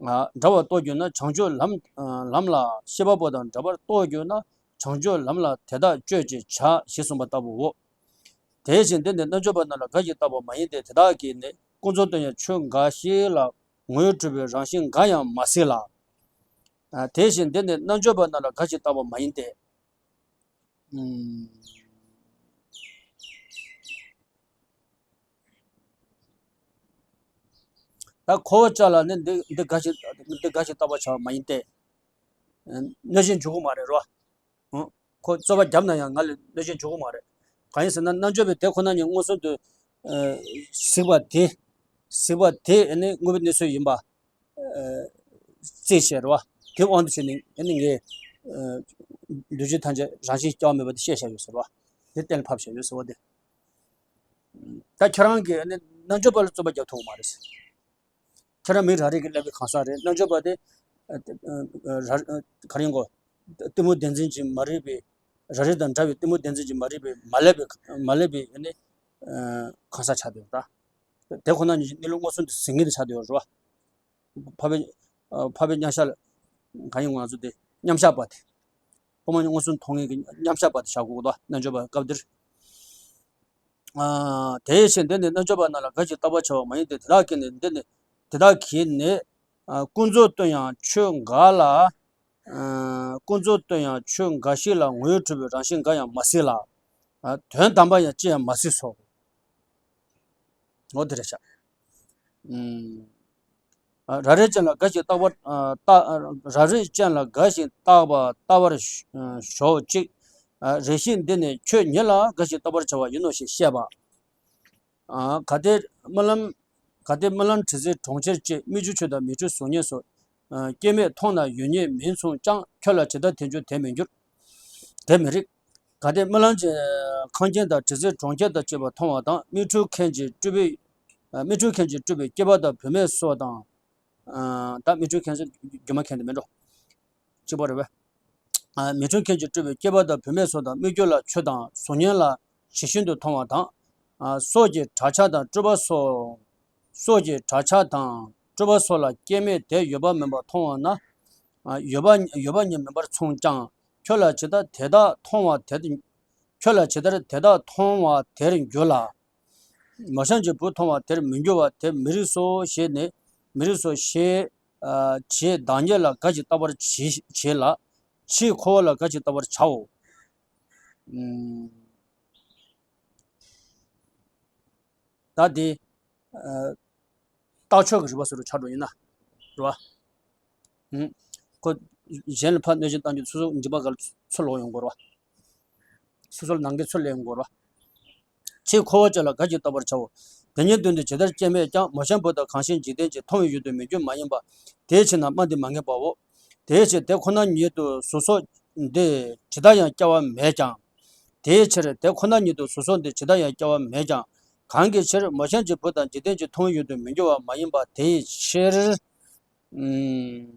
འདྲ་བར་རྟོགས་གྱུར་ན། བྱང་ཆུབ་ལམ་ལམ་ལ། ཤེས་པ་པོ་དང་འདྲ་བར་རྟོགས་གྱུར་ན། བྱང་ཆུབ་ལམ་ལ་དེ་དག་སྤྱོད་ཅེས་བྱ་ཞེས་གསུངས་པ་ལྟ་བུའོ། དེ་བཞིན་འདི་ནི་རྣལ་འབྱོར་པ་རྣམས་ལ་དགའ་ཞིང་བལྟ་བ་མ་ཡིན་ཏེ། དེ་དག་གིས་ནི་ཀུན་རྫོབ་ཏུ་ཡང་ཆོས་འགའ་ཞིག་ལ་ངོས་གྲུབ་པའི་རང་བཞིན་འགའ་ཡང་མ་གཟིགས་ལ། དེ་བཞིན་འདི་ནི་རྣལ་འབྱོར་པ་རྣམས་ལ་དགའ་ཞིང་བལྟ་བ་མ་ཡིན་ཏེ། ད་འཁོར་བ་ཅན་ལ་ནི་འདི་འདི་དགའ་ཞིང་འདི་དགའ་ཞིང་བལྟ་བར་བྱ་བ་མ་ཡིན་ཏེ། གནོད་སྦྱིན་འཇུག་གི་མ་རེད་རོ། ཁོ་རྩོད་པ་བརྒྱབ་ན་ཡང་ང་ལ་གནོད་སྦྱིན་འཇུག་གི་མ་རེད། གང་ཡིན་ཟེར་ན་རྣལ་འབྱོར་པས་དེ་ཁོ་ན་ཉིད་མངོན་སུམ་དུ་གཟིགས་པ་དེ། གཟིགས་པ་དེ་ནི་དངོས་པོའི་གནས་ཚུལ་ཡིན་པ་རྩིས་བྱས་རེད་བ། དེ་དབང་དུ་བྱས་ནས་ནི་ངས་འདུས་བྱས་ཐམས་ཅད་རང་བཞིན་སྐྱེ་བ་མེད་པ་དེ་བཤད་བཞག་ཡོད་ཟེར་བ། དེ་གཏན་ལ་ཕབ་བཞག་ཡོད་ཟེར་བ་དེ། ད་ཁྱེད་རང་གིས་ནི་རྣལ་འབྱོར་པ་ལ་རྩོད་པ་རྒྱབ་ཐུབ་ཀྱི་མ་རེད་ཟེར། ཁྱེད་རང་མི་རབ་རིབ་ཀྱིས་བསླད་པའི་གང་ཟག་རེད། རྣལ་འབྱོར་པ་དེ་ ཨ་ཨ་ར་ཨ་ག་རེ་ཡིན་གོ། གཏི་མུག་བདེན་འཛིན་གྱིས་མ་རིག་པའི། ར་རི་དང་འདྲ་བའི་གཏི་མུག་བདེན་འཛིན་གྱིས་མ་རིག་པའི་མ་བསླད་པའི་མ་བསླད་པའི་ཨ་ནི་ཨ་གང་ཟག་ཆགས་བསྡད་ཡོད་ད། དེ་ཁོ་ན་ཉིད་ཀྱི་གནས་ལུགས་མངོན་སུམ་དུ་གཟིགས་མཁན་དེ་ཆགས་བསྡད་ཡོད་རེད་བ། འཕགས་པའི་ཨ་འཕགས་པའི་མཉམ་གཞག་ལ་གང་ཡིན་ང་ཚོ་དེ་མཉམ་གཞག་པ་དེ། དབུ་མ་མངོན་སུམ་མཐོང་མཁན་གྱི་མཉམ་གཞག་པ་དེ་བཞག་དགོས་ཀྱི་འདུག་རྣལ་འབྱོར་པ་སྐབས་འདིར། ཨ་དེའི་ཕྱིར་འདི་ནི་རྣལ་འབྱོར་པ་རྣམས་ལ་འགའ་ཞིག་བརྟག་པར་བྱ་བ་མ་ཡིན་ཏེ། དེ་དག་གིས་ནི་འདི་ནི་དེ་དག་གིས་ནི་ཨ་ཀུན་རྫོབ་ཏུ་ཡང་ཆོས་འགའ་ལ། ཨ་ཀུན་རྫོབ་ཏུ་ཡང་ཆོས་འགའ་ཞིག་ལ་ངོ་བོས་གྲུབ་པའི་རང་བཞིན་འགའ་ཡང་མ་གཟིགས་ལ། ཨ་དོན་དམ་པར་ཡང་ཅི་ཡང་མ་གཟིགས་སོ། འོ་དེ་རེད་ཤག་ཨུམ། ཨ་རབ་རིབ་ཅན་ལ་འགའ་ཞིག་བརྟག་པར་ཨ་བརྟག་ཨ་རབ་རིབ་ཅན་ལ་འགའ་ཞིག་བརྟག་པ་བལྟ་བར་ཞོག་ཅིག་ཨ་རེ་ཞིག་འདི་ནི་ཁྱོད་ཉིད་ལ་འགའ་ཞིག་བརྟག་པར་བྱ་བ་ཡིན་ནོ་ཞེས་བཤད་པ། ཨ་གལ་ཏེ་རྨི་ལམ། གལ་ཏེ་རྨི་ལམ་དྲི་ཟའི་གྲོང་ཁྱེར་བཅས་མིག་ཆུའི་ཆུ་དང་མིག་ཆུའི་གཟུགས་བརྙན་སོགས་ཨ་སྐྱེ་མེད་མཐོང་ན་ཡོད་ཉིད་མིན་མཚུངས་ཀྱང་ཁྱོད་ལ་ཇི་ལྟར་དེ་འགྱུར་དེ་མི་འགྱུར། དེ་མི་རིགས། གལ་ཏེ་རྨི་ལམ་གྱི་ཁང་ཁྱིམ་དང་དྲི་ཟའི་གྲོང་ཁྱེར་དང་བཅས་པ་མཐོང་བ་དང་མིག་འཕྲུལ་མཁན་གྱིས་སྤྲུལ་པའི་ཨ་མིག་འཕྲུལ་མཁན་གྱིས་སྤྲུལ་པའི་སྐྱེས་པ་དང་བུད་མེད་སོགས་དང་། ཨ་ད་མིག་འཕྲུལ་མཁན་ཚོ་སྒྱུ་མ་མཁན་དེ་མིན་འགྲོ། གཅིག་པ་རེད་པས། ཨ་མིག་འཕྲུལ་མཁན་གྱིས་སྤྲུལ་པའི་སྐྱེས་པ་དང་བུད་མེད་སོགས་དང་སྨིག་རྒྱུ་ལ་ཆུ་དང་གཟུགས་བརྙན་ལ་ཇི་བཞིན་དུ་མཐོང་བ་དང་། ཨ་སྲོག་གི་བྲག་ཆ་དང་སྤྲུལ་པ་སོགས། སྲོག་གི་བྲག་ཆ་དང་སྤྲུལ་པ་སོགས་ལ་སྐྱེ་མེད་དེ་ཡོད་པ་མིན་པ་མཐོང་བ་ན། ཨ་ཡོད་པ་ཡོད་པ་ཉིད་མིན་པར་མཚུངས་ཀྱང་ཁྱོད་ལ་ཇི་ལྟར་དེ་དག་མཐོང་བ་དེ། ཁྱོད་ལ་ཇི་ལྟར་དེ་དག་མཐོང་བ་དེར་འགྱུར་ལ། མོ་གཤམ་གྱི་བུ་མཐོང་བ་དེར་མི་འགྱུར་བ་དེ་མི་རིགས་སོ་ཞེས་ནི། མི་རིགས་སོ་ཞེས། ཨ་བྱས་བདག་ཉིད་ལ་འགའ་ཞིག་བརྟག་པར་བྱེད་བྱེད་ལ། ཕྱིའི་འཁོར་བ་ལ་འགའ་ཞིག་བརྟག་པར་བྱའོ། ཨུམ། ད་དེ། ཨ་རྟགས་ཆོས་ཀྱི་རིགས་པ་ཟེར་བ་ཆགས་འགྲོ་ཡིན་ན། རེད་བ། ཨུམ། ཁོ། གཞན་ལ་ཕར་གནོད་སྦྱིན་བཏང་རྒྱུ་སོ་སོ་འཇིགས་པ་ག་ལ་ཚུར་ལོག་ཡོང་དགོས་རེད་བ། སོ་སོ་ལ་ནང་འགལ་ཚུར་སླེབས་ཡོང་དགོས་རེད་བ། ཕྱིའི་འཁོར་བ་ཅན་ལ་འགའ་ཞིག་བརྟག་པར་བྱའོ། དེ་ཉིད་དོན་དུ་ཇི་ལྟར་སྐྱེ་མེད་ཀྱང་མོ་གཤམ་བུ་དང་གང་ཞིག་འཇིག་རྟེན་གྱི་མཐོང་བའི་ཡུལ་དུ་མི་འགྱུར་མ་ཡིན་པ། དེའི་ཕྱིར་ན་སྨྲ་འདི་མ་ངེས་པའོ། དེའི་ཕྱིར་དེ་ཁོ་ན་ཉིད་དུ་གཟུགས་སོགས་འདི་ཇི་ལྟར་ཡང་སྐྱེ་བ་མེད་ཀྱང་། དེའི་ཕྱིར་དེ་ཁོ་ན་ཉིད་དུ་གཟུགས་སོགས་འདི་ཇི་ལྟར་ཡང་སྐྱེ་བ་མེད་ཀྱང་། གང་གི་ཕྱིར་མོ་གཤམ་གྱི་བུ་དང་འཇིག་རྟེན་གྱི་མཐོང་བའི་ཡུལ་དུ་མི་འགྱུར་བ་མ་ཡིན་པ་དེའི་ཕྱིར། ཨུམ།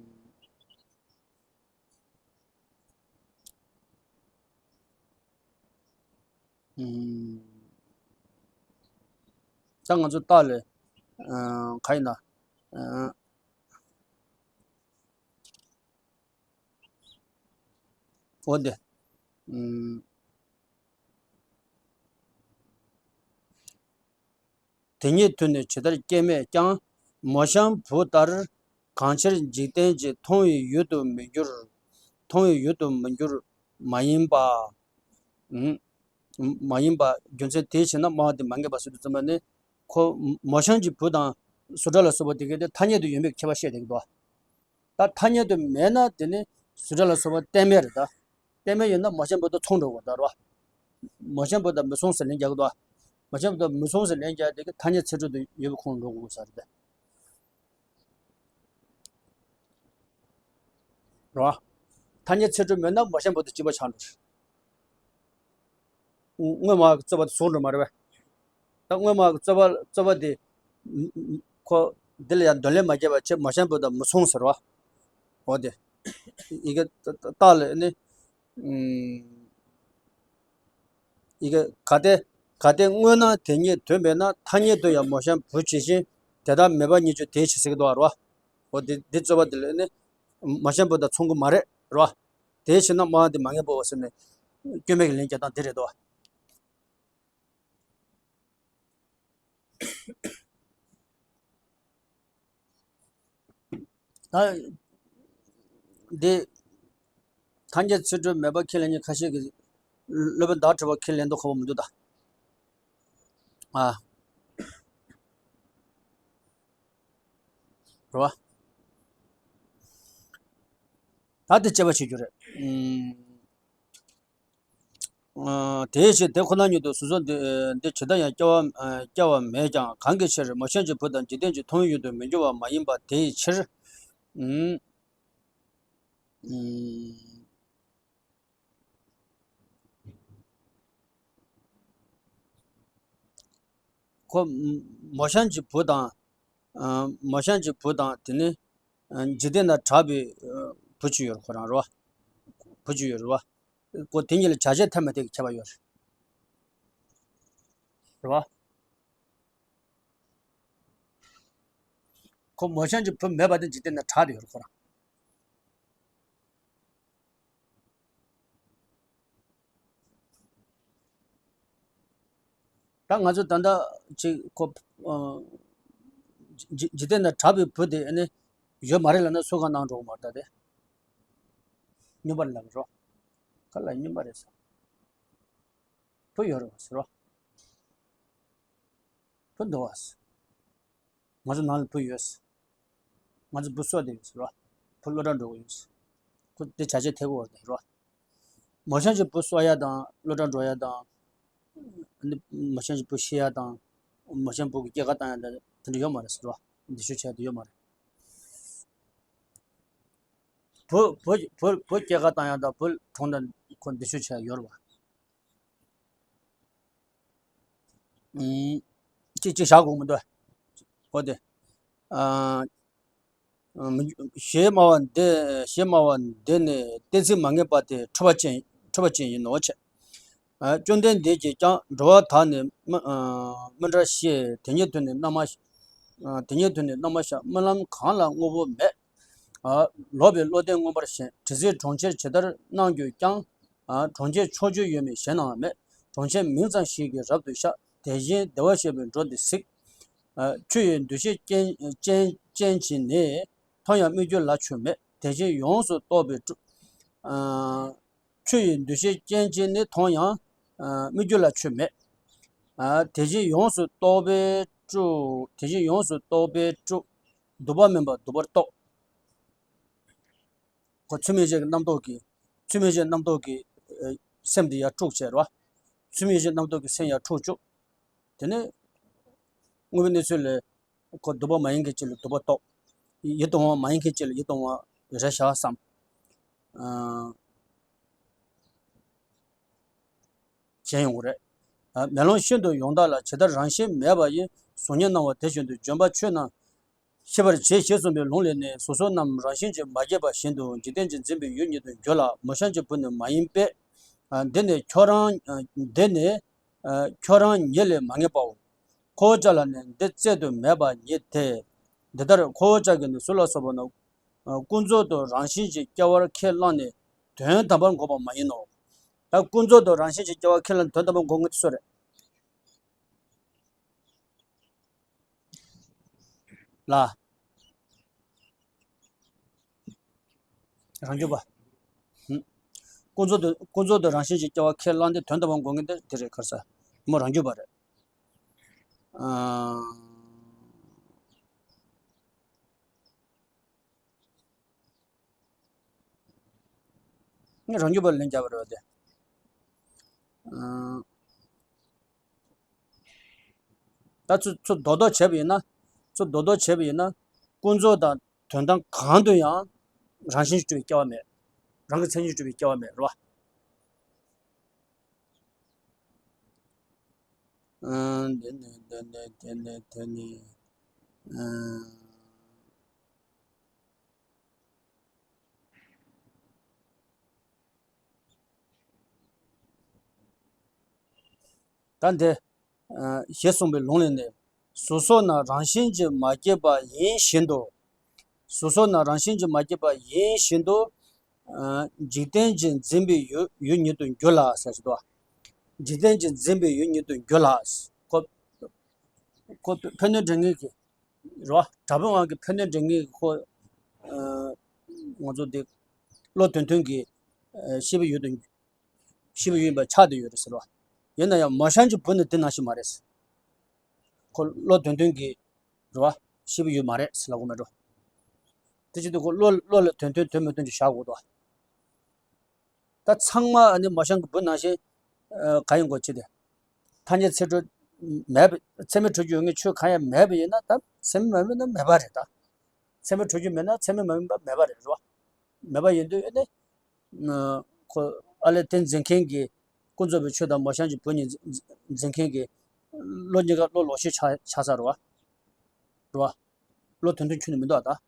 ཨུམ། ད་ང་ཚོ་རྟགས་ལས། ཨ་ག་ཡིན་ན། ཨ་འོ་འདི། ཨུམ། དེ་ཉིད་དུ་ནི་ཇི་ལྟར་སྐྱེ་མེད་ཀྱང་། མོ་གཤམ་བུ་ལྟར་གང་ཕྱིར་འཇིག་རྟེན་གྱི་མཐོང་བའི་ཡུལ་དུ་མི་འགྱུར། མཐོང་བའི་ཡུལ་དུ་མི་འགྱུར་མ་ཡིན་པ། ཨུམ། མ་ཡིན་པ་རྒྱུ་མཚན་དེའི་ཕྱིར་ན་སྨྲ་བ་འདི་མ་ངེས་པ་ཟེར་དུས་ཙམ་པ་ནི། ཁོ་མོ་གཤམ་གྱི་བུ་དང་གཟུགས་སྒྲ་ལ་སོགས་པ་དེ་གའི་དེ་ཐ་སྙད་དུ་ཡོད་མེད་ཀྱི་ཁྱད་པར་བཤད་བསྡད་ཀྱི་འདུག་ད་ཐ་སྙད་དུ་མེད་ན་དེ་ནི་གཟུགས་སྒྲ་ལ་སོགས་པ་གཏན་མེད་རེད་ད། གཏན་མེད་ཡིན་ན་མོ་གཤམ་བུ་དང་མཚུངས་འགྲོ་དགོས་ད་རེད་བ། མོ་གཤམ་བུ་དང་མི་མཚུངས་ཟེར་ལན་རྒྱག་གི་འདུག་མོ་གཤམ་བུ་དང་མི་མཚུངས་ཟེར་ལན་རྒྱག་དེ་གི་ཐ་སྙད་ཚིག་གྲོགས་དུ་ཡོད་པའི་ཁོངས་འགྲོ་དགོས་ས་རེད་ད། རེད་བ། ཐ་སྙད་ཚིག་གྲོགས་མེད་ན་མོ་གཤམ་བུ་དང་གཅིག་པ་ཆགས་འགྲོ་རེད། དངོས་སྨྲ་བའི་རྩོད་པ་དེ་བཟུང་འགྲོ་མ་རེད་པས། ད་དངོས་སྨྲ་བའི་རྩོད་པ་རྩོད་པ་དེ། ཁོ་འདི་ལ་ཡང་འདོད་ལན་མ་བརྒྱབ་པ་བྱས་མོ་གཤམ་བུ་དང་མི་མཚུངས་ཟེར་བ། འོ་དེ། ཡི་གེ་རྟགས་ལས་ནི། ཡི་གེ་གལ་ཏེ། གལ་ཏེ་དངོས་སྣང་དེ་ཉིད་དོན་མེད་ན་ཐ་སྙད་དུ་ཡང་མོ་གཤམ་བུ་ཇི་བཞིན་དེ་ལྟར་མེད་པ་ཉིད་ཀྱང་དེའི་ཕྱིར་ཟེར་གྱི་འདུག་པ་རེད་བ། འོ་དེ་འདི་རྩོད་པ་འདི་ལས་ནི། མོ་གཤམ་བུ་དང་མཚུངས་ཀྱི་མ་རེད་རེད་བ། དེའི་ཕྱིར་ན་སྨྲ་བ་འདི་མ་ངེས་པའོ་ཟེར་ནས། སྐྱོན་མེད་ཀྱི་ལན་རྒྱག་སྟངས་འདི་རེད་དོ། ད་འདི་ཐ་སྙད་ཚིག་གྲོགས་མེད་པ་ཁས་ལེན་མཁན་ཁ་ཤས་ཀྱིས་སློབ་དཔོན་བདག་ཁྲི་པ་ཁས་ལེན་མདོག་ཁ་པོ་མི་འདུག་ད། ཨ། རེད་བ། ད་དེ་དཔྱད་པ་བྱེད་རྒྱུ་རེད། ཨུམ། ཨ་དེའི་ཕྱིར་དེ་ཁོ་ན་ཉིད་དུ་གཟུགས་སོགས་འདི་འདི་ཇི་ལྟར་ཡང་སྐྱེ་བ་སྐྱེ་བ་མེད་ཀྱང་གང་གི་ཕྱིར་མོ་གཤམ་གྱི་བུ་དང་འཇིག་རྟེན་གྱི་མཐོང་བའི་ཡུལ་དུ་མི་འགྱུར་བ་མ་ཡིན་པ་དེའི་ཕྱིར། ཨུམ། ཨུམ། ཁོ་མོ་གཤམ་གྱི་བུ་དང་། ཨ་མོ་གཤམ་གྱི་བུ་དང་དེ་ནི། འཇིག་རྟེན་ན་གྲགས་པའི་བུ་གཅིག་ཡོད་རེད། ཁོ་རང་རེད་བ། བུ་གཅིག་ཡོད་རེད་བ། ཁོ་དེ་གཉིས་ལ་བྱ་བྱེད་ཐ་མ་དེ་གི་ཁྱད་པར་ཡོད་རེད། རེད་བ། ཁོ་མོ་གཤམ་གྱི་བུ་མེད་པ་དེ་འཇིག་རྟེན་ན་གྲགས་དེ་ཡོད་རེད་ཁོ་རང་། ད་ང་ཚོ་ད་ལྟ་ཅིག་ཁོ་འཇིག་རྟེན་ན་གྲགས་པའི་བུ་དེ་ཨ་ནི་ཡོད་མ་རེད་ལབ་ན་སུ་གང་གནང་འགྲོ་གི་མ་རེད་ད་དེ། སྨྱོན་པ་ལབ་རོ། ག་ལ་སྨྱོན་པ་རེད་ཟེར། བུ་ཡོད་རེད་བ་ཟེར་རོ། བུ་འདུག་བ་ཟེར། ང་ཚོ་ནང་ལ་བུ་ཡོད་ཟེར། ང་ཚོ་བུ་གསོ་བསྡད་ཡོད་ཟེར་རོ། བུ་སློབ་གྲྭ་འགྲོ་གི་ཡོད་ཟེར། ཁོ་དེ་བྱ་བྱེད་ཐེབས་ཀྱི་ཡོད་རེད་རོ། མོ་གཤམ་གྱི་བུ་གསོ་ཡ་དང་སློབ་གྲྭ་འགྲོ་ཡ་དང་། མོ་གཤམ་གྱི་བུ་ཤི་ཡ་དང་། མོ་གཤམ་བུ་གི་སྐྱེས་སྐར་བཏང་ཡ་དང་དེ་འདྲ་ཡོད་མ་རེད་ཟེར་རོ། འདི་ཤོད་བྱ་ཡ་དེ་ཡོད་མ་རེད། བུ་བུ་བུ་བུ་སྐྱེས་སྐར་བཏང་ཡ་དང་བུ་གྲོངས་དང་ཁོ་འདི་ཤོད་བྱ་ཡ་ཡོད་རེད་བ། ཅིག་ཅིག་བཞག་དགོས་མི་འདུག་གོ་དེ། ཞེས་སྨྲ་བ་འདི་ཞེས་སྨྲ་བ་འདི་ནི་གཏན་ཚིགས་མ་ངེས་པ་སྟེ་འཁྲུལ་པ་ཅན་འཁྲུལ་པ་ཅན་ཡིན་ནོ་ཞེས། བཅོམ་ལྡན་འདས་ཀྱིས་ཀྱང་འགྲོ་བ་དག་ནི་སྨིན་སྨིན་དྲག་ཤེས། དེ་ཉིད་དུ་ནི་རྣམ་མ་དེ་ཉིད་དུ་ནི་རྣམ་མ་ཤར། རྨི་ལམ་གང་ལ་དངོས་པོ་མེད། ལོག་པའི་བློ་ལྡན་མངོན་པར་ཞེན། དྲི་ཟའི་གྲོང་ཁྱེར་ཇི་ལྟར་སྣང་གྱུར་ཀྱང་། གྲོང་ཁྱེར་ཕྱོགས་བཅུར་ཡོད་མིན་ཞེན་ནའང་མེད། གྲོང་ཁྱེར་མིང་ཙམ་ཞིག་གིས་རབ་ཏུ་ཤར། དེ་བཞིན་བདེ་བར་གཤེགས་པས་འགྲོ་འདི་གཟིགས། ཆུ་ཡི་འདུ་ཤེས་ཅན་ཅན་ཅན་གྱིས་ནི། མཐོང་ཡང་སྨིག་རྒྱུ་ལ་ཆུ་མེད། དེ་བཞིན་ཡོངས་སུ་རྟོག་པའི་སྤྲོ། ཆུ་ཡི་འདུ་ཤེས་ཅན་གྱིས་ནི། མཐོང་ཡང་སྨིག་རྒྱུ་ལ་ཆུ་མེད། དེ་བཞིན་ཡོངས་སུ་རྟོག་པའི་སྤྲོ། དེ་བཞིན་ཡོངས་སུ་རྟོག་པའི་སྤྲོ། སྡུག་པ་མིན་པ་སྡུག་པར་རྟོག་ཁོ་ཚུལ་མིན་གཞན་གྱི་རྣམ་རྟོག་གིས། ཚུལ་མིན་གཞན་རྣམ་རྟོག་གིས་སེམས་འདི་ཡར་དཀྲུགས་བྱས་རོ། ཚུལ་མིན་གཞན་རྣམ་རྟོག་གིས་སེམས་ཡར་དཀྲུགས་བཅུག་དེ་ནས་དངོས་པོའི་གནས་ཚུལ་ལས་ཁོ་སྡུག་པ་མ་ཡིན་མཁན་ཅིག་ལ་སྡུག་པ་རྟོགས། ཡིད་དུ་འོང་བ་མ་ཡིན་མཁན་ཅིག་ལ་ཡིད་དུ་འོང་བ་རེད་བཞག་བསམ། གཞན་ཡོང་གི་རེད། མེ་ལོང་ཤིན་ཏུ་ཡོངས་དག་ལ། ཇི་ལྟར་རང་བཞིན་མེད་པ་ཡི། གཟུགས་བརྙན་སྣང་བ་དེ་བཞིན་དུ། ལྗོན་པ་ཆུ་རྣམས་ཤེས་པར་བྱེད། ཞེས་གསུངས་པའི་ལུང་ལས་ནི། གཟུགས་སོགས་རྣམས་རང་བཞིན་གྱིས་མ་སྐྱེས་པ་བཞིན་དུ། འཇིག་རྟེན་གྱིས་འཛིན་པའི་ཡུལ་ཉིད་དུ་འགྱུར་ལ། མོ་གཤམ་གྱི་བུ་ནི་མ་ཡིན་པས། འདི་ནི་ཁྱོད་རང་འདི་ནི་ཁྱོད་རང་ཉིད་ལས་མ་ངེས་པའོ། ཁོ་བོ་ཅག་ལ་ནི་འདི་བཙལ་དུ་མེད་པ་ཉིད་དེ། འདི་ལྟར་ཁོ་བོ་ཅག་གིས་ནི་གཟུགས་ལ་སོགས་པ་རྣམས་ཀུན་རྫོབ་ཏུ་རང་བཞིན་གྱིས་སྐྱེ་བར་ཁས་བླངས་ནས་དོན་དམ་པར་འགོག་པ་མ་ཡིན་ནོ། ད་ཀུན་རྫོབ་ཏུ་རང་བཞིན་གྱིས་སྐྱེ་བར་ཁས་བླངས་དོན་དམ་པར་འགོག་ངེས་དེ་སུ་རེད། ལ། རང་རྒྱུད་པ། ཀུན་རྫོབ་ཏུ་ཀུན་རྫོབ་ཏུ་རང་བཞིན་གྱིས་སྐྱེ་བར་ཁས་བླངས་ཏེ་དོན་དམ་པར་འགོག་ངེས་དེ་དེ་རེད་ཁར་ས། མོ་རང་རྒྱུད་པ་རེད། ཨ། ངས་རང་རྒྱུད་པ་ལན་བརྒྱབ་པ་རེད་བ་དེ། ཨ། ད་ཚུར་ཚུར་རྡོག་རྡོག་བྱས་པ་ཡིན་ན། ཚུར་རྡོག་རྡོག་བྱས་པ་ཡིན་ན། ཀུན་རྫོབ་དང་དོན་དམ་གང་དུ་ཡང་རང་བཞིན་གྱིས་གྲུབ་པའི་སྐྱེ་བ་མེད། རང་གི་མཚན་ཉིད་གྲུབ་པའི་སྐྱེ་བ་མེད་རེད་བ། ཨ། འདི་ནི་འདི་ནི་དེ་ནི་དེ་ནི། ཨ། ད་འདི། ཨ། ཞེས་གསུངས་པའི་ལུང་ལས་ནི། གཟུགས་སོགས་རྣམས་རང་བཞིན་གྱིས་མ་སྐྱེས་པ་ཡིན་བཞིན་དུ། གཟུགས་སོགས་རྣམས་རང་བཞིན་གྱིས་མ་སྐྱེས་པ་ཡིན་བཞིན་དུ། ཨ། འཇིག་རྟེན་གྱིས་འཛིན་པའི་ཡུལ་ཡུལ་ཉིད་དུ་འགྱུར་ལ་ཟེར་ཞིག་འདུག་འཇིག་རྟེན་གྱིས་འཛིན་པའི་ཡུལ་ཉིད་དུ་འགྱུར་ལ། ཁོ་ཁོ་ཕན་གནོད་འབྲེལ་ངེས་ཀྱི་རོ། དྲང་པོའི་དབང་གིས་ཕན་གནོད་འབྲེལ་ངེས་ཀྱི་ཁོ། ཨ། ང་ཚོ་འདི་བློ་དོན་མཐུན་གྱི་ཤེས་པའི་ཡུལ་དུ། ཤེས་པའི་ཡུལ་ཡིན་པ་ཆགས་བསྡད་ཡོད་རེད་ཟེར་བ། ཡིན་ན་ཡང་མོ་གཤམ་གྱི་བུ་ནི་དེ་ནང་བཞིན་མ་རེད། ཁོ་བློ་དོན་མཐུན་གྱི་རེད་བ། ཤེས་པའི་ཡུལ་མ་རེད་ཟེར་ལབ་དགོས་མེད་འགྲོ། དེ་བྱེད་དུས་ཁོ་བློ་བློ་ལ་དོན་མཐུན་དོན་མི་མཐུན་གྱི་བཞག་དགོས་དོ། ད་ཚང་མ་ཨ་ནི་མོ་གཤམ་གྱི་བུ་ནང་བཞིན་ག་ཡིན་དགོས་ཅི་དེ། ཐ་སྙད་ཚད་གྲུབ་མེད་པ་ཚད་མས་གྲུབ་རྒྱུ་ཡོད་ངེས་ཆོས་གང་ཡང་མེད་པ་ཡིན་ན་ད་ཚད་མས་མ་ཡིན་ན་མེད་པ་རེད་ད། ཚད་མས་གྲུབ་རྒྱུ་མེད་ན་ཚད་མས་མ་ཡིན་པ་མེད་པ་རེད་རོ། མེད་པ་ཡིན་དུས་ཨེ་ནི། ཁོ་ཨ་ལས་དེ་འཛིན་མཁན་གྱི་ཀུན་རྫོབ་པའི་ཆོས་དང་མོ་གཤམ་གྱི་བུ་གཉིས་འཛིན་འཛིན་མཁན་གྱི་བློ་གཉིས་ཀ་བློ་ལོག་ཤེས་ཆགས་ཆགས་ཚར་རོ། རོ། བློ་དོན་མཐུན་ཁྱོན་ནས་མི་འདུག་ཨ་ད།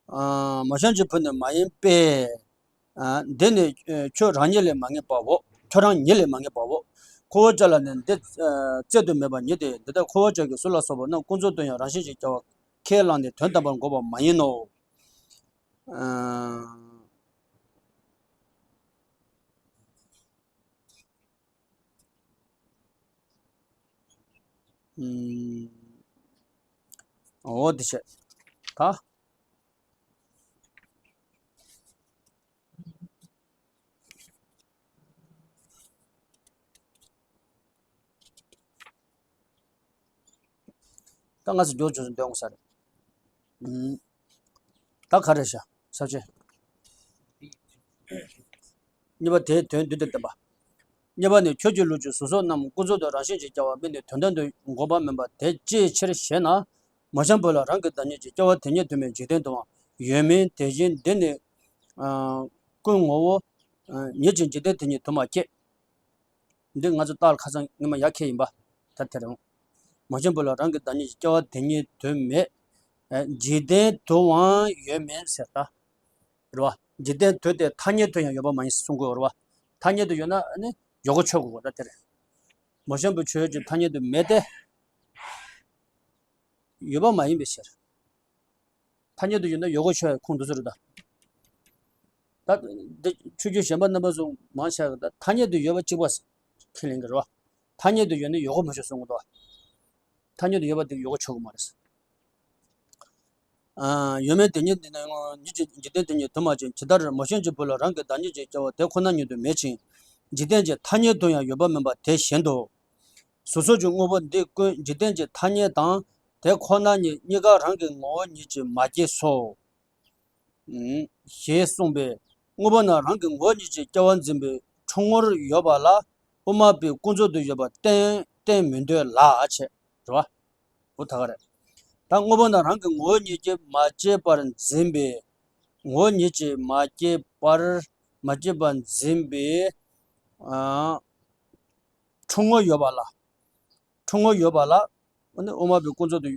མ་བྱང་ཆུབ་བུ་ནི་མ་ཡིན་པས། འདི་ནི་ཁྱོད་རང་ཉིད་ལས་མ་ངེས་པའོ། ཁྱོད་རང་ཉིད་ལས་མ་ངེས་པའོ། ཁོ་བོ་ཅག་ལ་ནི་འདི་བཙལ་དུ་མེད་པ་ཉིད་དེ། འདི་ལྟར་ཁོ་བོ་ཅག་གིས་སུ་ལ་སོགས་པ་རྣམས་ཀུན་རྫོབ་ཏུ་ཡང་རང་བཞིན་གྱིས་སྐྱེ་བ་ཁས་བླངས་ནས་དོན་དམ་པར་འགོག་པ་མ་ཡིན་ནོ། འོ་དེ་བྱས། ད། ད་ང་ཚོ་མགྱོགས་མགྱོགས་སུ་འདོན་དགོས་ས་རེད། ད་ག་རེ་བྱ་ས་བཅད། གཉིས་པ་དེའི་དོན་བསྡུས་ཏེ་བསྟན་པ། གཉིས་པ་ནི་ཁྱོད་ཀྱི་ལུས་ཀྱི་གཟུགས་སོགས་རྣམས་ཀུན་རྫོབ་ཏུ་རང་བཞིན་གྱིས་སྐྱེ་བ་མིན་ཏེ་དོན་དམ་དུ་འགོག་པ་མིན་པ་དེ་ཅིའི་ཕྱིར་ཞེ་ན། མ་བྱང་བུ་ལ་རང་གི་བདག་ཉིད་ཀྱི་སྐྱེ་བ་དེ་ཉིད་དུ་མེད་འཇིག་རྟེན་དུའང་ཡོད་མིན། དེ་བཞིན་འདི་ནི་ཀུན་ངོ་བོ་ཉིད་ཀྱི་འཇིག་རྟེན་དེ་ཉིད་དུ་མ་སྐྱེས། འདི་ང་ཚོ་རྟགས་ལ་ཁ་སང་སྔོན་མ་ཡར་འཁྱེར་ཡིན་པ། ད་དེ་རེད། མ་བྱང་བུ་ལ་རང་གི་བདག་ཉིད་ཀྱི་སྐྱེ་བ་དེ་ཉིད་དུ་མེད། འཇིག་རྟེན་དུའང་ཡོད་མིན་ཟེར་ད། རེད་བ། འཇིག་རྟེན་དུ་སྟེ་ཐ་སྙད་དུ་ཡང་ཡོད་པ་མ་ཡིན་གསུང་གི་ཡོད་རེད་བ། ཐ་སྙད་དུ་ཡོད་ན་ནི་ཡོད་དགུ་ཆོད་དགོས་ད་དེ་རེད། མ་བྱང་བུ་ཆོས་ཀྱི་ཐ་སྙད་དུ་མེད་དེ། ཡོད་པ་མ་ཡིན་པའི་ཕྱིར། ཐ་སྙད་དུ་ཡོད་ན་ཡོད་དགུ་ཆོད་ཁུངས་འདུག་ཟེར་ད། ད་འདི་ཆོས་བརྒྱུད་གཞན་པ་རྣམ་པ་ཚོ་མང་ཆེ་བ་ད་ཐ་སྙད་དུ་ཡོད་པ་གཅིག་པ་ཁས་ལེན་གྱི་རེད་བ། ཐ་སྙད་དུ་ཡོད་ན་ཡོད་དགུ་མ་ཆོད་གསུང་གི་འདུག་བ། ཐ་སྙད་དུ་ཡོད་པ་དེ་ཡོད་དགུ་ཆོད་གི་མ་རེད། ཡོད་མེད་དེ་ཉིད་འདི་ནི་ཉིད་ཀྱི་འཇིག་རྟེན་དེ་ཉིད་དུ་མ་ཕྱིན། ཇི་ལྟར་མ་བྱང་ཆུབ་བུ་ལ་རང་གི་བདག་ཉིད་ཀྱི་སྐྱེ་བ་དེ་ཁོ་ན་ཉིད་དུ་མེད་ཅིང་། འཇིག་རྟེན་གྱི་ཐ་སྙད་དུ་ཡང་ཡོད་པ་མིན་པ་དེ་བཞིན་དུ། གཟུགས་སོགས་ཀྱི་དངོས་པོ་འདི་ཀུན་འཇིག་རྟེན་གྱི་ཐ་སྙད་དང་དེ་ཁོ་ན་ཉིད་གཉིས་ཀ་རང་གི་ངོ་བོ་ཉིད་ཀྱིས་མ་སྐྱེས་སོ། ཞེས་གསུངས་པས། དངོས་པོ་རྣམས་རང་གི་ངོ་བོ་ཉིད་ཀྱིས་སྐྱེ་བ་འཛིན་པའི་འཁྲུལ་ངོར་ཡོད་པ་ལ་དབུ་མ་པས་ཀུན་རྫོབ་ཏུ་ཡོད་པར་བསྟན་བསྟན་མི་འདོད་ལ་བྱས། རེད་བ། འོ་ད་ག་རེད། ད་དངོས་པོ་རྣམས་རང་གི་ངོ་བོ་ཉིད་ཀྱིས་མ་སྐྱེས་པར་འཛིན་པའི། ངོ་བོ་ཉིད་ཀྱིས་མ་སྐྱེས་པར་མ་སྐྱེས་པར་འཛིན་པའི་ཨ་འཁྲུལ་ངོ་ཡོད་པ་ལ། འཁྲུལ་ངོ་ཡོད་པ་ལ། འོ་ནི་དབུ་མ་པའི་ཀུན་རྫོབ་ཏུ་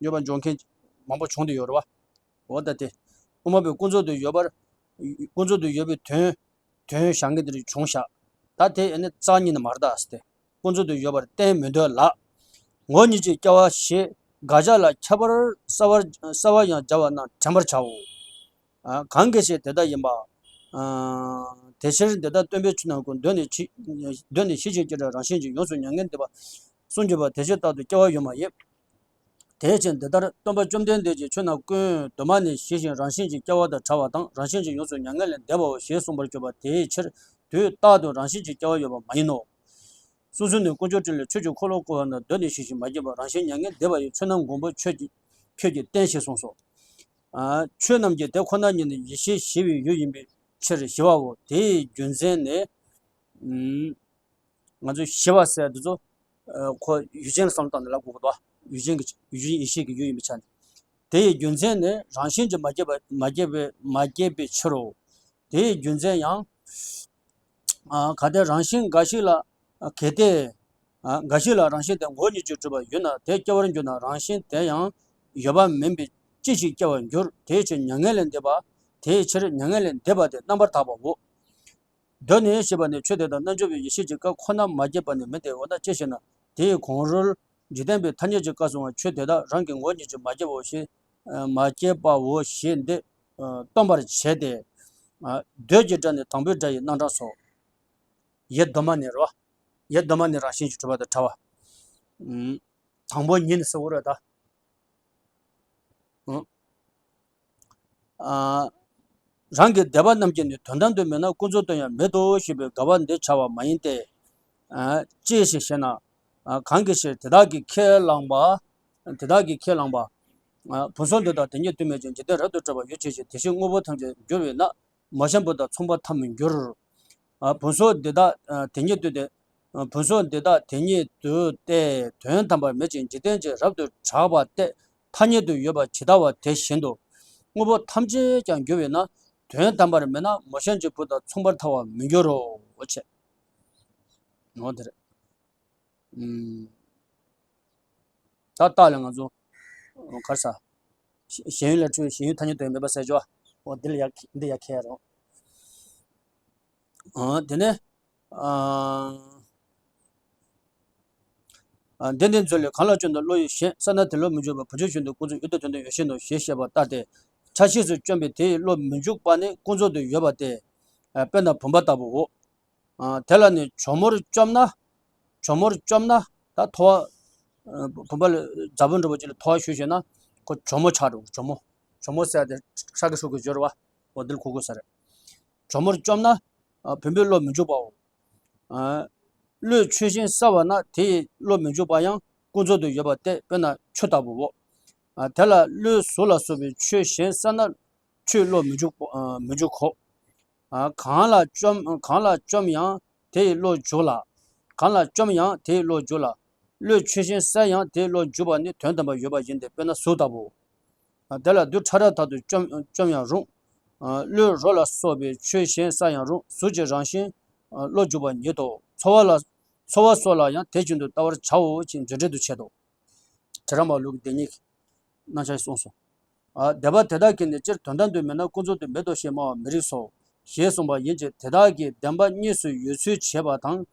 ཡོད་པར་འཇོག་མཁན་མང་པོ་བྱུང་དུ་ཡོད་རེད་བ། འོ་ད་དེ། དབུ་མ་པའི་ཀུན་རྫོབ་ཏུ་ཡོད་པར། ཀུན་རྫོབ་ཏུ་ཡོད་པའི་དོན། དོན་བཞག་མཁན་དེ་རིགས་བྱུང་བཞག་ད་དེ་ཨ་ནི་རྩ་ཉིད་ནས་མ་རེད་ད་ཟེར་ཏེ། ཀུན་རྫོབ་ཏུ་ཡོད་པར་བསྟན་མི་འདོད་ལ། ངོ་བོ་ཉིད་ཀྱིས་སྐྱེ་བ་ཞེས་དགག་བྱ་ལ་ཁྱད་པར་གསར་བར་གསར་བ་ཡང་སྦྱར་བ་རྣམས་དྲན་པར་བྱའོ། གང་གི་ཕྱིར་དེ་ལྟ་ཡིན་པ། དེ་ཕྱིར་འདི་ལྟར་སྟོན་པས་ཆོས་རྣམས་ཀུན། གདོད་ནས་གཞི་གདོད་ནས་གཞི་ཞིག་སྐྱེ་བ་རང་བཞིན་གྱིས་ཡོངས་སུ་མྱ་ངན་འདས་པ་གསུངས་གྱུར་པ་དེ་ཕྱིར་རྟག་ཏུ་སྐྱེ་བ་ཡོད་མ་ཡིན། དེའི་ཕྱིར་འདི་ལྟར་སྟོན་པ་བཅོམ་ལྡན་འདས་ཀྱིས་ཆོས་རྣམས་ཀུན་གདོད་མ་ནས་གཞི་ཞིང་རང་བཞིན་གྱིས་སྐྱེ་བ་དང་བྲལ་བ་དང་རང་བཞིན་གྱིས་ཡོངས་སུ་མྱ་ངན་ལས་འདས་པའོ་ཞེས་གསུངས་པར་གྱུར་པ་དེའི་ཕྱིར་དུས་རྟག་ཏུ་རང་བཞིན་གྱིས་སྐྱེ་བ་ཡོད་པ་མ་ཡིན་ནོ། གསུང་གསུམ་ནས་དཀོན་མཆོག་སྤྲིན་ལས་ཆོས་ཀྱི་འཁོར་ལོ་བསྐོར་བ་ན་གདོད་ནས་གཞི་ཞིང་མ་སྐྱེས་པ་རང་བཞིན་མྱ་ངན་འདས་པ་ཡི་ཆོས་རྣམས་མགོན་པོ་ཁྱོད་ཀྱིས་ཁྱོད་ཀྱིས་བསྟན་ཞེས་གསུངས་སོ། ཆོས་རྣམས་ཀྱི་དེ་ཁོ་ན་ཉིད་ནི་ཡེ་ཤེས་ཞི་བའི་ཡུལ་ཡིན་པའི་ཕྱིར་ཞི་བའོ། དེའི་རྒྱུ་མཚན་ནི། ང་ཚོས་ཞི་བ་ཟེར་འདི་ཚོ། ཁོ་ཡུལ་ཅན་ལ་བསམ་བློ་བཏང་ནས་ལབ་དགོས་ཀྱི་འདུག་ཡུལ་ཅན་གྱི་ཡུལ་ཅན་ཡེ་ཤེས་ཀྱི་ཡུལ་ཡིན་པའི་ཆ་ནས། དེ་ཡི་རྒྱུ་མཚན་ནི་རང་བཞིན་གྱིས་མ་སྐྱེས་པ་མ་སྐྱེས་པའི་མ་སྐྱེས་པའི་ཕྱིར་རོ། དེ་ཡི་རྒྱུ་མཚན་ཡང་། གལ་ཏེ་རང་བཞིན་འགའ་ཞིག་ལ། གལ་ཏེ། འགའ་ཞིག་ལ་རང་བཞིན་དེ་ངོ་བོ་ཉིད་ཀྱིས་གྲུབ་པ་ཡོད་ན་དེ་སྐྱེ་བར་འགྱུར་ན་རང་བཞིན་དེ་ཡང་ཡོད་པ་མིན་པའི་ཅི་ཞིག་སྐྱེ་བར་འགྱུར། དེའི་ཕྱིར་མྱ་ངན་ལས་འདས་པ། དེའི་ཕྱིར་མྱ་ངན་ལས་འདས་པ་དེ་རྣམ་པར་དག་པའོ། གདོད་ནས་ཞེས་པ་ནི་ཆོས་དེ་དག་རྣལ་འབྱོར་པའི་ཡེ་ཤེས་ཀྱི་སྐབས་ཁོ་ན་མ་སྐྱེས་པ་ནི་མིན་ཏེ། འོ་ན་ཅི་ཞེ་ན། དེའི་གོང་རོལ་འཇིག་རྟེན་པའི་ཐ་སྙད་ཀྱི་སྐབས་སུའང་ཆོས་དེ་དག་རང་གི་ངོ་བོ་ཉིད་ཀྱིས་མ་སྐྱེས་པའོ་ཞེས། མ་སྐྱེས་པའོ་ཞེས་འདི་སྟོན་པར་བྱེད་དེ། གདོད་ཀྱི་སྒྲ་ནི་དང་པོའི་སྒྲ་ཡི་རྣམ་གྲངས་སོ། ཡེ་གདོད་མ་ནས་རོ། ཡེ་གདོད་མ་ནས་རང་བཞིན་གྱིས་གྲུབ་པ་དང་བྲལ་བ། དང་པོ་ཉིད་ནས་ཟེར་བ་རེད་ད། རང་གི་འདོད་པ་རྣམས་ཀྱིས་ནི་དོན་དམ་དུ་མེད་ན་ཀུན་རྫོབ་ཏུ་ཡང་མེད་དོ་ཞེས་པའི་དགག་པ་འདི་བྱ་བ་མ་ཡིན་ཏེ། ཅི་ཞིག་ཞེ་ན། གང་གི་ཕྱིར་དེ་དག་གིས་ཁས་བླངས་པ། དེ་དག་གིས་ཁས་བླངས་པ། ཕུང་སོགས་འདི་དག་དེ་ཉིད་དུ་མེད་ཅིང་འཇིག་རྟེན་རབ་ཏུ་གྲགས་པ་ཡོད་ཕྱིར་ཞེས་དེ་བཞིན་དངོས་པོ་ཐམས་ཅད་འགྱུར་བས་ན། མ་བྱང་བུ་དང་མཚུངས་པར་ཐལ་མི་འགྱུར། ཕུང་སོགས་འདི་དག་དེ་ཉིད་དུ་སྟེ། ཕུང་སོགས་འདི་དག་དེ་ཉིད་དུ་སྟེ་དོན་དམ་པར་མེད་ཅིང་འཇིག་རྟེན་གྱི་རབ་ཏུ་གྲགས་པ་སྟེ་ཐ་སྙད་དུ་ཡོད་པ་ཇི་ལྟ་བ་དེ་བཞིན་དུ། དངོས་པོ་ཐམས་ཅད་ཀྱང་འགྱུར་བས་ན་དོན་དམ་པར་མེད་ན་མ་བྱང་ཆུབ་བུ་དང་མཚུངས་པར་ཐལ་བར་མི་འགྱུར་རོ། འོ་བྱས། འོ་དེ་རེད། ད་རྟགས་ལ་ང་ཚོ་ག་རེ་ཟ། ཞེན་ཡུལ་ལས་འཕྲོས་པའི་ཞེན་ཡུལ་ཐ་སྙད་དུ་ཡང་མེད་པ་ཟེར་ཅོ། འོ་འདི་ལ་ཡ་འདི་ཡ་ཁས་རོགས། ཨ་དེ་ནས་ཨ་ཨ་འདི་འདི་མཛོད་ལས། གང་ལ་བཅོམ་དང་བློ་ཡིས་ཞེན་བསལ་ན་དེ་བློར་མི་འཇུག་པ། བུམ་ཆུ་བཞིན་དུ་ཀུན་རྫོབ་ཡོད་དོ་དོན་དུ་ཡོད་བཞིན་ནོ་ཞེས་བཤད་པ་ལྟར་ཏེ། ཆ་ཤས་སུ་བཅོམ་པས་དེ་ཡི་བློར་མི་འཇུག་པ་ནི་ཀུན་རྫོབ་ཏུ་ཡོད་པ་སྟེ། ཨ་དཔེར་ན་བུམ་པ་ལྟ་བུའོ། ཨ་དེ་ལ་ནི་གྱོག་མོར་བཅོམ་ན། གྱོག་མོར་བཅོམ་ན་ད་ཐོ་བ། ཨ་བུམ་པ་ལ་རྫ་བུམ་འདྲ་པོ་ཅིག་ལ་ཐོ་བ་གཞུས་བྱས་ན་ཁོ་གྱོག་མོ་ཆགས་འགྲོ། གྱོག་མོ། གྱོག་མོ་ཟེར་ཏེ་ཤ་གི་ཧྲུག་གི་སྦྱོར་བ། འོ་འདི་ལ་གོ་དགོས་ས་རེད། གྱོག་མོར་བཅོམ་ན་ཨ་བུམ་པའི་བློར་མི་འཇུག་པའོ། ཨ་བློས་ཆོས་ཅན་བསལ་བ་ན་དེ་ཡི་བློར་མི་འཇུག་པ་ཡང་ཀུན་རྫོབ་ཏུ་ཡོད་པ་སྟེ། དཔེར་ན་ཆུ་ལྟ་བུའོ། ཨ་དེ་ལ་བློས་གཟུགས་ལ་སོགས་པའི་ཆོས་གཞན་བསལ་ན་ཆོས་བློར་མི་འཇུག་པ། ཨ་མི་འཇུག་གོ། ཨ་གང་ལ་བཅོམ། གང་ལ་བཅོམ་ཡང་དེ་ཡི་བློར་འཇུག་ལ། གང་ལ་བཅོམ་ཡང་དེ་ཡི་བློར་འཇུག་ལ། བློས་ཆོས་ཅན་བསལ་ཡང་དེ་ཡི་བློར་འཇུག་པ་ནི་དོན་དམ་པར་ཡོད་པ་ཡིན་ཏེ། དཔེར་ན་གཟུགས་ལྟ་བུའོ། ཨ་དེ་ལ་རྡུལ་ཕྲ་རབ་ལྟར་དུ་བཅོམ་བཅོམ་ཡང་རུང་། ཨ་བློས་རོ་ལ་སོགས་པའི་ཆོས་གཞན་བསལ་ཡང་རུང་། གཟུགས་ཀྱི་རང་བཞིན་ཨ་བློར་འཇུག་པ་ཉིད་དོ། ཚོར་བ་ལ་ཚོར་བ་སོགས་ལ་ཡང་དེ་བཞིན་དུ་བལྟ་བར་བྱའོ་ཞེས་འགྲེལ་འགྲེལ་དུ་འཆད་དོ། བྱེ་བྲག་སྨྲ་བ་ལུགས་ཀྱི་བདེན་གཉིས་ཀྱི་རྣམ་གཞག་གསུངས་སོ། ཨ་སྡེ་པ་དེ་དག་གིས་ནི་སྤྱིར་དོན་དམ་དུ་མེད་ན་ཀུན་རྫོབ་ཏུ་མེད་དོ་ཞེས་སྨྲ་བ་མི་རིགས་སོ། ཞེས་གསུངས་པ་ཡིན་གྱི། དེ་དག་གིས་བདེན་པ་གཉིས་སུ་ཡོད་ཚུལ་བྱེད་པ་དང་།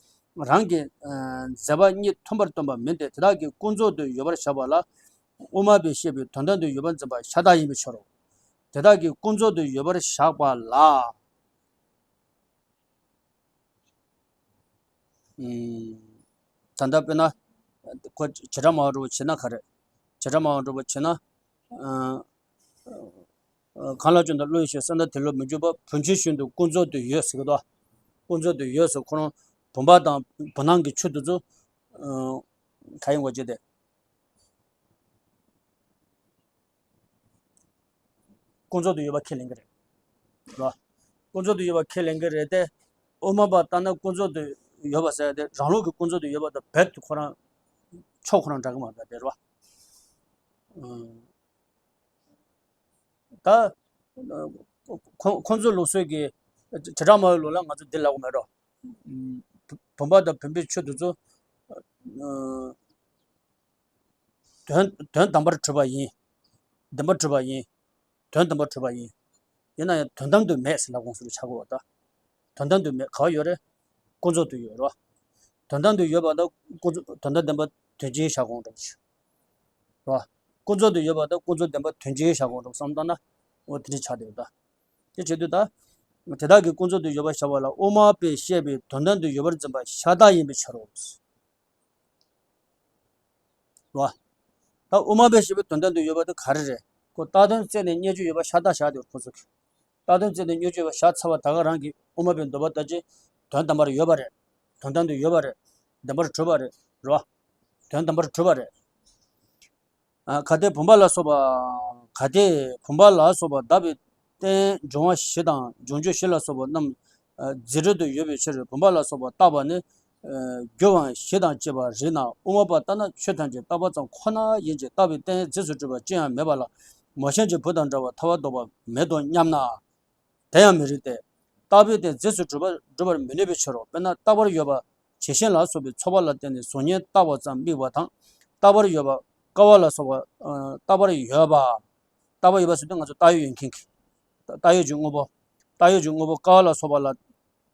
རང་གི་ཨ་མཛད་པ་གཉིས་མཐུན་པར་སྟོན་པ་མིན་ཏེ། དེ་དག་གིས་ཀུན་རྫོབ་ཏུ་ཡོད་པར་བཞག་པ་ལ། དབུ་མ་པས་བཤད་པའི་དོན་དམ་དུ་ཡོད་པར་འཛིན་པ་ཤ་སྟག་ཡིན་པའི་ཕྱིར་རོ། དེ་དག་གིས་ཀུན་རྫོབ་ཏུ་ཡོད་པར་བཞག་པ་ལ། ཨུམ། ད་ལྟ་དཔེར་ན། ཁོ་བྱེ་བྲག་སྨྲ་བ་འདྲ་པོ་བྱེད་ན་ག་རེ། བྱེ་བྲག་སྨྲ་བ་འདྲ་པོ་བྱེད་ན། ཨ་ཨ་གང་ལ་བཅོམ་དང་བློ་ཡིས་ཞེན་བསལ་ན་དེ་བློར་མི་འཇུག་པ། བུམ་ཆུ་བཞིན་དུ་ཀུན་རྫོབ་ཏུ་ཡོད་ཟེར་གི་འདུག་ཀུན་རྫོབ་ཏུ་ཡོད་ཟེར། ཁོ་རང་བུམ་པ་དང་བུམ་སྣང་གི་ཆུ་དེ་ཚོ། ཨ་ག་ཡིན་གོ་ཅི་སྟེ། ཀུན་རྫོབ་ཏུ་ཡོད་པ་ཁས་ལེན་གྱི་རེད། རེད་བ། ཀུན་རྫོབ་ཏུ་ཡོད་པ་ཁས་ལེན་གྱི་རེད་དེ། དབུ་མ་པ་ལྟར་ན་ཀུན་རྫོབ་ཏུ་ཡོད་པ་ཟེར་ཏེ་རང་ལུགས་ཀྱི་ཀུན་རྫོབ་ཏུ་ཡོད་པ་དང་རྦད་དེ་ཁོ་རང་ཕྱོགས་ཁོ་རང་འདྲ་གི་མ་རེད་དེ། རེད་བ། ཨང་། ད་ཁོ་ཁོང་ཚོའི་ལུགས་སྲོལ་གྱི་བྱེ་བྲག་སྨྲ་བའི་ལུགས་ལ་ང་ཚོ་འདི་ལབ་གི་མེད་འགྲོ། བུམ་པ་དང་བུམ་པའི་ཆུ་དེ་ཚོ། ཨང་། དོན་དོན་དམ་པར་གྲུབ་པ་ཡིན། བདེན་པར་གྲུབ་པ་ཡིན། དོན་དམ་པར་གྲུབ་པ་ཡིན། ཡིན་ན་ཡང་དོན་དམ་དུ་མེད་ཟེར་ལབ་དགོངས་སུ་ཆགས་དགོས་པ་དང་། དོན་དམ་དུ་མེད། ག་བ་ཡོད་རེད། ཀུན་རྫོབ་ཏུ་ཡོད་རེད་བ། དོན་དམ་དུ་ཡོད་པ་དང་ཀུན་རྫོབ་དོན་དམ་བདེན་པ་དོན་གཅིག་བཞག་དགོངས་འགྲོ་ཞིག་རེད་བ། ཀུན་རྫོབ་ཏུ་ཡོད་པ་དང་ཀུན་རྫོབ་བདེན་པ་དོན་གཅིག་བཞག་དགོངས་འགྲོ་བསམ་བཏང་ན། འོ་དེ་འདྲ་ཆགས་བསྡད་ཡོད་ད། དེ་བྱེད་དུས་ད། དེ་དག་གིས་ཀུན་རྫོབ་ཏུ་ཡོད་པར་བཞག་པ་ལ་དབུ་མ་པས་བཤད་པའི་དོན་དམ་དུ་ཡོད་པར་འཛིན་པ་ཤ་སྟག་ཡིན་པའི་ཕྱིར་རོ། རེད་བ། ད་དབུ་མ་པས་བཤད་པའི་དོན་དམ་དུ་ཡོད་པ་དེ་ག་རེ་རེད། ཁོ་བཏགས་དོན་བཙལ་ནས་རྙེད་རྒྱུ་ཡོད་པ་ཤ་སྟག་བཞག་དེ་ཁོ་ཚོ་གིས། བཏགས་དོན་བཙལ་ནས་རྙེད་རྒྱུ་ཡོད་པ་བཞག་ཚར་བ་ད་ག་རང་གིས་དབུ་མ་པའི་འདོད་པ་ལྟར་གྱི་དོན་དམ་པར་ཡོད་པ་རེད། དོན་དམ་དུ་ཡོད་པ་རེད། བདེན་པར་གྲུབ་པ་རེད། རེད་བ། དོན་དམ་པར་གྲུབ་པ་རེད། ཨ་གལ་ཏེ་བུམ་པ་ལ་སོགས་པ། གལ་ཏེ་བུམ་པ་ལ་སོགས་པ་གདགས་པའི་རྟེན་འབྱུང་བ་བཞི་དང་འབྱུང་རྒྱུ་བཞི་ལ་སོགས་པ་རྣམས་ཨ་རྫས་གྲོལ་དུ་ཡོད་པའི་ཕྱིར། བུམ་པ་ལ་སོགས་པ་བཏགས་པ་ནི་ཨ་རྒྱུ་བའང་བཞི་དང་བཅས་པར་རིགས་ན། དབུ་མ་པ་ལྟར་ན་ཆོས་ཐམས་ཅད་བཏགས་པ་ཙམ་ཁོ་ན་ཡིན་གྱི། བཏགས་པའི་རྟེན་རྫས་སུ་གྲུབ་པ་ཅི་ཡང་མེད་པ་ལ་མོ་གཤམ་གྱི་བུ་དང་འདྲ་བར་ཐལ་བར་འདོགས་པ་མེད་དོ་སྙམ་ན། དེ་ཡང་མི་རིགས་ཏེ། བཏགས་པའི་རྟེན་རྫས་སུ་གྲུབ་པ་གྲུབ་པར་མི་ནུས་པའི་ཕྱིར་རོ། དཔེར་ན་རྟག་པར་ཡོད་པ་བྱད་བཞིན་ལ་སོགས་པའི་ཚོགས་པ་ལ་བརྟེན་ནས་གཟུགས་བརྙན་བཏགས་པ་ཙམ་དམིགས་པ་དང་། རྟག་པར་ཡོད་པ་ཀ་བ་ལ་སོགས་པ། ཨ་རྟག་པར་ཡོད་པ། རྟག་པར་ཡོད་པ་ཟེར་དུས་ང་ཚོ་བཏགས་ཡོད་ཡོད་མཁན་གྱི། བཏགས་ཡོད་ཀྱི་དངོས་པོ། བཏགས་ཡོད་ཀྱི་དངོས་པོ་ཀ་བ་ལ་སོགས་པ་ལ་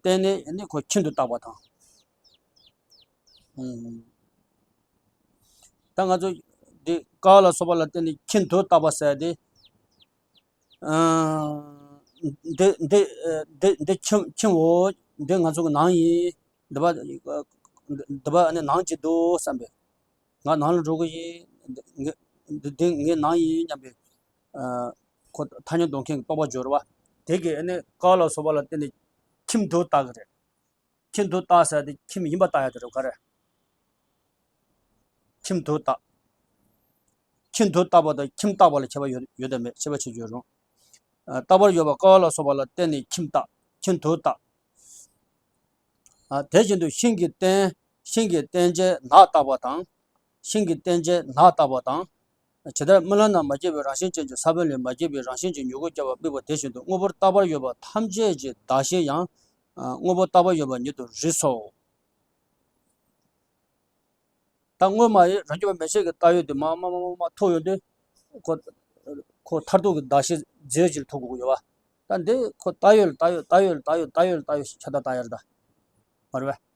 བརྟེན་ནས་ནི་ཁོ་ཁྱིམ་དུ་བཏགས་པ་དང་། ཨུམ། ད་ང་ཚོ་འདི་ཀ་བ་ལ་སོགས་པ་ལ་བརྟེན་ནས་ཁྱིམ་དུ་བཏགས་པ་ཟེར་ཏེ། ཨ་འདི་འདི་འདི་འདི་ཁྱིམ་ཁྱིམ་འོ། འདི་ང་ཚོ་གི་ནང་ཡིན། འདི་པ་འདི་པ་ནི་ནང་གཅིག་འདུག་བསམ་པས། ང་ནང་ལ་འགྲོ་གི་ཡིན། འདི་འདི་འདི་ངའི་ནང་ཡིན་སྙམ་པའི། ཨ་ཁོ་ཐ་སྙད་འདོགས་མཁན་གྱི་རྟོག་པ་སྦྱོར་བ། དེ་གིས་ནི་ཀ་བ་ལ་སོགས་པ་ལ་བརྟེན་ནས་ཁྱིམ་དུ་བཏགས་ཀྱི་རེད། ཁྱིམ་དུ་བཏགས་ཟེར་དེ་ཁྱིམ་ཡིན་པ་བཏགས་ཡ་དེ་རེད་ག་རེ། ཁྱིམ་དུ་བཏགས། ཁྱིམ་དུ་བཏགས་པ་དང་ཁྱིམ་བཏགས་པ་ལ་ཁྱད་པར་ཡོད་ཡོད་དམ་མེད་དཔྱད་པ་བྱེད་རྒྱུ་རུང་། ཨ་རྟག་པར་ཡོད་པ་ཀ་བ་ལ་སོགས་པ་ལ་བརྟེན་ནས་ཁྱིམ་བཏགས། ཁྱིམ་དུ་བཏགས། ཨ་དེ་བཞིན་དུ་ཤིང་གི་རྟེན། ཤིང་གི་རྟེན་ཅན་ནགས་བཏགས་པ་དང་། ཤིང་གི་རྟེན་ཅན་ནགས་བཏགས་པ་དང་། ཇི་ལྟར་རྨི་ལམ་ན་མ་སྐྱེས་པའི་རང་བཞིན་ཅན་གྱི་ས་བོན་ལས་མ་སྐྱེས་པའི་རང་བཞིན་གྱི་མྱུ་གུ་སྐྱེ་བ་དམིགས་པ་དེ་བཞིན་དུ་དངོས་པོར་རྟག་པར་ཡོད་པ་ཐམས་ཅད་ཀྱི་གདགས་གཞི་ཡང་། ཨ་དངོས་པོ་རྟག་པར་ཡོད་པ་ཉིད་དུ་རིགས་སོ། ད་དངོས་སྨྲ་བས་རང་རྒྱུད་པ་མན་ཆད་ཀྱི་བཏགས་ཡོད་དེ་མ་མ་མ་མ་མ་ཐུག་ཡོང་དུས། ཁོ་ ཁོ་མཐར་ཐུག་གི་གདགས་གཞི་རྫས་ཅིག་ལ་ཐུག་དགོས་ཀྱི་ཡོད་པ། ད་འདི་ཁོ་ད་ཡོད་ལ་ད་ཡོད་ད་ཡོད་ད་ཡོད་ད་ཡོད་ད་ཡོད་ད་ཡོད་ཆ་ད་ད་ཡར་ད། མ་རེད་པས།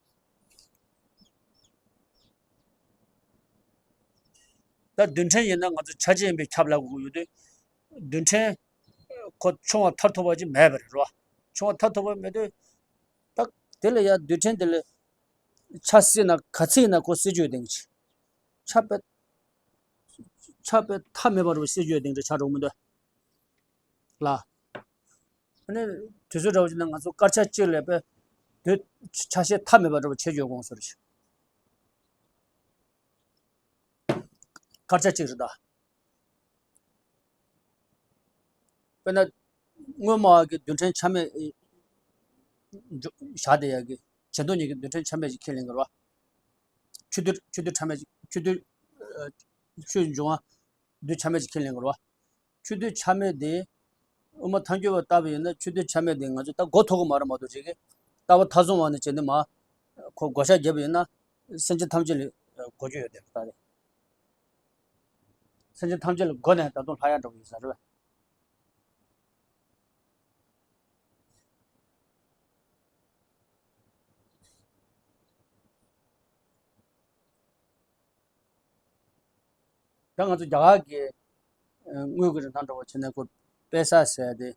ད་རྡུལ་ཕྲན་ཡིན་ན་ང་ཚོ་ཆ་བྱད་ཡིན་པས་ཁྱབ་ལབ་དགོས་ཀྱི་ཡོད་དུས། རྡུལ་ཕྲན་ཁོ་ཆུང་བ་མཐར་ཐུག་པ་ཅིག་མེད་པ་རེད་རོ། ཆུང་བ་མཐར་ཐུག་པ་མེད་དུས། ད་དེ་ལ་ཡང་རྡུལ་ཕྲན་དེ་ལ་ཆ་བསྲེས་ན་ག་ཚད་ཡིན་ན་ཁོ་བསྲེ་རྒྱུ་ཡོད་དེང་ཅི། ཆ་པའི་ཆ་པའི་མཐའ་མེད་པ་རུ་བསྲེ་རྒྱུ་ཡོད་དེང་ཅི་ཆ་རུང་མི་འདུག་ལ། ཨ་ནི་དུས་ཚོད་འདྲ་བོ་ཅིག་ན་ང་ཚོ་སྐར་ཆ་གཅིག་ལ་པའི་དུས་ཆ་ཤས་མཐའ་མེད་པ་འདྲ་བོ་བྱེད་རྒྱུ་དགོངས་སོ་རེད། སྐར་ཆ་གཅིག་རེད་ད། དཔེར་ན། སྔོན་མ་གི་རྡུལ་ཕྲན་ཆ་མེད་བཞག་བསྡད་ཡག་གི་བྱེ་མདོ་གཉིས་ཀྱི་རྡུལ་ཕྲན་ཆ་མེད་ཅིག་ཁས་ལེན་དགོས་རེད་བ། ཆུ་རྡུལ་ཆུ་རྡུལ་ཆ་མེད་ཅིག་ཆུ་རྡུལ། ཆུ་འབྱུང་བ་རྡུལ་ཆ་མེད་ཅིག་ཁས་ལེན་དགོས་རེད་བ། ཆུ་རྡུལ་ཆ་མེད་དེ། དབུ་མ་ཐལ་འགྱུར་བ་ལྟ་བུ་ཡིན་ན་ཆུ་རྡུལ་ཆ་མེད་དེ་ང་ཚོས་ད་གོ་ཐུབ་ཀྱི་མ་རེད་མ་གཏོགས་ཅིག་གིས་ལྟ་བ་མཐའ་བཟུང་བ་ནས་བྱས་ནས་མ། ཁོ་བགོ་བཤའ་བརྒྱབ་པ་ཡིན་ན། སེམས་ཅན་ཐམས་ཅད་ལ་གོ་རྒྱུ་ཡོད་དེ་ད་རེད། སེམས་ཅན་ཐམས་ཅད་ལ་གོ་ནས་ད་དུང་ལྷ་ཡག་འགྲོ་གི་ཡོད་ས་རེད། ད་ང་ཚོ་རྒྱ་གར་གྱི་དངུལ་གྱི་རིན་ཐང་འདྲ་བོ་བྱས་ན་ཁོ་པེ་ས་ཟེར་ཏེ།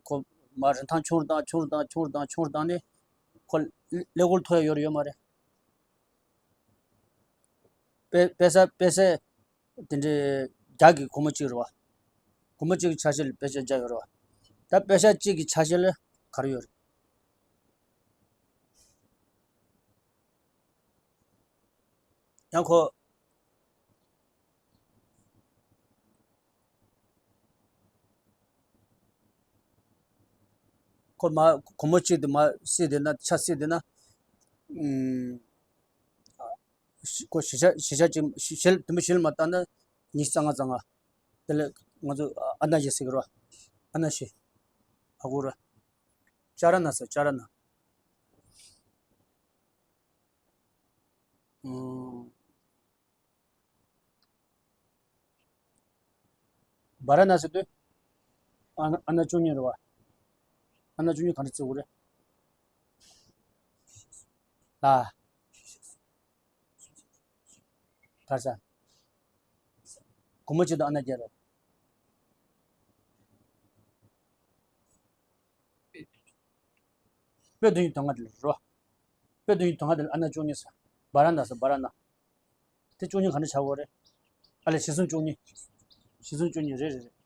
ཁོ་མ་རིན་ཐང་ཆུང་རུ་བཏང་ཆུང་རུ་བཏང་ཆུང་རུ་བཏང་ཆུང་རུ་བཏང་ནས་ཁོ་ཀླད་ཀོར་ཐོ་ཡ་ཡོད་རེད་ཡོད་མ་རེད། པེ་པེ་ས་པེ་ས་དེ་འདྲའི་བརྒྱ་གི་སྒོར་མོ་གཅིག་རེད་བ། སྒོར་མོ་གཅིག་གི་ཆ་ཤས་ལ་པེ་ས་བརྒྱ་ཡོད་རེད་བ། ད་པེ་ས་གཅིག་གི་ཆ་ཤས་ལ་ག་རེ་ཡོད་རེད། ཡང་ཁོ། ཁོ་མ་སྒོར་མོ་གཅིག་དེ་མ་བསྲེས་བསྡད་ན་ཆ་བསྲེས་བསྡད་ན། ཨུམ། ཁོ་བཞི་ཆ་བཞི་ཆ་གཅིག་བཞི་བཞི་དུམ་བུ་བཞི་ལ་མ་བཏང་ན་ཉི་ཤུ་རྩ་ལྔ་རྩ་ལྔ། དེ་ལས་ང་ཚོ་ཨ་ན་ཞེ་ཟེར་གི་རོ། ཨ་ན་ཞེ། ཨ་གུ་ར། ཅ་ར་ན་ཟེར་ཅ་ར་ན། ཨུམ། བ་ར་ན་སི་དུ། ཨ་ན་ཨ་ན་བཅུ་གཉིས་རེད་བ། ཨ་ན་བཅུ་གཉིས་ག་འདྲ་བརྩི་དགོས་རེད། ལ། ག་རེ་ཟ། སྒོར་མོ་གཅིག་དང་ཨ་ན་བརྒྱད་རེད། དཔེ་བདུན་ཡི་དོན་ལྔ་དེ་ལ་རོ། དཔེ་བདུན་ཡི་དོན་ལྔ་དེ་ལ་ཨ་ན་བཅུ་གཉིས་ཟེར། བ་ར་ན་ཟེར་བ་ར་ན། དེ་བཅུ་གཉིས་ག་འདྲ་ཆགས་ཡོད་རེད། ཨ་ལས་བཞི་གསུམ་བཅུ་གཉིས། བཞི་གསུམ་བཅུ་གཉིས་རེད་རེད་རེད།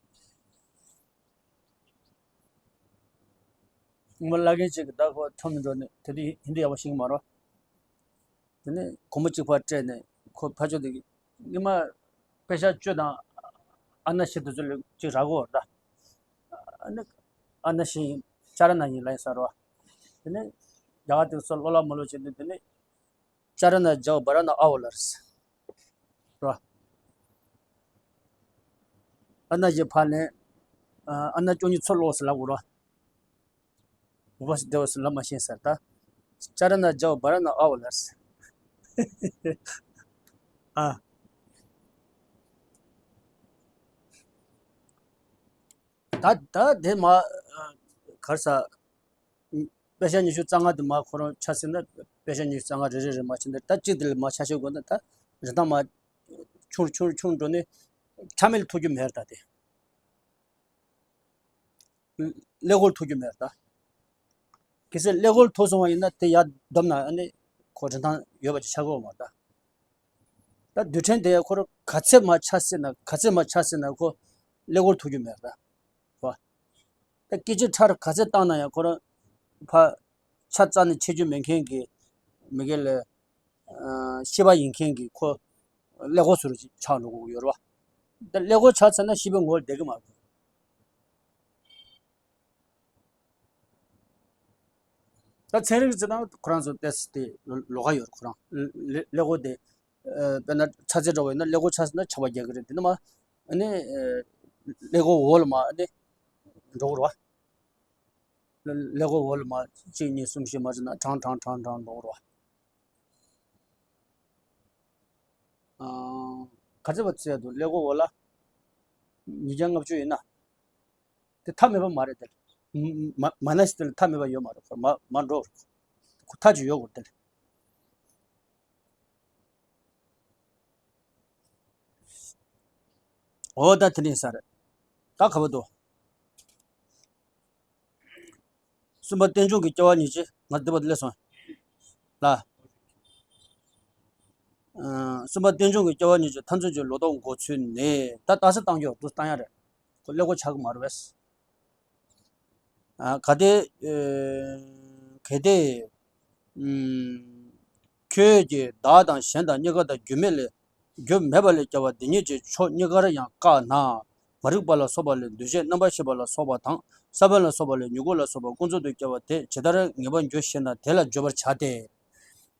སྔོན་མ་བླ་རྒན་གཅིག་གིས་ད་ཁོ་ཁྲོམ་ནས་འགྲོ་ནས་དེ་དུས་ཧིན་དུ་ཡག་པོ་ཤེས་ཀྱི་མ་རེད། དེ་ནས་སྒོར་མོ་གཅིག་ཕར་སྤྲད་ནས་ཁོ་ཕར་ཕྱོགས་དེ་གི་སྔོན་མ་པེ་ཤ་བཅུ་དང་ཨ་ན་བཞི་དེ་ཚོ་ལ་གཅིག་རག་གོ་ད། ཨ་ནི་ཨ་ན་བཞི་ཡིན་ཅ་ར་ན་ཡིན་ལབ་ཡིན་ས་རོ། དེ་ནས་རྒྱ་གར་དེ་ཚོ་ལོ་ལ་མ་ལོ་བྱས་ནས་དེ་ནས་ཅ་ར་ན་བརྒྱ་བ་ར་ན་ཨ་བ་ལར་ས་རོ། ཨ་ན་བཞི་ཕར་ལེན། ཨ་ན་བཅུ་གཉིས་ཚུར་ལོག་ཟེར་ལབ་དགོས་རོ། ཨུ་བ་སི་དེ་བ་སི་ལབ་མ་ཤེས་ས་ད། ཅ་ར་ན་བརྒྱ་བ་ར་ན་ཨ་བ་ལར་ས། ཨ། ད་ད་དེ་མ་གར་ས། པེ་ཤ་ཉི་ཤུ་རྩ་ལྔ་དེ་མ་ཁོ་རང་ཆ་བསྲེས་ན་པེ་ཤ་ཉི་ཤུ་རྩ་ལྔ་རེ་རེ་རེ་མ་ཕྱིན་ད་ད་གཅིག་དེ་ལ་མ་ཆ་ཤོས་དགོས་ན་ད་རིན་ཐང་མ་ཆུང་ཆུང་ཆུང་འགྲོ་ནས་ཆ་མེད་ལ་ཐུག་རྒྱུ་མེད་ད་དེ། ཀླད་ཀོར་ཐུག་རྒྱུ་མེད་ད། གལ་སྲིད་ཀླད་ཀོར་ཐུག་སོང་བ་ཡིན་ན་དེ་ཡར་བསྡོམས་ན་ཨ་ནི་ཁོ་རིན་ཐང་ཡོད་པ་ཅིག་ཆགས་ཀྱི་ཡོད་མ་རེད་ད། ད་རྡུལ་ཕྲན་དེ་ཁོ་རང་ག་ཚད་མ་ཆ་བསྲེས་ན་ག་ཚད་མ་ཆ་བསྲེས་ན་ཁོ་ཀླད་ཀོར་ཐུག་རྒྱུ་མེད་རེད་ད། ད་སྐད་ཅིག་ཁྲ་རུ་ག་ཚད་བཏང་ན་ཡང་ཁོ་རང་ཕར་ཆ་རྩ་ནས་ཆད་རྒྱུ་མེད་མཁན་གྱི་མི་སྒེར་ལ་ཤེས་པ་ཡིན་མཁན་གྱི་ཁོ་ཀླད་ཀོར་ཟེར་རུ་ཆགས་འགྲོ་དགོས་ཀྱི་ཡོད་རེད་བ། ད་ཀླད་ཀོར་ཆགས་ཚར་ན་ཤེས་པའི་ངོ་བོ་བསྡད་ཀྱི་མ་རེད། ད་ཚན་རིག་ཟེར་ན་ཁོ་རང་ཚོ་ཏོག་ཙམ་དེ་ལོགས་ཀ་ཡོད་རེད། ཁོ་རང་ཀླད་ཀོར་དེ་དཔེར་ན་ཆ་ཚད་འདྲ་བོ་ཡིན་ན་ཀླད་ཀོར་ཆགས་ཟེར་ན་ཆགས་པ་རྒྱག་གི་རེད། དེ་ནི་མ་ཨ་ནི་ཀླད་ཀོར་འོག་ལ་མ་ཨ་ནི་འགྲོ་གི་རེད་བ། ཀླད་ཀོར་འོག་ལ་མ་གཅིག་གཉིས་གསུམ་བཞི་མ་ཟེར་ན་གྲངས་གྲངས་གྲངས་གྲངས་འགྲོ་གི་རེད་བ། ག་ཚོད་བ་ཚོད་དུ་ཀླད་ཀོར་འོག་ལ། ཉིས་བརྒྱ་ལྔ་བཅུ་ཡིན་ན། དེ་མཐའ་མེད་པ་མ་རེད་དེ། མ་མ་ན་སི་དེ་ལ་མཐའ་མེད་པ་ཡོད་མ་རེད། མ་མ་འགྲོ། ཁོ་མཐའ་ཅིག་ཡོད་དགོས་དེ་ལ། འོ་ད་དེ་ནས་ས་རེད། ད་ག་བ་འདུག་གསུམ་པ་རྟེན་འབྱུང་གི་སྐྱེ་བ་གཉིས་ཀྱི་ང་འདི་པ་སླེབས་སོང་། ལ། ཨ། གསུམ་པ་རྟེན་འབྱུང་གི་སྐྱེ་བ་གཉིས་ཀྱི་མཐའ་མཚམས་ཀྱི་ལོ་ཏོག་འགོ་ཚུལ་ནི། ད་ལྟ་ས་བཏང་རྒྱུ་འདུག་བཏང་ཡ་རེད། ཁོ་ཀླད་ཀོར་ཆགས་ཀྱི་མ་རེད་པས། ཨ། གལ་ཏེ། ཨེ། གལ་ཏེ། ཨུམ། ཁྱོད་ཀྱིས་བདག་དང་གཞན་དང་གཉིས་ཀ་དང་རྒྱུ་མེད་ལས། རྒྱུ་མེད་པ་ལས་སྐྱེ་བ་འདི་ཉིད་ཀྱི་ཕྱོགས་གཉིས་ཀར་ཡང་བཀག་ན། མ་རིག་པ་ལ་སོགས་པ་ལས་འདུ་ཤེས་རྣམ་པར་ཤེས་པ་ལ་སོགས་པ་དང་ས་བོན་ལ་སོགས་པ་ལས་མྱུ་གུ་ལ་སོགས་པ་ཀུན་རྫོབ་ཏུ་སྐྱེ་བ་དེ་ཇི་ལྟར་ངེས་པར་འགྱུར་ཞེ་ན། དེ་ལ་བརྗོད་པར་བྱ་སྟེ།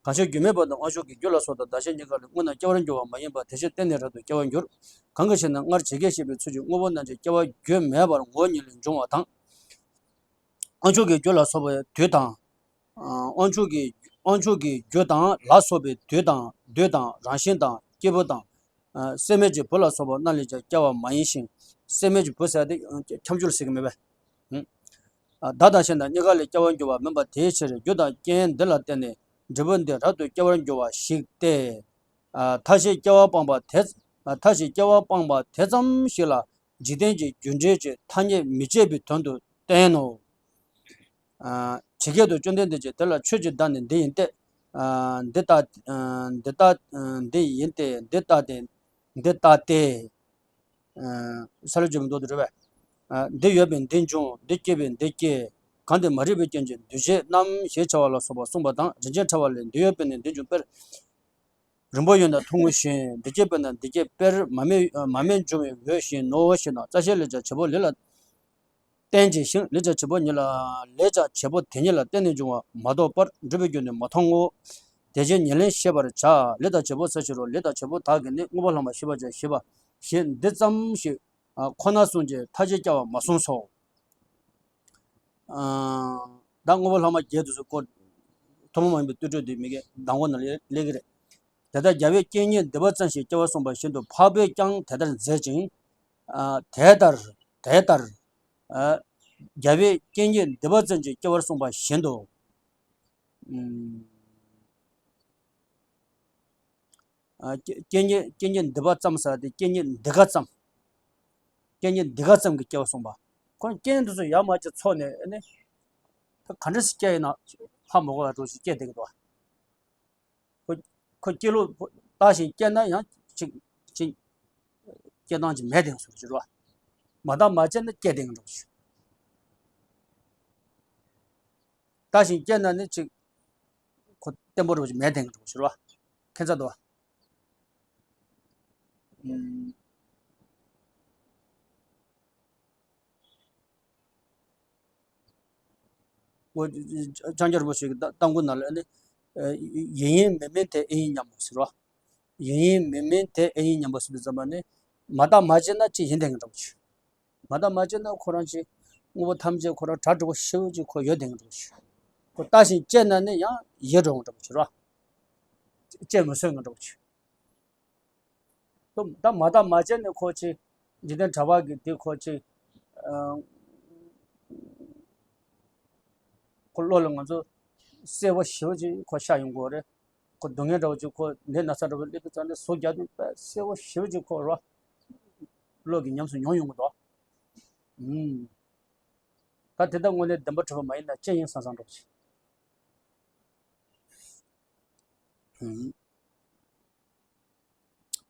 གང་ཕྱིར་རྒྱུ་མེད་པ་དང་དབང་ཕྱུག་གི་རྒྱུ་ལ་སོགས་དང་བདག་གཞན་གཉིས་ཀ་ལས་དངོས་རྣམས་སྐྱེ་བར་འགྱུར་བ་མ་ཡིན་པ་དེ་ཕྱིར་གཏན་ནས་རབ་ཏུ་སྐྱེ་བར་འགྱུར། གང་གི་ཕྱིར་ན་སྔར་ཇི་སྐད་བཤད་པའི་ཚུལ་གྱིས་དངོས་པོ་རྣམས་ཀྱི་སྐྱེ་བ་རྒྱུ་མེད་པར་ངོ་བོ་ཉིད་ལས་འབྱུང་བ་དང་། དབང་ཕྱུག་གི་རྒྱུ་ལ་སོགས་པའི་དུས་དང་། དབང་ཕྱུག་གི་དབང་ཕྱུག་གི་རྒྱུ་དང་ལ་སོགས་པའི་དུས་དང་དུས་དང་རང་བཞིན་དང་སྐྱེས་བུ་དང་། སྲེད་མེད་ཀྱི་བུ་ལ་སོགས་པ་རྣམས་ལས་ཀྱང་སྐྱེ་བ་མ་ཡིན་ཞིང་། སྲེད་མེད་ཀྱི་བུ་ཟེར་དེ་ཁྱབ་འཇུག་ཟེར་གྱི་མེད་པས། བདག་དང་གཞན་དང་གཉིས་ཀ་ལས་སྐྱེ་བར་འགྱུར་བ་མིན་པ་དེའི་ཕྱིར་རྒྱུ་དང་རྐྱེན་འདི་ལ་བརྟེན་ནས་འབྲས་བུ་འདི་རབ་ཏུ་སྐྱེ་བར་འགྱུར་བ་ཞིག་སྟེ། མཐའ་བཞིའི་སྐྱེ་བ་སྤངས་པ་དེ་མཐའ་བཞིའི་སྐྱེ་བ་སྤངས་པ་དེ་ཙམ་ཞིག་ལ་འཇིག་རྟེན་གྱི་རྒྱུ་འབྲས་ཀྱི་ཐ་སྙད་མི་བྱེད་པའི་དོན་དུ་བསྟན་ནོ། ཇི་སྐད་དུ་བཅོམ་ལྡན་འདས་ཀྱིས་དེ་ལ་ཆོས་ཀྱི་བདག་ནི་འདི་ཡིན་ཏེ། འདི་ལྟ། འདི་ལྟ། འདི་ཡིན་ཏེ་འདི་ལྟ་སྟེ། འདི་ལྟ་སྟེ། ས་ལ་འཇོམས་མདོ་དུ་རེད་པས། འདི་ཡོད་པས་འདི་འབྱུང་། འདི་སྐྱེས་པས་འདི་སྐྱེ། གང་དེ་མ་རིག་པའི་རྐྱེན་གྱིས་འདུ་བྱེད་རྣམ་ཞེས་བྱ་བ་ལ་སོགས་པ་གསུངས་པ་དང་རིན་ཆེན་ཕྲ་བ་ལས། འདི་ཡོད་པས་ན་འདི་འབྱུང་དཔེར། རིང་པོ་ཡོད་ན་ཐུང་ངུ་བཞིན། འདི་སྐྱེས་པས་ན་འདི་སྐྱེ་དཔེར། མ་རྨོས་མ་རྨོས་འབྱུང་བའི་འོད་བཞིན་ནོ་ཞེ་ན། རྩ་ཤེའི་ལས་བྱ་བྱེད་པོ་ལས་ལ་བརྟེན་བྱས་ཤིང་། ལས་བྱ་བྱེད་པོ་ཉིད་ལ་ལས་བྱ་བྱེད་པོ་དེ་ཉིད་ལ་བརྟེན་ནས་འབྱུང་བ་མ་གཏོགས་པར་འབྲས་བུའི་རྒྱུ་ནི་མ་མཐོང་ངོ་། དེ་བཞིན་ཉེར་ལེན་ཤེས་པར་བྱ། ལས་དང་བྱེད་པོ་ས་ཕྱི་རོ། ལས་དང་བྱེད་པོ་དག་གིས་ནི་དངོས་པོ་ལྷག་མ་ཤེས་པར་བྱ་ཞེས་པ་ཞེས་འདི་ཙམ་ཞིག་ཁོ་ན་གསུངས་ཀྱི་མཐའ་བཞི་སྐྱེ་བ་མ་གསུངས་སོ། ད་དངོས་པོ་ལྷག་མ་བརྒྱད་དུ་སུ་ཀོ་ཐུན་མོང་མ་ཡིན་པའི་བསྟུད་གྲོས་དེ་མི་དགེ་མདང་དགོང་ན་ལས་ཀྱི་རེད། དེ་ལྟར་རྒྱལ་བས་རྐྱེན་གཉིས་འདུས་པ་ཙམ་ཞིག་སྐྱེ་བར་གསུངས་པ་བཞིན་དུ་འཕགས་པས་ཀྱང་དེ་ལྟར་མཛད་ཅིང་། དེ་ལྟར་དེ་ལྟར། རྒྱལ་བས་རྐྱེན་གཉིས་འདུས་པ་ཙམ་ཞིག་སྐྱེ་བར་གསུངས་པ་བཞིན་དུ། རྐྱེན་གཉིས་རྐྱེན་གཉིས་འདུས་པ་ཙམ་ཟེར་ཏེ་རྐྱེན་གཉིས་འདི་ག་ཙམ། རྐྱེན་གཉིས་འདི་ག་ཙམ་གྱི་སྐྱེ་བ་གསུངས་པ། ཁོ་རྐྱེན་འདི་ཚོ་ཡར་མར་གྱི་ཚོགས་ནས་ཨ་ནི། ད་ག་འདྲ་ཞིག་སྐྱེ་ཡིན་ན་ཧ་མ་གོ་བ་འགྲོ་ཞིག་སྐྱེ་བསྡད་ཀྱི་འདུག་ཁོ་ཁོ་སྐྱེ་ལུགས་བརྟག་ཞིང་དཔྱད་ན་ཡང་ཅིག་ཅིག་སྐྱེ་སྟངས་ཅིག་མེད་དེ་ཟེར་གྱི་རེད་བ། མ་བརྟགས་མ་དཔྱད་ན་སྐྱེ་བསྡད་ཀྱི་འགྲོ་ཞིག་བརྟག་ཞིང་དཔྱད་ན་ནི་ཅིག་ཁོ་བརྟན་པོ་རུ་མེད་དེ་འགྲོ་ཞུ་རོ། ཁྱད་མཚར་དོ། འོ། ལྕང་སྐྱ་རིན་པོ་ཆེ་གི་ཏམ་ཀུ་ནང་ལ་ནི། ཡིན་ཡིན་མིན་མིན་དེ་ཨེ་ཡིན་སྙམ་པོ་ཟེར་རོ། ཡིན་ཡིན་མིན་མིན་དེ་ཨེ་ཡིན་སྙམ་པོ་ཟེར་བའི་ཙམ་པ་ནི། མ་བརྟགས་མ་དཔྱད་ན་ཅི་ཡིན་དེ་འགྲོ་ཞུ། མ་བརྟགས་མ་དཔྱད་ན་ཁོ་རང་ཅིག་དངོས་པོ་ཐམས་ཅད་ཁོ་རང་གྲ་སྒྲིག་པོ་ཞེ་པོ་ཅིག་ཁོ་ཡོད་དེ་འགྲོ་ཞུ། ཁོ་བརྟགས་ཤིང་དཔྱད་ན་ནི་ཡང་ཡེ་འགྲོ་འགྲོ་ཞུ་རོ། དཔྱད་མི་སྲིད་འགྲོ་ཞུ། ད་མ་བརྟགས་མ་དཔྱད་ནས་ཁོ་ཅིག་འཇིག་རྟེན་གྲྭ་པ་གི་དེ་ཁོ་ཅིག་ཁོ་བློ་ལ་ང་ཚོ་གསལ་པོ་ཞེ་པོ་ཅིག་ཁོ་ཤར་ཡོང་གི་རེད། ཁོ་སྡུག་བསྔལ་འདྲ་བོ་ཅིག་ཁོ་ནད་ན་ཚ་འདྲ་བོ་སླེབས་པའི་ཙང་ནས་ཟུག་རྒྱག་དུས་དཔེ་གསལ་པོ་ཞེ་པོ་ཅིག་ཁོ་རོ། བློ་གི་ཉམས་སུ་མྱོང་ཡོང་གི་འདུག་ད་དེ་ལྟར་དངོས་གནས་བདེན་པ་གྲུབ་པ་མ་ཡིན་ན་ཅི་ཡིན་བསམ་བསམ་འདྲ་བོ་ཅིག་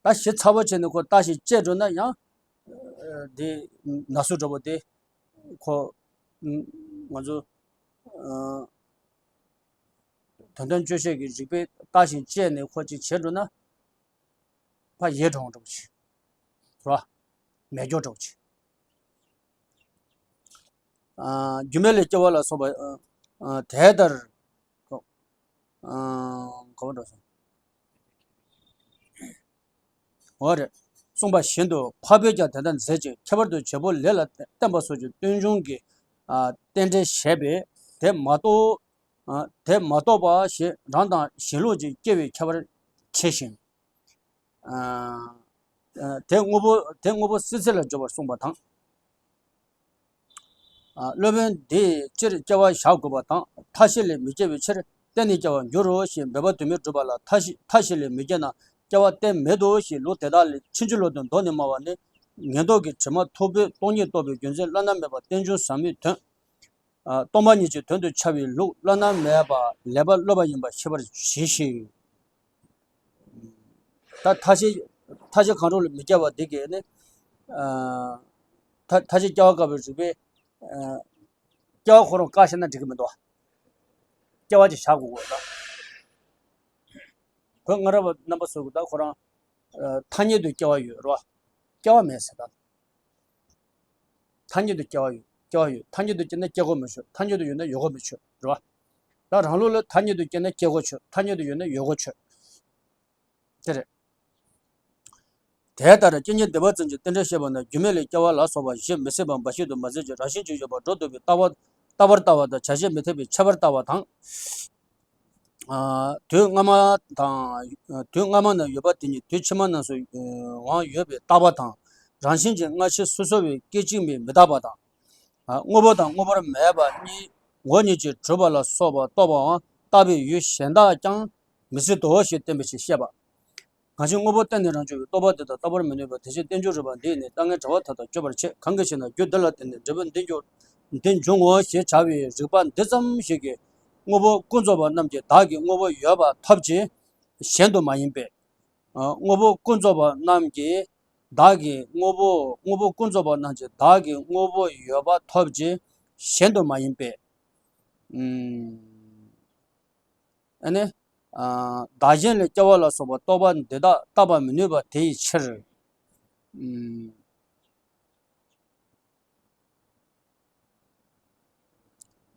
ད་ཞིབ་ཚགས་པོ་བྱས་ནས་ཁོ་བརྟག་ཞིབ་བྱས་འགྲོ་ན་ཡང་། དེ་ན་ཟུག་འདྲ་པོ་དེ་ཁོ་ང་ཚོ་དོན་དམ་དཔྱོད་བྱེད་ཀྱི་རིགས་པས་བརྟག་ཞིབ་བྱས་ནས་ཁོ་ཅིག་བྱས་འགྲོ་ན་ཕར་ཡལ་འགྲོ་འདྲ་པོ་ཅིག་རོ། མེད་སྐྱོ་འདྲ་པོ་ཅིག་རྒྱུ་མེད་ལས་སྐྱེ་བ་ལ་སོགས་པ་དེ་ལྟར། ག་བ་འགྲོ་སོང་། འོ་རེད། གསུངས་པ་བཞིན་དུ་འཕགས་པས་ཀྱང་དེ་ལྟར་མཛད་ཅིང་ཁྱད་པར་དུ་བྱེད་པོ་ལས་ལ་བརྟེན་པ་སོགས་ཀྱི་རྟེན་འབྱུང་གི་རྟེན་འབྲེལ་བྱས་པས་དེ་མ་རྟོགས། དེ་མ་རྟོགས་པ་ཞེས་རང་དང་གཞན་ལུགས་ཀྱི་སྐྱེ་བའི་ཁྱད་པར་ཕྱེ་ཞིང་། དེ་དངོས་པོ་དེ་དངོས་པོ་སྲིད་རྩེ་ལ་སྦྱོར་བར་གསུངས་པ་དང་། སློབ་དཔོན་འདིས་སྤྱིར་སྐྱེ་བ་བཞག་དགོས་པ་དང་མཐའ་བཞི་ལས་མི་སྐྱེ་བའི་ཕྱིར་གཏན་ནས་སྐྱེ་བར་འགྱུར་རོ་ཞེས་འབད་པ་དོན་མེད་སྒྲུབ་པ་ལ་མཐའ་བཞི་མཐའ་བཞི་ལས་མི་སྐྱེ་ན་སྐྱེ་བ་གཏན་མེད་དོ་ཞེས་ལུགས་དེ་དག་ལས་ཕྱིན་ཅི་ལོག་ཏུ་མདོ་ནས་སྨྲ་བ་ནི་ངན་རྟོག་གི་དྲི་མ་མཐུག་པོས་སྟོང་ཉིད་རྟོགས་པའི་རྒྱུ་མཚན་བླ་ན་མེད་པ་རྟེན་འབྱུང་ཟབ་མོའི་དོན། སྟོང་པ་ཉིད་ཀྱི་དོན་དུ་འཆར་བའི་ལུགས་བླ་ན་མེད་པ་ལེགས་པར་སློབ་པ་ཡིན་པ་ཤེས་པར་གྱིས་ཤིག་ད་མཐའ་བཞི་མཐའ་བཞི་གང་རུང་ལ་མི་སྐྱེ་བ་འདི་གས་ནི། མཐའ་མཐའ་བཞི་སྐྱེ་བ་དགག་པའི་རིགས་པས། སྐྱེ་བ་ཁོ་རང་བཀག་ཤེས་ན་འགྲིག་གི་མི་འདུག་སྐྱེ་བ་ཅིག་བཞག་དགོས་དགོས་ད། ཁོས་སྔ་རབས་རྣམ་པ་ཚོ་གི་ད་ཁོ་རང་། ཐ་སྙད་དུ་སྐྱེ་བ་ཡོད་རེད་བ། སྐྱེ་བ་མེད་ཟེར་ད། ཐ་སྙད་དུ་སྐྱེ་བ་ཡོད། སྐྱེ་བ་ཡོད། ཐ་སྙད་དུ་སྐྱེས་ན་སྐྱེ་དགོས་མི་ཆོད། ཐ་སྙད་དུ་ཡོད་ན་ཡོད་དགོས་མི་ཆོད་རེད་བ། ད་རང་ལུགས་ལ་ཐ་སྙད་དུ་སྐྱེས་ན་སྐྱེ་དགོས་ཆོད། ཐ་སྙད་དུ་ཡོད་ན་ཡོད་དགོས་ཆོད། དེ་རེད། དེ་ལྟར་སྐྱེ་གཉིས་སྡེ་པ་ཙམ་གྱི་རྟེན་འབྲེལ་བཤད་པ་ན་རྒྱུ་མེད་ལས་སྐྱེ་བ་ལ་སོགས་པ་གཞི་མི་སྲིད་པ་འབའ་ཞིག་ཏུ་མ་ཟད་ཀྱི་རང་བཞིན་གྱིས་ཡོད་པར་སྒྲོ་འདོགས་པའི་ལྟ་བ་ལྟ་བར་ལྟ་བ་དང་བྱ་བྱེད་མི་འཐད་པའི་ཁྱད་པར་ལྟ་བ་དང་། དུས་སྔ་མ་དང་། དུས་སྔ་མ་ན་ཡོད་པ་དེ་ཉིད་དུས་ཕྱི་མ་རྣམས་སུའང་ཡོད་པའི་རྟག་པ་དང་། རང་བཞིན་གྱིས་སྔ་ཕྱི་སོ་སོ་བའི་སྐད་ཅིག་མའི་མི་རྟག་པ་དང་། དངོས་པོ་དང་དངོས་པོར་མེད་པ་གཉིས་ངོ་བོ་ཉིད་ཀྱིས་གྲུབ་པ་ལ་སོགས་པ་རྟོགས་པའང་རྟག་པའི་ཡུལ་གཞན་དག་ཀྱང་མི་སྲིད་དོ་ཞེས་བསྟན་པའི་ཕྱིར་བཤད་པ། གང་ཞིག་དངོས་པོ་གཏན་ནས་རང་བྱུང་བའི་རྟོག་པ་དེ་དག་རྟག་པར་མི་གནས་པ་དེ་བཞིན་རྟེན་འབྱུང་རིགས་པ་འདི་ཡིས་ནི་ལྟ་ངན་བྱ་བ་མཐའ་དག་གཅོད་པར་བྱེད། གང་གི་ཕྱིར་ན་རྒྱུ་འདི་ལ་བརྟེན་ནས་འབྲས་བུ་འདི་འབྱུང་འདི་འབྱུང་ངོ་ཞེས་བྱ་བའི་རིགས་པ་འདི་ཙམ་ཞིག་གིས་དངོས་པོ་ཀུན་རྫོབ་པ་རྣམས་ཀྱི་བདག་གི་དངོས་པོ་ཡོད་པ་ཐོབ་ཅིང་གཞན་དུ་མ་ཡིན་པས། དངོས་པོ་ཀུན་རྫོབ་པ་རྣམས་ཀྱི་བདག་གི་དངོས་པོ་དངོས་པོ་ཀུན་རྫོབ་པ་རྣམས་ཀྱི་བདག་གི་དངོས་པོ་ཡོད་པ་ཐོབ་ཅིང་གཞན་དུ་མ་ཡིན་པས། ཨ་ནི། བདག་གཞན་ལས་སྐྱེ་བ་ལ་སོགས་པ་རྟོག་པ་འདི་དག་བརྟག་པར་མི་ནུས་པ་དེའི་ཕྱིར།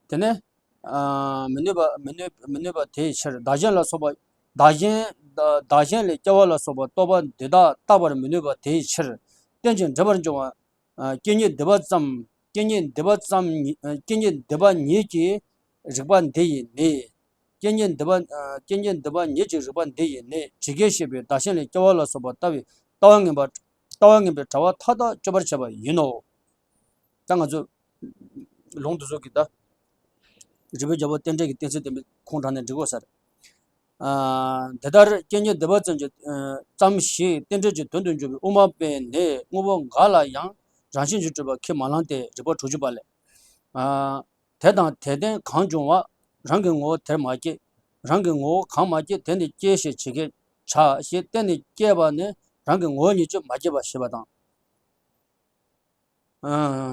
དེ་ནས། མི་ནུས་པ་མི་ནུས་མི་ནུས་པ་དེའི་ཕྱིར་བདག་གཞན་ལ་སོགས་པ། བདག་གཞན་བདག་གཞན་ལས་སྐྱེ་བ་ལ་སོགས་པ་རྟོག་པ་འདི་དག་བརྟག་པར་མི་ནུས་པ་དེའི་ཕྱིར། རྟེན་ཅིང་འབྲེལ་པར་འབྱུང་བ། སྐྱེ་གཉིས་སྡེ་པ་ཙམ། སྐྱེ་གཉིས་སྡེ་པ་ཙམ་ཉིད་སྐྱེ་གཉིས་སྡེ་པ་ཉིད་ཀྱི་རིགས་པ་འདི་ཡིས་ནི། སྐྱེ་གཉིས་སྡེ་པ་སྐྱེ་གཉིས་སྡེ་པ་ཉིད་ཀྱི་རིགས་པ་འདི་ཡིས་ནི་ཇི་སྐད་བཤད་པའི་བདག་གཞན་ལས་སྐྱེ་བ་ལ་སོགས་པ་ལྟ་བུའི་ལྟ་བ་ངན་པ་ལྟ་བ་ངན་པའི་གྲྭ་བ་མཐའ་དག་གཅོད་པར་བྱེད་པ་ཡིན་ནོ། ད་ང་ཚོ་ལུང་དུ་སོགས་ཀྱི་ད་རིགས་པའི་རྒྱལ་པོ་རྟེན་འབྲེལ་གྱི་གཏན་ཚིགས་བསྟན་པའི་ཁུངས་དྲངས་ནས་འགྲིག་གོ་ས་རེད། དེ་ལྟར་སྐྱེ་གཉིས་སྡེ་པ་ཙམ་གྱི་ཙམ་ཞིག་རྟེན་འབྲེལ་གྱི་དོན་དུ་འཇོག་པའི་དབུ་མ་པས་ནི་དངོས་པོ་འགའ་ལ་ཡང་རང་བཞིན་གྱིས་གྲུབ་པ་ཁས་མ་བླངས་ཏེ། རིགས་པ་དྲུག་ཅུ་པ་ལས། དེ་དང་དེ་ལྡན་གང་བྱུང་བ། རང་གི་ངོ་བོ་དེར་མ་སྐྱེས། རང་གི་ངོ་བོ་གང་མ་སྐྱེས་དེ་ནི་སྐྱེས་ཞེས་ཇི་སྐད་བྱ་ཞེས་གཏན་ནས་སྐྱེས་པ་ནི་རང་གི་ངོ་བོ་ཉིད་ཀྱིས་མ་སྐྱེས་པ་ཞེས་པ་དང་།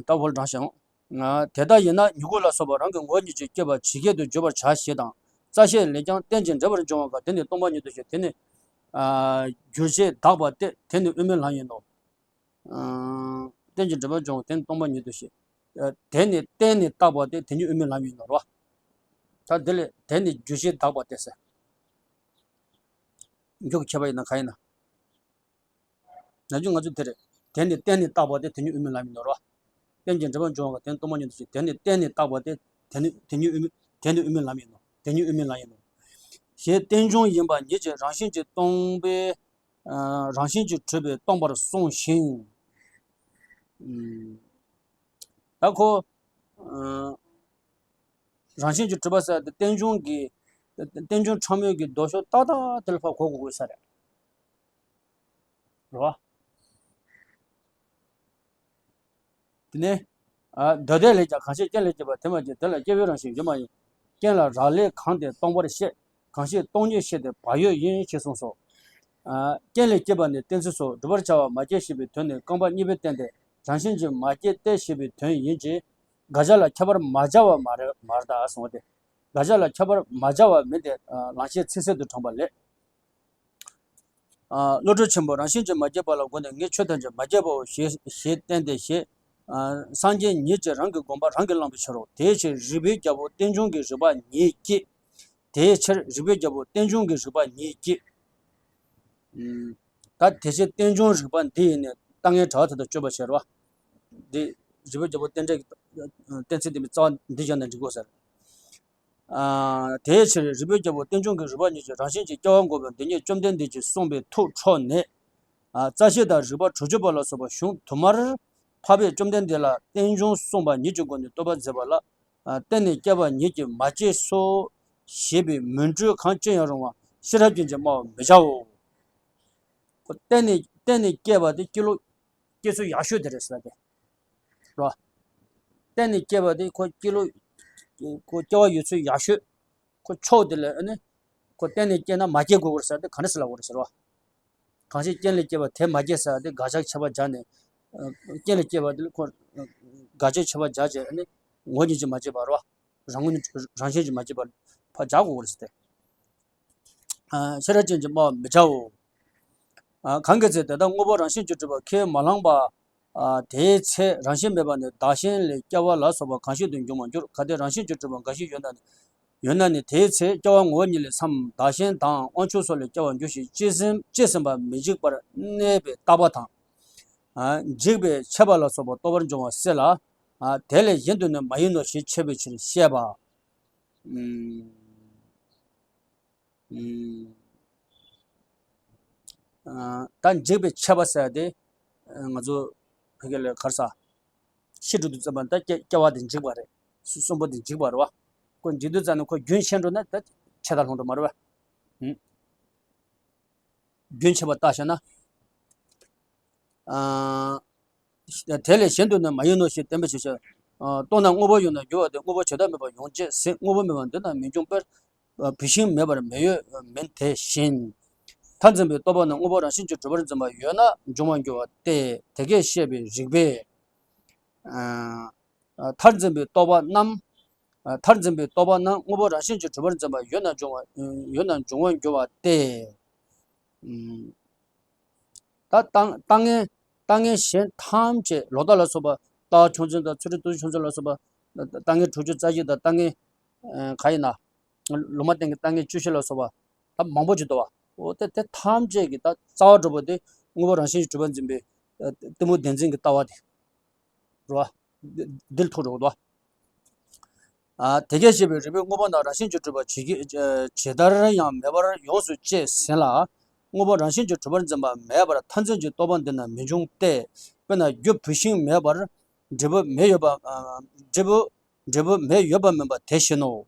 ད་བོལ་དྲངས་ཤིང་། དེ་ལྟ་ཡིན་ན་མྱུ་གུ་ལ་སོགས་པ་རང་གི་ངོ་བོ་ཉིད་ཀྱིས་སྐྱེས་པ་ཇི་སྐད་དུ་བརྗོད་པར་བྱ་ཞེས་དང་། རྩ་ཤེ་ལས་ཀྱང་རྟེན་ཅིང་འབྲེལ་པར་འབྱུང་བ་དག་དེ་ནི་སྟོང་པ་ཉིད་དོ་ཞེས་དེ་ནི། རྒྱུ་བྱས་དག་པ་སྟེ་དེ་ནི་དབུ་མའི་ལམ་ཡིན་ནོ། རྟེན་ཅིང་འབྲེལ་པར་འབྱུང་བ་དེ་ནི་སྟོང་པ་ཉིད་དོ་ཞེས། དེ་ནི་རྟེན་ནི་བཏགས་པ་སྟེ་དེ་ཉིད་དབུ་མའི་ལམ་ཡིན་ནོ་རེད་བ། ད་དེ་ལས་དེ་ནི་རྒྱུ་བྱས་དག་པ་སྟེ་ཟེར། མཇུག་ཁྱད་པར་ཡིན་ན་ག་ཡིན་ན། ནམ་རྒྱུན་ང་ཚོས་དེ་རེད། དེ་ནི་རྟེན་ནི་བཏགས་པ་སྟེ་དེ་ཉིད་དབུ་མའི་ལམ་ཡིན་ནོ་རེད་བ། རྟེན་ཅིང་འབྲེལ་པར་འབྱུང་བ་དེ་ནི་སྟོང་པ་ཉིད་དོ་ཞེས་དེ་ནི་རྟེན་ནི་བཏགས་པ་སྟེ་དེ་ནི་དེ་ཉིད་དབུ་མའི་དེ་ནི་དབུ་མའི་ལམ་ཡིན་ནོ། དེ་ཉིད་དབུ་མའི་ལམ་ཡིན་ནོ། ཞེས་རྟེན་འབྱུང་ཡིན་པ་ཉིད་ཀྱིས་རང་བཞིན་གྱིས་སྟོང་པའི། རང་བཞིན་གྱིས་གྲུབ་པས་སྟོང་པར་གསུངས་ཤིང་། ད་ཁོ། རང་བཞིན་གྱིས་གྲུབ་པ་ཟེར་ཏེ་རྟེན་འབྱུང་གི། རྟེན་འབྱུང་ཕྲ་མོའི་གི་ལྡོག་ཕྱོགས་ཏག་ཏག་དེ་ལ་ཕར་གོ་དགོས་དགོས་ས་རེད། རེད་བ། དེ་ནས། མདོ་སྡེ་ལས་ཀྱང་གང་ཞིག་རྐྱེན་ལས་སྐྱེས་པ་དེ་མ་སྐྱེས་དེ་ལ་སྐྱེ་བོའི་རང་བཞིན་ཡོད་མ་ཡིན། རྐྱེན་ལ་རག་ལས་གང་དེ་སྟོང་པར་བཤད། གང་ཞིག་སྟོང་ཉིད་བཤད་དེ་བག་ཡོད་ཡིན་ཞེས་གསུངས་སོ། རྐྱེན་ལས་སྐྱེས་པ་ནི་གཏན་ཚིགས་སོ། བསྒྲུབ་པར་བྱ་བ་མ་སྐྱེས་ཞེས་པའི་དོན་ནི་རྐང་པ་གཉིས་པས་བསྟན་ཏེ་རང་བཞིན་གྱིས་མ་སྐྱེས་ཏེ་ཞེས་པའི་དོན་ཡིན་གྱི། དགག་བྱ་ལ་ཁྱད་པར་མ་བྱ་བ་མ་རེད་མ་རེད་ད་གསུངས་ཏེ། དགག་བྱ་ལ་ཁྱད་པར་མ་བྱ་བ་མིན་ཏེ་ལང་གཤེགས་ཚིག་གསལ་དུ་དྲངས་པ་ལས། བློ་གྲོས་ཆེན་པོ་རང་བཞིན་གྱིས་མ་སྐྱེས་པ་ལ་དགོངས་ཏེ་ངས་ཆོས་ཐམས་ཅད་མ་སྐྱེས་པའོ་ཞེས་ཞེས་བསྟན་ཏེ་ཞེས། སངས་རྒྱས་ཉིད་ཀྱིས་རང་གི་དགོངས་པ་རང་གིས་བླངས་པའི་ཕྱིར་རོ། དེའི་ཕྱིར་རིགས་པའི་རྒྱལ་པོ་རྟེན་འབྱུང་གི་རིགས་པ་ཉིད་ཀྱིས། དེའི་ཕྱིར་རིགས་པའི་རྒྱལ་པོ་རྟེན་འབྱུང་གི་རིགས་པ་ཉིད་ཀྱིས། ད་དེ་ཕྱིར་རྟེན་འབྱུང་རིགས་པ་འདི་ཡིས་ནི་ལྟ་ངན་བྱ་བ་མཐའ་དག་གཅོད་པར་བྱེད་རོ། འདི་རིགས་པའི་རྒྱལ་པོ་རྟེན་འབྲེལ་གྱི་གཏན་ཚིགས་འདི་མི་རྩ་བ་འདི་བཞག་ན་འགྲིག་གོ་ཟེར། དེའི་ཕྱིར་རིགས་པའི་རྒྱལ་པོ་རྟེན་འབྱུང་གི་རིགས་པ་ཉིད་ཀྱིས་རང་བཞིན་གྱིས་སྐྱེ་བ་འགོག་པའི་འདི་ཉིད་བཅོམ་ལྡན་འདས་ཀྱིས་གསུངས་པའི་ཐུགས་འཕྲོག་ནས། ཨ། རྩ་ཤེ་དང་རིག་པ་དྲུག་ཅུ་པ་ལ་སོགས་པ་གཞུང་དུ་མར་འཕགས་པས་བཅོམ་ལྡན་འདས་ལ་རྟེན་འབྱུང་གསུངས་པ་ཉིད་ཀྱི་སྒོ་ནས་རྟོགས་པར་མཛད་པ་ལ། ཨ། བརྟེན་ནས་སྐྱེ་བ་ཉིད་ཀྱིས་མ་སྐྱེས་སོ་ཞེས་པའི་མུན་སྤྲུལ་གང་ཅི་ཡང་རུང་བ་ཤེས་རབ་ཀྱིས་ཀྱང་སྨྲ་བར་མི་བྱའོ། ཁོ་བརྟེན་ནས་བརྟེན་ནས་སྐྱེས་པ་དེ་སྐྱེས་ལོ། སྐྱེས་ཚུལ་ཡག་ཤོས་དེ་རེད་ཟེར་ཏེ། རོ། བརྟེན་ནས་སྐྱེས་པ་དེ་ཁོ་སྐྱེས་ལོ། ཁོ་སྐྱེ་བ་ཡོད་ཚུལ་ཡག་ཤོས། ཁོ་ཕྱོགས་དེ་ལ་ཨ་ནི། ཁོ་བརྟེན་ནས་སྐྱེས་ན་མ་སྐྱེ་དགོས་པར་ཟེར་ཏེ་ག་འདྲ་ཟེར་ལབ་དགོས་རེད་ཟེར་བ། གང་ཞིག་རྐྱེན་ལས་སྐྱེས་པ་དེ་མ་སྐྱེས་ཟེར་ཏེ་དགག་བྱ་ཁྱད་པར་སྦྱར་ནས། རྐྱེན་ལས་སྐྱེས་པ་དེ་ལ་ཁོ། དགག་བྱ་ཁྱད་པར་སྦྱར་བྱས་ཨ་ནི། ངོ་བོ་ཉིད་ཀྱིས་མ་སྐྱེས་པ་རོ། རང་ངོ་ཉིད་རང་བཞིན་གྱིས་མ་སྐྱེས་པ་ཕར་སྦྱར་དགོས་རེད་ཟེར་ཏེ། ཤེས་རབ་ཅན་གྱིས་སྨྲ་བར་མི་བྱའོ། གང་གི་ཚེ་དེ་ལྟར་དངོས་པོ་རང་བཞིན་གྱིས་གྲུབ་པ་ཁས་མ་བླངས་པ། དེའི་ཚེ་རང་བཞིན་མེད་པ་ནི་བདག་གཞན་ལས་སྐྱེ་བ་ལ་སོགས་པ་གང་ཞིག་ཏུ་འབྱུང་བར་འགྱུར། གལ་ཏེ་རང་བཞིན་གྱིས་གྲུབ་པ་འགའ་ཞིག་ཡོད་ན་ནི། ཡོད་ན་ནི་དེའི་ཚེ་སྐྱེ་བ་ངོ་བོ་ཉིད་ལས་སམ་བདག་གཞན་དང་དབང་ཕྱུག་སོགས་ལས་སྐྱེ་བར་འགྱུར་ཞིང་། སྐྱེས་ཟིན་སྐྱེས་ཟིན་པ་མི་འཇིག་པར་གནས་པའི་རྟག་པ་དང་། འཇིག་པའི་ཆད་པ་ལ་སོགས་པ་རྟོགས་པར་འབྱུང་བ་སྲིད་ལ། དེ་ལས་གཞན་དུ་ནི་མ་ཡིན་ནོ་ཞེས་འཆད་པའི་ཕྱིར་བཤད་པ། ད་འཇིག་པའི་ཆད་པ་ཟེར་ཏེ། ང་ཚོ་ཕ་གི་ལ་ག་རེ་ཟ། ཤི་འགྲོ་དུས་ཙམ་པ་ད་སྐྱེ་སྐྱེ་བ་དེ་འཇིག་པ་རེད། གསོན་པོ་དེ་འཇིག་པ་རེད་བ། ཁོ་འཇིག་དུས་ཙམ་ནས་ཁོ་རྒྱུན་ཆད་འགྲོ་ན་ད་ཆད་ལྟར་ལྷུང་འགྲོ་མ་རེད་བ། རྒྱུན་ཆད་པ་ལྟ་བྱས་ན། དེ་ལས་གཞན་དུ་ནི་མ་ཡིན་ནོ་ཞེས་བསྟན་པའི་ཕྱིར། ལྟོས་ན་དངོས་པོ་ཡོད་ན་འགྱུར་བ་སྟེ། དངོས་པོ་བྱེ་བྲག་མེད་པར་ཡོང་བྱེད་ཟེར། དངོས་པོ་མེད་པར་འདོད་ན་མི་འབྱུང་བར། བུད་ཤིང་མེད་པར་མེ་ཡོད་མིན་དེ་བཞིན། མཐར་འཛིན་པའི་རྟོག་པ་ནི་དངོས་པོ་རང་བཞིན་གྱིས་གྲུབ་པར་འཛིན་པ་ཡོད་ན་འབྱུང་བར་འགྱུར་བ་སྟེ། དེ་སྐད་བཤད་པའི་རིགས་པས། མཐར་འཛིན་པའི་རྟོག་པ་རྣམས། མཐར་འཛིན་པའི་རྟོག་པ་རྣམས་དངོས་པོ་རང་བཞིན་གྱིས་གྲུབ་པར་འཛིན་པ་ཡོད་ན་འབྱུང་བ། ཡོད་ན་འབྱུང་བར་འགྱུར་བ་སྟེ། ད་ལྟ་ལྟ་ངན་ལྟ་ངན་གཞན་ཐམས་ཅད་ལོག་ལྟ་ལ་སོགས་པ། ལྟ་བ་ཆུང་ཆུང་དང་ཚུལ་ཁྲིམས་སྡུག་ཆུང་ཆུང་ལ་སོགས་པ། ལྟ་ངན་དྲུག་ཅུ་རྩ་བཞི་དང་ལྟ་ངན་ག་ཡིན་ན། ལུང་མ་བསྟན་གྱི་ལྟ་ངན་བཅུ་བཞི་ལ་སོགས་པ། ད་མང་པོ་ཅིག་འདུག་བ། འོ་དེ་དེ་ཐམས་ཅད་ཀྱི་ད་རྩ་བ་གྲུབ་པ་དེ་དངོས་པོ་རང་བཞིན་གྱིས་གྲུབ་པར་འཛིན་པའི་གཏི་མུག་བདེན་འཛིན་གྱི་ལྟ་བ་དེ། རེད་བ། འདི་ལ་ཐུག་འགྲོ་གི་འདུག་བ། ཨ། དེ་སྐད་བཤད་པའི་རིགས་པས་དངོས་པོ་རྣམས་རང་བཞིན་གྱིས་གྲུབ་པ་ཇི་སྐད་ཇི་ལྟར་ཡང་མེད་པར་ཡོངས་སུ་བཅད་ཟིན་ལ། དངོས་པོ་རང་བཞིན་གྱིས་གྲུབ་པར་འཛིན་པ་མེད་པར་མཐར་འཛིན་གྱི་རྟོག་པ་འདི་ན་མི་འབྱུང་སྟེ། དཔེར་ན་རྒྱུ་བུད་ཤིང་མེད་པར་འབྲས་བུ་མེ་ཡོད་པ། འབྲས་བུ་འབྲས་བུ་མེ་ཡོད་པ་མིན་པ་དེ་བཞིན་ནོ།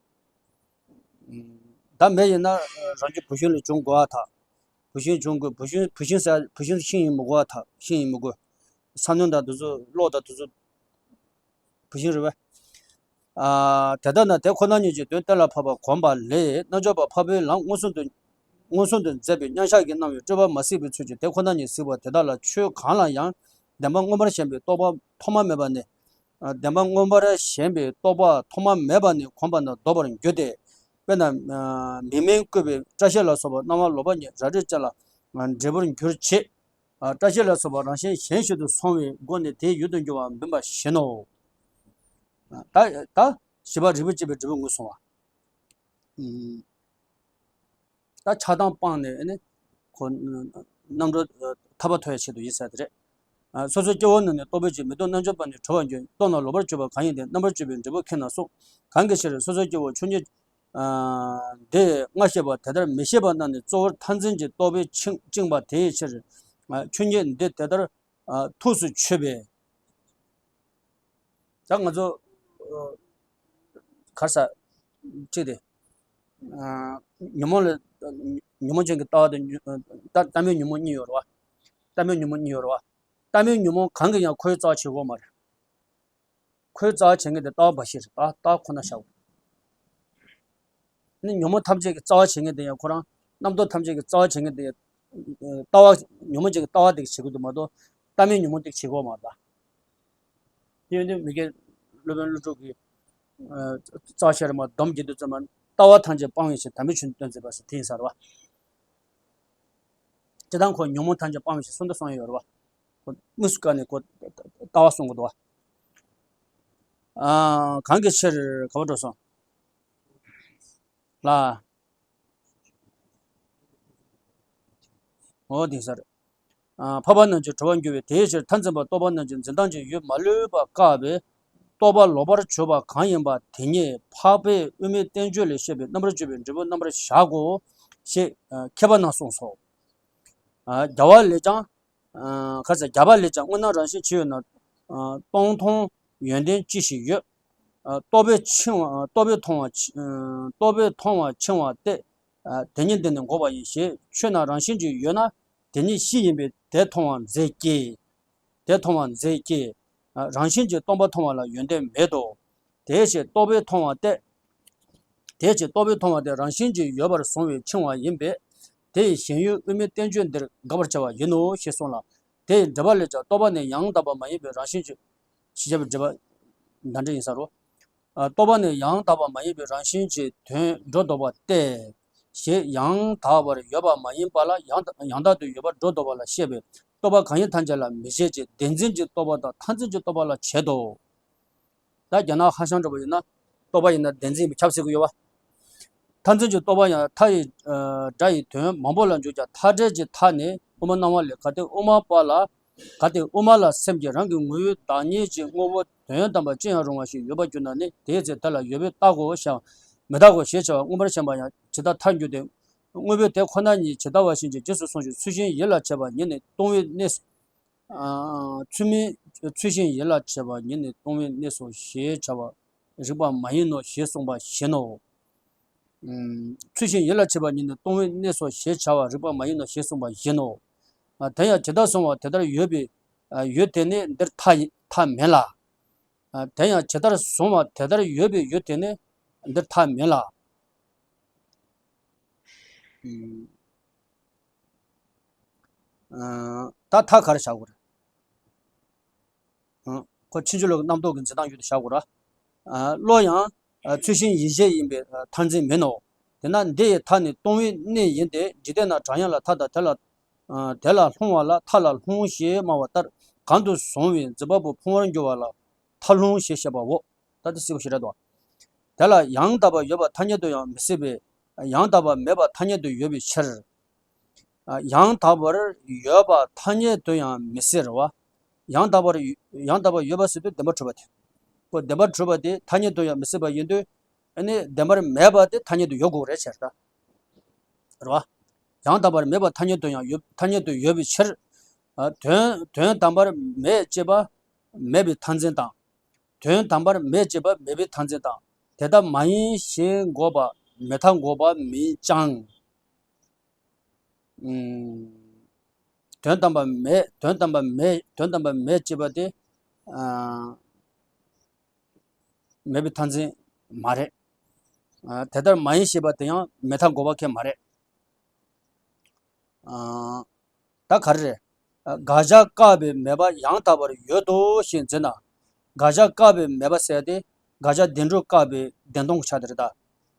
ད་མེ་ཡིན་ན་རང་རྒྱུ་བུད་ཤིང་ལས་བྱུང་དགོས་པ་དང་། བུད་ཤིང་བྱུང་དགོས། བུད་ཤིང་བུད་ཤིང་ཟེར་བུད་ཤིང་ཤིང་ཡིན་མི་དགོས་པ་དང་། ཤིང་ཡིན་མི་དགོས། ས་སྣུམ་དང་དེ་ཚོ་གློག་དང་དེ་ཚོ་བུད་ཤིང་རེད་པས། ཨ། དེ་ལྟ་ན་དེ་ཁོ་ན་ཉིད་ཀྱི་དོན་གཏན་ལ་ཕབ་པར་གོམས་པ་ལས་རྣལ་འབྱོར་པ་འཕགས་པའི་ལམ་མངོན་སུམ་དུ་མངོན་སུམ་དུ་མཛད་པའི་མཉམ་གཞག་གི་རྣམ་པའི་སྤྲོས་པ་མ་གཟིགས་པའི་ཚུལ་གྱིས་དེ་ཁོ་ན་ཉིད་གཟིགས་པ་དེ་དག་ལ་ཆོས་གང་ལ་ཡང་བདེན་པ་མངོན་པར་ཞེན་པའི་རྟོག་པ་ཐོག་མ་མེད་པ་ནས། བདེན་པ་མངོན་པར་ཞེན་པའི་རྟོག་པ་ཐོག་མ་མེད་པ་ནས་གོམས་པ་ན་ལྡོག་པར་འགྱུར་ཏེ། དཔེར་ན་མིག་སྨན་བསྐུས་པའི་སྐྲ་ཤད་ལ་སོགས་པ་སྣང་བ་ལོག་པ་ཉིད་རབ་རིབ་ཅན་ལ་འབྲས་བུར་འགྱུར་བྱེད། སྐྲ་ཤད་ལ་སོགས་པ་རང་བཞིན་གཞན་ཞིག་ཏུ་སོང་བའི་སྒོ་ནས་དེའི་ཡུལ་དུ་འགྱུར་བ་འབུམ་པ་བཞིན་ནོ། ད་ད་བཞི་པ་རིགས་པས་དཔྱད་པའི་འབྲས་བུ་ངོས་བཟུང་བ། ད་ཆགས་སྡང་སྤངས་ནས་ནི་ཁོ་རྣམ་གྲོལ་ཐར་པ་ཐོབ་པའི་ཆེད་དུ་ཡིན་ཟེར་དེ་རེད། སོ་སོའི་སྐྱེ་བོ་རྣམས་ནི་རྟོག་པའི་ཕྱིར་མི་ལྡོག་རྣལ་འབྱོར་པ་ནི་གྲོལ་བར་འགྱུར། ལྟོས་ན་ལོག་པར་གྱུར་པ་གང་ཡིན་ཏེ། རྣམ་པར་གྱུར་པའི་འབྲས་བུ་མཁྱེན་ན་གསུངས། གང་གི་ཕྱིར་སོ་སོའི་སྐྱེ་བོ་ཆོས་ཉིད་འདི་སྔར་བཤད་པ་དེ་ལྟར་མི་ཤེས་པ་རྣམས་ནི་གཙོ་བོར་མཐར་འཛིན་གྱི་རྟོག་པས་བཅིངས་པ་དེའི་ཕྱིར། ཆོས་ཉིད་འདི་དེ་ལྟར་ཐུགས་སུ་ཆུད་པས། ད་ང་ཚོ་ག་རེ་ཟ། གཅིག་དེ། ཉོན་མོངས་ལ་ཉོན་མོངས་ཅན་གྱི་ལྟ་བ་དང་ལྟ་ལྟ་མིན་ཉོན་མོངས་གཉིས་ཡོད་རེད་བ། ལྟ་མིན་ཉོན་མོངས་གཉིས་ཡོད་རེད་བ། ལྟ་མིན་ཉོན་མོངས་གང་གིས་ཡང་ཁོའི་རྩ་བ་བྱེད་དགོས་མ་རེད། ཁོའི་རྩ་བ་བྱེད་མཁན་དེ་ལྟ་བ་འབའ་ཞིག་རེད། ད་ལྟ་ཁོ་ན་བཞག་དགོས། ནི་ཉོན་མོངས་ཐམས་ཅད་ཀྱི་རྩ་བ་བྱེད་མཁན་དེ་ཡང་ཁོ་རང་རྣམ་རྟོག་ཐམས་ཅད་ཀྱི་རྩ་བ་བྱེད་མཁན་དེ་ཡང་ལྟ་བ་ཉོན་མོངས་ཅན་གྱི་ལྟ་བ་དེ་གིས་བྱེད་དགོས་འདུག་མ་གཏོགས་ལྟ་མིན་ཉོན་མོངས་དེ་གིས་བྱེད་དགོས་མ་རེད་ད། དེ་ཡིན་དུས་མི་དགེ་སློབ་དཔོན་ཀླུ་སྒྲུབ་ཀྱིས་རྩ་བ་ཤེས་རབ་མ་སྡོམ་བགྱིས་དུས་ཙམ་པ་ལྟ་བ་ཐམས་ཅད་སྤང་བའི་ཕྱིར་དམ་པའི་ཆོས་ནི་སྟོན་མཛད་པ་ཟེར་དེ་ཡིན་ས་རེད་བ། སྤྱིར་བཏང་ཁོ་ཉོན་མོངས་ཐམས་ཅད་སྤང་བའི་ཕྱིར་གསུང་དུ་གསུངས་ཡོད་རེད་བ། ཁོ་དམིགས་སུ་བཀར་ནས་ཁོ་ལྟ་བ་གསུང་གི་འདུག་བ། ཨ། གང་གི་ཕྱིར་ག་པར་འགྲོ་སོང་། ལ། འོ་དེ་ས་རེད། ཨ། འཕགས་པ་རྣམས་ཀྱིས་གྲོལ་བར་འགྱུར་བས་དེའི་ཕྱིར་མཐར་འཛིན་པ་རྟོག་པ་རྣམས་ཀྱི་འཛིན་སྟངས་ཀྱི་ཡུལ་མ་ལུས་པ་བཀག་པའི་རྟོག་པ་ལོག་པར་གྱུར་པ་གང་ཡིན་པ་དེ་ཉིད་འཕགས་པས་དབུ་མའི་བསྟན་བཅོས་ལས་བཤད་པའི་རྣམ་པར་གྱུར་པའི་འབྲས་བུ་རྣམ་པར་བཞག་གོ་ཞེས་མཁས་པ་རྣམས་གསུངས་སོ། ཨ། རྒྱལ་བ་ལས་ཀྱང་ ཁ་ཟེར་རྒྱ་བ་ལས་ཀྱང་དངོས་རྣམས་རང་བཞིན་ཇི་ཡོད་ན། སྟོང་མཐོང་ཡོན་ཏན་ཅི་ཞིག་ཡོད། རྟོག་པས་འཆིང་བ་རྟོག་པས་མཐོང་བ་འཆི་རྟོག་པས་མཐོང་བ་འཆིང་བ་སྟེ། དེ་ཉིད་འདི་ནི་འགོག་པ་ཡིན་ཞེས་ཆོས་རྣམས་རང་བཞིན་གྱིས་ཡོད་ན་དེ་ཉིད་གཞི་ཡིན་པས་དེ་མཐོང་བར་མཛད་ཀྱི། དེ་མཐོང་བར་མཛད་ཀྱི། རང་བཞིན་གྱིས་སྟོང་པ་མཐོང་བ་ལ་ཡོན་ཏན་མེད་དོ། དེའི་ཕྱིར་རྟོག་པས་མཐོང་བ་སྟེ། དེའི་ཕྱིར་རྟོག་པས་མཐོང་བ་དེ་རང་བཞིན་གྱིས་ཡོད་པར་བཟུང་བས་འཆིང་བ་ཡིན་པས། དེ་ཡི་ཞེན་ཡུལ་དབུ་མའི་བསྟན་བཅོས་འདིར་དགག་པར་བྱ་བ་ཡིན་ནོ་ཞེས་གསུངས་ལ། དེ་ཡི་འགྲེལ་པ་ལས་ཀྱང་རྟོག་པ་ནི་ཡང་དག་པ་མ་ཡིན་པའི་རང་བཞིན་གྱིས། ཞེས་བྱ་བའི་འགྲེལ་པ་འདི་འདྲ་ཡིན་ས་རོ། རྟོག་པ་ནི་ཡང་དག་པ་མ་ཡིན་པའི་རང་བཞིན་གྱིས་དོན་སྒྲོ་འདོགས་པ་སྟེ། ཞེས་ཡང་དག་པར་ཡོད་པ་མ་ཡིན་པ་ལ་ཡང་ཡང་དག་ཏུ་ཡོད་པར་སྒྲོ་འདོགས་པ་ལ་བཤད་པས་རྟོག་པ་གང་ཡིན་ཐམས་ཅད་ལ་མི་བྱེད་ཅིང་བདེན་འཛིན་གྱི་རྟོག་པ་དང་མཐར་འཛིན་གྱི་རྟོག་པ་ལ་བྱེད་དོ། ད་རྒྱ་ནག་ཧ་ཤང་འགྲོ་བ་ཡིན་ན་རྟོག་པ་ཡིན་ན་བདེན་འཛིན་པའི་ཁྱབ་ཟེར་གྱི་ཡོད་པ། མཐར་འཛིན་གྱི་རྟོག་པ་ཡང་མཐའ་ཡི་སྒྲ་ཡི་དོན་མང་པོ་ལ་འཇུག་ཀྱང་མཐའ་བྲལ་གྱི་མཐའ་ནི་དབུ་མ་སྣང་བ་ལས་གལ་ཏེ་དབུ་མ་པ་ལ། གལ་ཏེ་དབུ་མ་ལ་སེམས་ཀྱི་རང་གི་ངོ་བོའི་བདག་ཉིད་ཀྱི་དངོས་པོ་དོན་དམ་པར་ཅི་ཡང་རུང་བ་ཞིག་ཡོད་པར་གྱུར་ན་ནི་དེའི་ཚེ་དེ་ལ་ཡོད་པས་བརྟག་གོ་ཞེས་མི་བརྟག་གོ་ཞེས་བྱ་བ་མངོན་པར་ཞེན་པ་ཡང་ཇི་ལྟར་ཐལ་འགྱུར་ཏེ། དངོས་པོའི་དེ་ཁོ་ན་ཉིད་ཇི་ལྟ་བ་བཞིན་གྱི་རྗེས་སུ་སོང་ཞིང་ཚུལ་བཞིན་ཡིད་ལ་བྱེད་པ་ཉིད་ནི་སྟོང་པའི་གནས་སུ། ཚུལ་མིན། ཚུལ་བཞིན་ཡིད་ལ་བྱེད་པ་ཉིད་ནི་སྟོང་པའི་གནས་སོ་ཞེས་བྱ་བ་རིགས་པ་མ་ཡིན་ནོ་ཞེས་གསུངས་པ་བཞིན་ནོ། ཚུལ་བཞིན་ཡིད་ལ་བྱེད་པ་ཉིད་ནི་སྟོང་པའི་གནས་སོ་ཞེས་བྱ་བ་རིགས་པ་མ་ཡིན་ནོ་ཞེས་གསུངས་པ་བཞིན་ནོ། དེ་ཡང་ཇི་ལྟར་བཟུང་བ་དེ་ལྟར་ཡོད་པའི་ཡུལ་དེ་ནི་འདིར་མཐའ་མཐའ་མིན་ལ། དེ་ཡང་ཇི་ལྟར་བཟུང་བ་དེ་ལྟར་ཡོད་པའི་ཡུལ་དེ་ནི་འདིར་མཐའ་མིན་ལ། ད་མཐའ་ག་རེ་བཞག་དགོས་རེད། ཁོ་ཕྱིན་ཅི་ལོག་གི་རྣམ་རྟོག་གི་འཛིན་སྟངས་ཡུལ་དུ་བཞག་དགོས་ར། བློ་ཡང་ཚུལ་བཞིན་ཡིད་བྱེད་ཡིན་པས་མཐར་འཛིན་མིན་ནོ། དེས་ན་འདི་ཡི་མཐའ་ནི་སྟོང་པའི་གནས་ཡིན་ཏེ། འཇིག་རྟེན་ན་བགྲང་ཡས་ལ་མཐའ་དང་དེ་ལ་དེ་ལ་ལྷུང་བ་ལ་མཐའ་ལ་ལྷུང་ཞེས་སྨྲ་བ་ལྟར་གང་དུ་བཟུང་བའི་འཛིན་པ་པོ་ཕུང་བར་འགྱུར་བ་ལ་མཐའ་ལྷུང་ཞེས་བཤད་པའོ། ད་དེ་གསལ་པོ་ཞེ་དྲག་འདུག་དེ་ལ་ཡང་དག་པར་ཡོད་པ་ཐ་སྙད་དུ་ཡང་མི་སྲིད་པས། ཡང་དག་པར་མེད་པ་ཐ་སྙད་དུ་ཡོད་པའི་ཕྱིར། ཡང་དག་པར་ཡོད་པ་ཐ་སྙད་དུ་ཡང་མི་སྲིད་རེད་བ། ཡང་དག་པར་ཡང་དག་པར་ཡོད་པ་ཟེར་དུས་བདེན་པར་གྲུབ་པ་དེ། ཁོ་བདེན་པར་གྲུབ་པ་དེ་ཐ་སྙད་དུ་ཡང་མི་སྲིད་པ་ཡིན་དུས། ཨ་ནི་བདེན་པར་མེད་པ་དེ་ཐ་སྙད་དུ་ཡོད་དགོས་རེད་ཟེར་ད། རེད་བ། ཡང་དག་པར་མེད་པ་ཐ་སྙད་དུ་ཡང་ཡོད་ཐ་སྙད་དུ་ཡོད་པའི་ཕྱིར། དོན་དོན་དམ་པར་མེད་ཅེས་པ་མེད་པའི་མཐར་འཛིན་དང་། དོན་དམ་པར་མེད་ཅེས་པ་མེད་པའི་མཐར་འཛིན་དང་། དེ་ལྟ་མ་ཡིན་ཞེས་འགོག་པ་མེད་མཐའ་འགོག་པ་མིན་ཀྱང་། དོན་དམ་པར་མེད་དོན་དམ་པར་མེད་དོན་དམ་པར་མེད་ཅེས་པ་དེ། མེད་པའི་མཐར་འཛིན་མ་རེད། དེ་ལྟར་མ་ཡིན་ཞེས་པ་དེ་ཡང་མེད་མཐའ་འགོག་པ་ཁས་མ་རེད། ད་ག་རེ་རེད། དགག་བྱ་བཀག་པའི་མེད་པ་ཡང་དག་པར་ཡོད་དོ་ཞེས་འཛིན་ན། དགག་བྱ་བཀག་པའི་མེད་པ་ཟེར་ཏེ། དགག་བྱ་བདེན་གྲུབ་བཀག་པའི་བདེན་སྟོང་གི་ཆ་དེ་རེད་ད།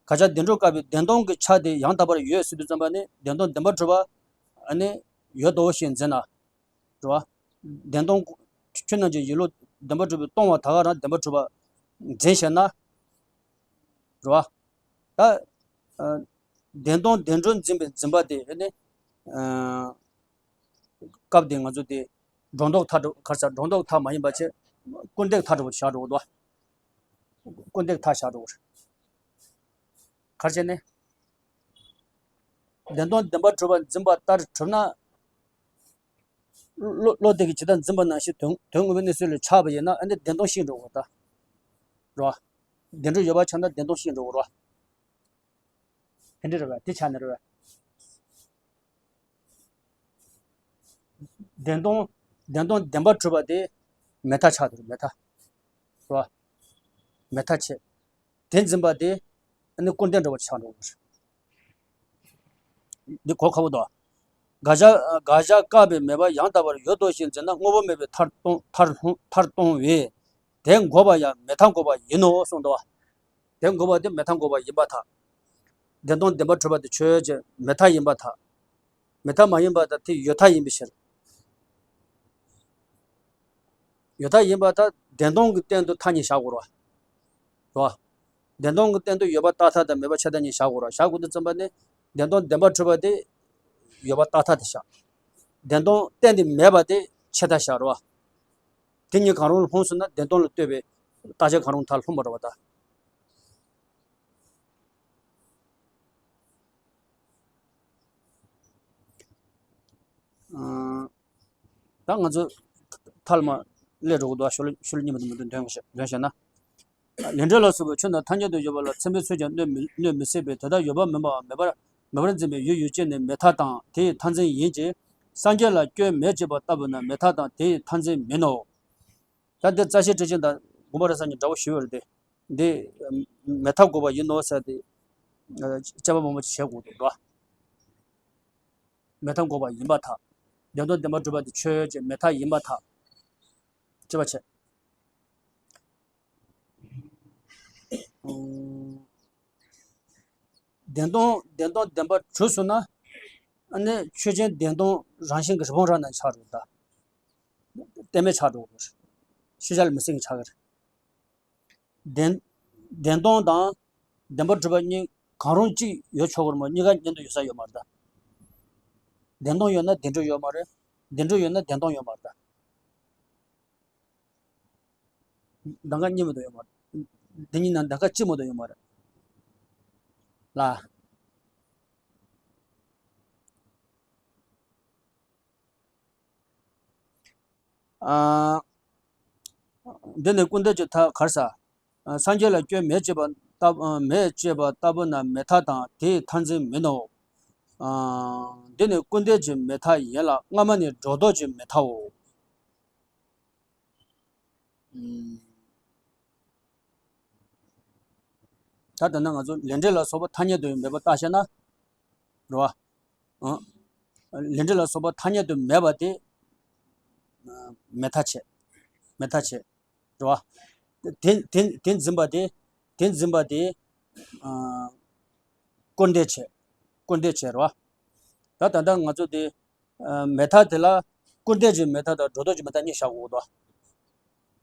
དགག་བྱ་བདེན་གྲུབ་བཀག་པའི་བདེན་སྟོང་གི་ཆ་དེ་ཡང་དག་པར་ཡོད་ཟེར་དུས་ཙམ་པ་ནི་བདེན་སྟོང་བདེན་པར་གྲུབ་པ། ཨ་ནི་ཡོད་དོ་ཞེས་འཛིན་ན། རེད་བ། བདེན་སྟོང་། ཁྱོད་རྣམས་ཀྱི་ཡིད་བློ་བདེན་པར་གྲུབ་པའི་སྟོང་པ་ད་ག་རང་བདེན་པར་གྲུབ་པ་འཛིན་ཞེ་ན། རེད་བ། ད། བདེན་སྟོང་བདེན་གྲུབ་འཛིན་པའི་འཛིན་པ་དེ་ནི། སྐབས་དེ་ང་ཚོ་དེ་སྒྲོ་འདོགས་མཐའ་འགྲོ་གར་ས་སྒྲོ་འདོགས་མཐའ་མ་ཡིན་པ་ཆེ། ཀུན་བཏེགས་མཐའ་འགྲོ་བ་བཞག་འགྲོ་གི་འདུག་ཀུན་བཏེགས་མཐའ་བཞག་འགྲོ་གི་རེད། གར་བྱས་ནས། བདེན་སྟོང་བདེན་པར་གྲུབ་པ་འཛིན་པ་ལྟར་གྲུབ་ན། བློ་བློ་དེ་གིས་ཇི་ལྟར་འཛིན་པ་ནང་བཞིན་དོན་དོན་དངོས་པོའི་གནས་ཚུལ་ལ་ཆགས་པ་ཡིན་ན་ཨ་ནི་བདེན་སྟོང་ཤིག་འགྲོ་གི་རེད་ད། རེད་བ། བདེན་གྲུབ་ཡོད་པ་ཆགས་ན་བདེན་སྟོང་ཤིག་འགྲོ་གི་རེད་བ། དེ་འདྲ་རེད་བ་དེ་ཆགས་ནི་རེད་བ། བདེན་སྟོང་བདེན་སྟོང་བདེན་པར་གྲུབ་པ་དེ་མེད་མཐའ་ཆགས་འདུག་མེད་མཐའ། རེད་བ། མེད་མཐའ་ཆེ། དེ་འཛིན་པ་དེ་ནི་ཀུན་བཏེགས་འགྲོ་བ་ཆགས་འགྲོ་གི་རེད། འདི་གོ་ཁག་པོ་འདུག་དགག་བྱ་དགག་བྱ་བཀག་པའི་མེད་པ་ཡང་དག་པར་ཡོད་དོ་ཞེས་འཛིན་ན་དངོས་པོ་མེད་པའི་མཐར་ལྟུང་མཐར་ལྷུང་མཐར་ལྟུང་བས། དེ་འགོག་པ་ཡང་མེད་མཐའ་འགོག་པ་ཡིན་ནོ་གསུངས་འདུག་དེ་འགོག་པ་དེ་མེད་མཐའ་འགོག་པ་ཡིན་པར་ཐལ། བདེན་སྟོང་བདེན་པར་གྲུབ་པ་དེ་ཆོས་ཅན་མེད་མཐའ་ཡིན་པར་ཐལ། མེད་མཐའ་མ་ཡིན་པར་ཐལ་དེ་ཡོད་མཐའ་ཡིན་པའི་ཕྱིར། ཡོད་མཐའ་ཡིན་པར་ཐལ་བདེན་སྟོང་གི་སྟེང་དུ་མཐའ་གཉིས་བཞག་དགོས་རེད་བ། རེད་བ། བདེན་སྟོང་གི་སྟེང་དུ་ཡོད་པ་རྟག་མཐའ་དང་མེད་པ་ཆད་མཐའ་གཉིས་བཞག་དགོས་རེད་བ། བཞག་དགོས་དུས་ཙམ་པ་ནི་བདེན་སྟོང་བདེན་པར་གྲུབ་པ་དེ་ཡོད་པ་རྟག་མཐའ་དེ་བཞག་བདེན་སྟོང་གཏན་དུ་མེད་པ་དེ་ཆད་མཐའ་བཞག་རེད་བ། དེ་གཉིས་གང་རུང་ལ་ལྷུང་སོང་ན་བདེན་སྟོང་ལ་ལྟོས་པའི་རྟག་ཆད་གང་རུང་མཐར་ལྷུང་བ་རེད་བ་ད། ཨང་། ད་ང་ཚོ་ཐལ་མ་ལས་འགྲོ་གི་འདུག་ཤོ་ལོ་ཤོ་ལོ་གཉིས་མ་འདུག་མི་འདུག་འདོན་ཤེས་འདོན་ཤེས་ན། ལས་འབྲས་ལ་སོགས་པའི་ཆོས་རྣམས་ཐ་སྙད་དུ་ཡོད་པ་ལ་མཚན་དཔེའི་ཚུལ་གྱིས་གནོད་མི་གནོད་མི་སྲིད་པས། དེ་ལྟར་ཡོད་པར་མིན་པའམ་མེད་པར་མེད་པར་འཛིན་པའི་ཡུལ་ཡུལ་ཅན་ནི་མེད་མཐའ་དང་དེའི་མཐར་འཛིན་ཡིན་གྱི། སངས་རྒྱས་ལ་སྐྱོན་མེད་ཅེས་པ་ལྟ་བུ་ན་མེད་མཐའ་དང་དེའི་མཐར་འཛིན་མིན་ནོ། ད་འདི་རྩ་ཤེ་ཊཱིཀ་ཆེན་དང་དགོངས་པ་རབ་གསལ་གཉིས་འདྲ་བོ་ཞིག་ཡོད་རེད་དེ། འདི་མེད་མཐའ་འགོག་པ་ཡིན་ནོ་ཟེར་ཏེ། དཔྱད་པ་མང་པོ་ཞིག་བྱེད་དགོས་འདུག་འགྲོ། མེད་མཐའ་འགོག་པ་ཡིན་པར་ཐལ། བདེན་སྟོང་བདེན་པར་གྲུབ་པ་དེ་ཆོས་ཅན་མེད་མཐའ་ཡིན་པར་ཐལ། ཅེས་པ་བྱས། བདེན་སྟོང་བདེན་སྟོང་བདེན་པར་གྲུབ་སོང་ན། ཨ་ནི་ཆོས་ཅན་བདེན་སྟོང་རང་བཞིན་གྱི་རི་བོང་རྭ་ནང་ཆགས་འགྲོ་གི་རེད་ད། གཏན་མེད་ཆགས་འགྲོ་གི་རེད། ཤེས་བྱ་ལ་མི་སེམས་ཀྱི་ཆགས་ཀྱི་རེད། བདེན་བདེན་སྟོང་དང་བདེན་པར་གྲུབ་པ་གཉིས་གང་རུང་གཅིག་ཡོད་ཆོག་གི་རེད་མོད། གཉིས་ཀ་མཉམ་དུ་ཡོད་ས་ཡོད་མ་རེད་ད། བདེན་སྟོང་ཡོད་ན་བདེན་གྲུབ་ཡོད་མ་རེད། བདེན་གྲུབ་ཡོད་ན་བདེན་སྟོང་ཡོད་མ་རེད་ད། གདམ་ག་གཉིས་མ་གཏོགས་ཡོད་མ་རེད། འདི་གཉིས་ནང་གདམ་ག་གཅིག་མ་གཏོགས་ཡོད་མ་རེད། ལ། ཨ། འདི་ནི་སྐུར་འདེབས་ཀྱི་མཐའ་གར་ས། སངས་རྒྱས་ལ་སྐྱོན་མེད་ཅེས་པ་ལྟ་མེད་ཅེས་པ་ལྟ་བུ་ན་མེད་མཐའ་དང་དེའི་མཐར་འཛིན་མིན་ནོ། འདི་ནི་སྐུར་འདེབས་ཀྱི་མེད་མཐའ་ཡིན་ལ་སྔ་མ་ནི་སྒྲོ་འདོགས་ཀྱི་མེད་མཐའོ། ད་ལྟ་ན་ང་ཚོ་ལས་འབྲས་ལ་སོགས་པ་ཐ་སྙད་དུ་མེད་པ་བརྟག་བྱས་ན། རེད་བ། ལས་འབྲས་ལ་སོགས་པ་ཐ་སྙད་དུ་མེད་པ་དེ་མེད་མཐའ་བྱས། མེད་མཐའ་བྱས། རེད་བ། དེ་དེ་དེ་འཛིན་པ་དེ་དེ་འཛིན་པ་དེ་སྐུར་འདེབས་བྱས། སྐུར་འདེབས་བྱས་རེད་བ། ད་ད་ལྟ་ང་ཚོ་དེ། མེད་མཐའ་དེ་ལ་སྐུར་འདེབས་ཀྱི་མེད་མཐའ་དང་སྒྲོ་འདོགས་ཀྱི་མེད་མཐའ་གཉིས་བཞག་དགོས་འདུག་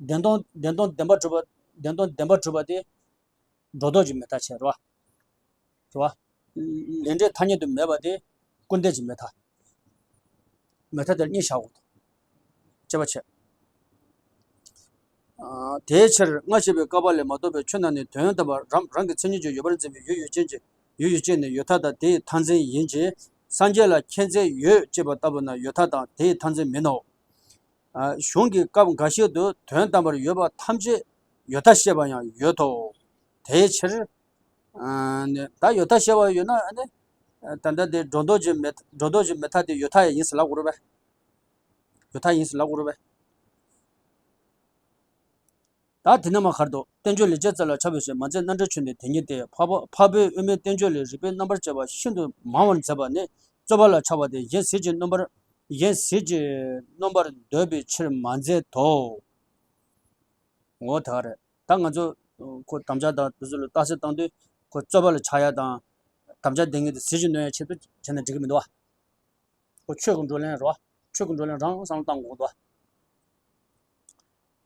བདེན་སྟོང་བདེན་སྟོང་བདེན་པར་གྲུབ་པ། བདེན་སྟོང་བདེན་པར་གྲུབ་པ་དེ་སྒྲོ་འདོགས་ཀྱི་མེད་མཐའ་བྱས་རེད་བ། རེད་བ། ལས་འབྲས་ཐ་སྙད་དུ་མེད་པ་དེ་སྐུར་འདེབས་ཀྱི་མེད་མཐའ། མེད་མཐའ་དེ་ལ་གཉིས་བཞག་དགོས་འདུག་ཅེས་པ་བྱས། དེའི་ཕྱིར་སྔ་ཕྱི་པའི་བཀག་པ་ལས་མ་གཏོགས་པའི་ཆོས་རྣམས་ནི་དོན་དམ་པར་རང་རང་གི་མཚན་ཉིད་ཀྱིས་ཡོད་པར་འཛིན་པའི་ཡུལ་ཡུལ་ཅན་གྱི་ཡུལ་ཡུལ་ཅན་ནི་ཡོད་མཐའ་དང་དེའི་མཐར་འཛིན་ཡིན་གྱི། སངས་རྒྱས་ལ་ཁྱད་མཚར་ཡོད་ཅེས་པ་ལྟ་བུ་ན་ཡོད་མཐའ་དང་དེའི་མཐར་འཛིན་མིན་ནོ། གཞུང་གི་སྐབས་འགའ་ཞིག་ཏུ་དོན་དམ་པར་ཡོད་པ་ཐམས་ཅད་ཡོད་མཐའ་བཤད་པ་ཡང་ཡོད་དོ། དེའི་ཕྱིར། ད་ཡོད་མཐའ་བཤད་པ་ཡོད་ན་ཨ་ནི། ད་ལྟ་དེ་སྒྲོ་འདོགས་ཀྱི་མེད་སྒྲོ་འདོགས་ཀྱི་མེད་མཐའ་དེ་ཡོད་མཐའ་ཡིན་ཟེར་ལབ་དགོས་རེད་པས། ཡོད་མཐའ་ཡིན་ཟེར་ལབ་དགོས་རེད་པས། ད་དེ་ནས་མར་ག་རེ་འདུག་བསྟན་བཅོས་ལས་ཅན་ཚར་ལ་ཆགས་པའི་ཕྱིར་མ་འཛིན་རྣམ་འགྲེལ་ཆོས་ནི་དེ་ཉིད་དེ། འཕགས་པ་འཕགས་པའི་དབུ་མའི་བསྟན་བཅོས་ལས་རིགས་པའི་རྣམ་པར་བཅད་པ་ཤིན་ཏུ་མང་བར་མཛད་པ་ནི་རྩོད་པ་ལ་ཆགས་པ་སྟེ་གཞན་ཟིལ་གྱིས་གནོན་པར་གཞན་ཟིལ་གྱིས་གནོན་པར་འདོད་པའི་ཕྱིར་མ་མཛད་དོ། འོ་ད་ག་རེད། ད་ང་ཚོ་ཁོ་དམ་བཅའ་དང་དེ་ཚོ་ལ་རྟགས་གསལ་བཏང་དུས་ཁོ་རྩོད་པ་ལ་ཆགས་ཡ་དང་། དམ་བཅའ་འདི་ངེས་དེ་ཟིལ་གྱིས་གནོན་ཡ་ཆེད་དུ་བྱས་ན་འགྲིག་གི་མི་འདུག་བ། ཁོ་ཆོས་ཀྱི་བགྲོ་གླེང་རེད་བ། ཆོས་ཀྱི་བགྲོ་གླེང་རང་བསམ་བློ་བཏང་དགོས་འདུག་བ།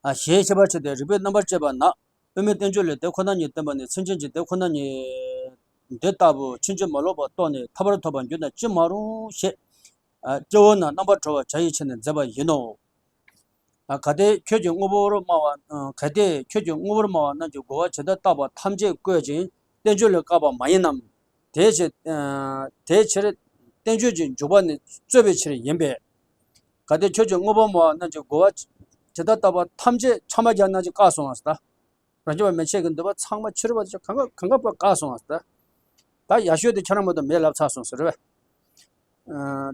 ཞེས་ཤེས་པར་བྱས་ཏེ་རིགས་པའི་རྣམ་པར་བཅད་པ་ན་དབུ་མའི་བསྟན་བཅོས་ལས་དེ་ཁོ་ན་ཉིད་བསྟན་པ་ནི་སེམས་ཅན་གྱི་དེ་ཁོ་ན་ཉིད་འདི་ལྟ་བུ་ཕྱིན་ཅི་མ་ལོག་པར་རྟོགས་ནས་ཐར་པར་ཐོབ་པར་འགྱུར་ན་ཅི་མ་རུང་ཞེས། སྐྱེ་བོ་རྣམས་རྣམ་པར་གྲོལ་བར་བྱ་བའི་ཆེད་ནས་མཛད་པ་ཡིན་ནོ། གལ་ཏེ་ཁྱོད་ཀྱིས་དངོས་པོར་སྨྲ་བ། གལ་ཏེ་ཁྱོད་ཀྱིས་དངོས་པོར་སྨྲ་བ་རྣམས་ཀྱིས་རྒོལ་བ་ཇི་ལྟར་བརྟགས་པ་ཐམས་ཅད་བཀོད་ཅིང་བསྟན་བཅོས་ལས་བཀག་པ་མ་ཡིན་ནམ། དེའི་ཕྱིར། དེའི་ཕྱིར་བསྟན་བཅོས་ཀྱི་འཇུག་པ་ནི་རྩོད་པའི་ཕྱིར་ཡིན་པས། གལ་ཏེ་ཁྱོད་ཀྱིས་དངོས་པོར་སྨྲ་བ་རྣམས་ཀྱིས་རྒོལ་བ་ཇི་ལྟར་བརྟགས་པ་ཐམས་ཅད་ཆ་མ་རྒྱག་རྣམས་ཀྱིས་བཀག་སོང་བ་ཟེར་ད། རང་རྒྱུད་པ་མན་ཆད་ཀྱི་འདོད་པ་ཚང་མ་ཕྱི་རོལ་པ་ཚོས་གང་ག་གང་ག་པར་བཀག་སོང་བ་ཟེར་ད། ད་ཡག་ཤོས་དེ་ཁྱེད་རང་མ་གཏོགས་མེད་ལབ་ཚར་སོང་ཟེར་བས།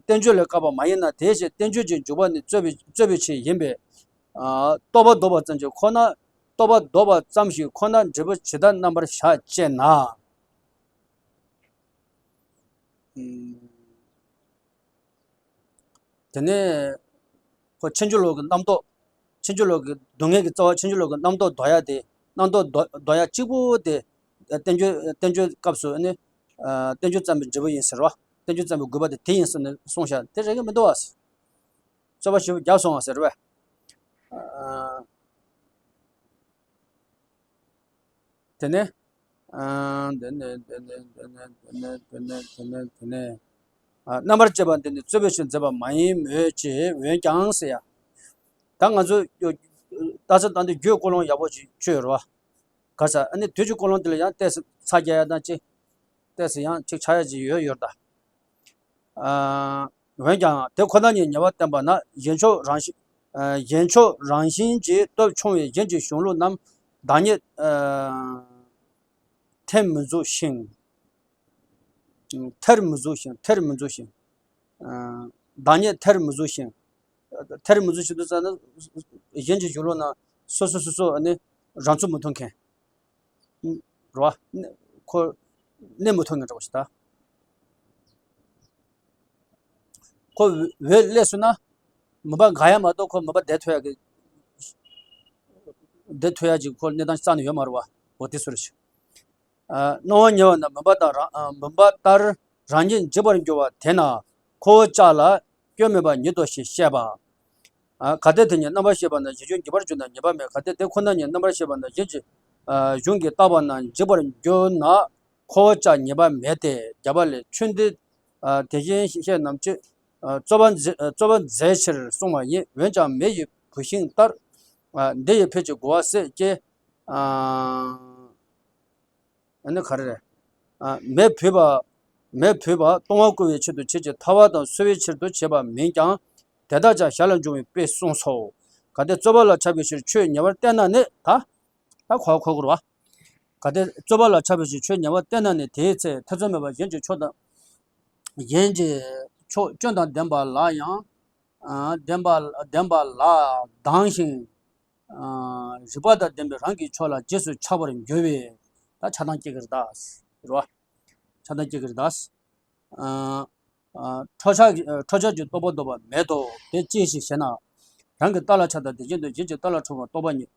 བསྟན་བཅོས་ལས་བཀག་པ་མ་ཡིན་ན་དེའི་ཕྱིར་བསྟན་བཅོས་ཀྱི་འཇུག་པ་ནི་རྩོད་པའི་རྩོད་པའི་ཕྱིར་ཡིན་པས། རྟོག་པ་ལྡོག་པ་ཙམ་ཞིག་ཁོ་ན། རྟོག་པ་ལྡོག་པ་ཙམ་ཞིག་ཁོ་ན་འབྲས་བུ་ཇི་ལྟར་རྣམ་པར་བཞག་ཅེ་ན། དེ་ནས་ཁོ་ཕྱིན་ཅི་ལོག་གི་རྣམ་རྟོག་ཕྱིན་ཅི་ལོག་གི་སྡུག་བསྔལ་གྱི་རྩ་བ་ཕྱིན་ཅི་ལོག་གི་རྣམ་རྟོག་ལྡོག་ཡ་དེ། རྣམ་རྟོག་ལྡོག་ལྡོག་ཡ་གཅིག་པུ་དེ། བསྟན་བཅོས་བསྟན་བཅོས་སྐབས་སུ་ནི། བསྟན་བཅོས་བརྩམས་པའི་འབྲས་བུ་ཡིན་ཟེར་བ། བསྟན་བཅོས་བརྩམས་པའི་དགོས་པ་དེ་དེ་ཡིན་ཟེར་ནས་གསུངས་ཤག་དེ་རེག་གི་མི་འདུག་བ། རྩོད་པ་ཞེ་པོ་བརྒྱབ་སོང་བ་ཟེར་བས། དེ་ནས། དེ་ནས་དེ་ནས་དེ་ནས་དེ་ནས་དེ་ནས་དེ་ནས་དེ་ནས། རྣམ་པར་བཅད་པ་འདི་ནི་རྩོད་པའི་ཕྱིར་མཛད་པ་མ་ཡིན་མོད་ཀྱི། འོན་ཀྱང་ཟེར་ཡ། ད་ང་ཚོ་རྟགས་གསལ་བཏང་དུས་རྒྱུད་ཀུན་སློང་ཡག་པོ་ཅིག་བཅོས་རོགས། ག་ས་ཨ་ནི་དུས་ཀྱི་ཀུན་སློང་དེ་ལ་ཡང་ཏོག་ཙམ་ཚ་རྒྱག་ཡ་དང་ཅི། ཏོག་ཙམ་ཡང་ཅིག་ཆགས་ཡ་ཅིག་ཡོད་ཡོད་ད། འོན་ཀྱང་དེ་ཁོ་ན་ཉིད་ཉེ་བར་བསྟན་པ་ན་གཞན་ཕྱོགས་རང་བཞིན། གཞན་ཕྱོགས་རང་བཞིན་གྱིས་སྟོབས་ཆུང་བའི་གཞན་གྱི་གཞུང་ལུགས་རྣམས་བདག་ཉིད་ཐལ་མི་འཛུགས་ཤིང་། ཐལ་མི་འཛུགས་ཤིང་། ཐལ་མི་འཛུགས་ཤིང་། བདག་ཉིད་ཐལ་མི་འཛུགས་ཤིང་། ཐལ་མི་འཛུགས་ཤིང་དུ་བྱས་ན། གཞན་གྱི་གཞུང་ལུགས་རྣམས་སོ་སོ་སོ་སོ་ནི་རང་ཚུགས་མི་ཐུབ་མཁན། རེད་བ། ཁོ་གནས་མི་ཐུབ་མཁན་འདྲ་བོ་ཞིག་ད། ཁོ་འོད་སླེབས་སོང་ན། མུན་པ་འགག་ཡ་མ་གཏོགས་ཁོ་མུན་པ་བསྡད་ཐུབ་ཡ་གི། བསྡད་ཐུབ་ཡ་གི་ཁོ་གནས་སྟངས་རྩ་ནས་ཡོད་མ་རེད་བ། འོ་དེ་སུ་རེད་ཤག་སྣང་བ་ཉེ་བ་ན་མུན་པ་དང་རང་། མུན་པ་ལྟར་རང་ཉིད་འཇིག་པར་འགྱུར་བ་དེས་ན་ཁོ་བོ་ཅག་ལ་སྐྱོན་མེད་པ་ཉིད་དོ་ཞེས་བཤད་པ། གལ་ཏེ་དེ་ཉིད་རྣམ་པར་ཤེས་པ་ན་གཞན་གཞུང་ངེས་པར་འགྱུར་ན་ངེས་པ་མེད། གལ་ཏེ་དེ་ཁོ་ན་ཉིད་རྣམ་པར་ཤེས་པ་ན་གཞན་གྱི་གཞུང་གིས་བཏགས་པ་ན་འཇིག་པར་འགྱུར་ན་ཁོ་བོ་ཅག་ཉེས་པ་མེད་དེ། རྒྱ་བ་ལས། ཆོས་འདི་དེ་བཞིན་གཤེགས་རྣམས་ཀྱིས་རྩོད་པ་མཛད། རྩོད་པ་མཛད་ཕྱིར་གསུངས་པ་ཡིན། འོན་ཀྱང་མེ་ཡི་བུད་ཤིང་ལྟར། འདི་ཡི་ཕུད་ཀྱིས་གོ་བ་ཟད་ཀྱི། ཨ་ནི་ག་རེ་རེད། མེ་བུད་པ། མེ་བུད་པ་ལྟུང་བ་བསྐུལ་བའི་ཕྱིར་དུ་བྱེད་ཀྱི་ཐར་པ་དང་གསོལ་བའི་ཕྱིར་དུ་བྱེད་པ་མིན་ཀྱང་། དེ་དག་ཀྱང་ཞར་ལ་འབྱུང་བའི་དཔེ་གསུངས་སོ། གལ་ཏེ་རྩོད་པ་ལ་ཆགས་པའི་ཕྱིར་ཆོས་ཉེ་བར་བསྟན་ན་ནི་ད། ད་གོ་གོ་དགོས་རེད་བ། གལ་ཏེ་རྩོད་པ་ལ་ཆགས་པའི་ཕྱིར་ཆོས་ཉེ་བར་བསྟན་ན་ནི་དེའི་ཚེ་ཐེ་ཚོམ་མེད་པར་གཞན་གྱི་ཕྱོགས་དང་། གཞན་གྱི་ཕྱོགས་སྐྱོན་དང་ལྡན་པ་ལ་ཡང་། ལྡན་པ་ལྡན་པ་ལ་སྡང་ཞིང་། རིགས་པ་དང་ལྡན་པའི་རང་གི་ཕྱོགས་ལ་རྗེས་སུ་ཆགས་པར་འགྱུར་བས་ད་ཆགས་སྡང་སྐྱེ་གི་རེད་ད། རེད་བ། ཆགས་སྡང་སྐྱེ་གི་རེད་ད། འཕྲོག་བྱ་འཕྲོག་བྱ་གྱི་རྟོག་པ་ལྡོག་པ་མེད་དོ། དེ་ཅིའི་ཕྱིར་ཞེ་ན། རང་གི་རྟགས་ལ་ཆགས་དང་དེ་བཞིན་དུ་གཞན་གྱི་རྟགས་ལ་འཕྲོག་པ་རྟོག་པ་ཉིད།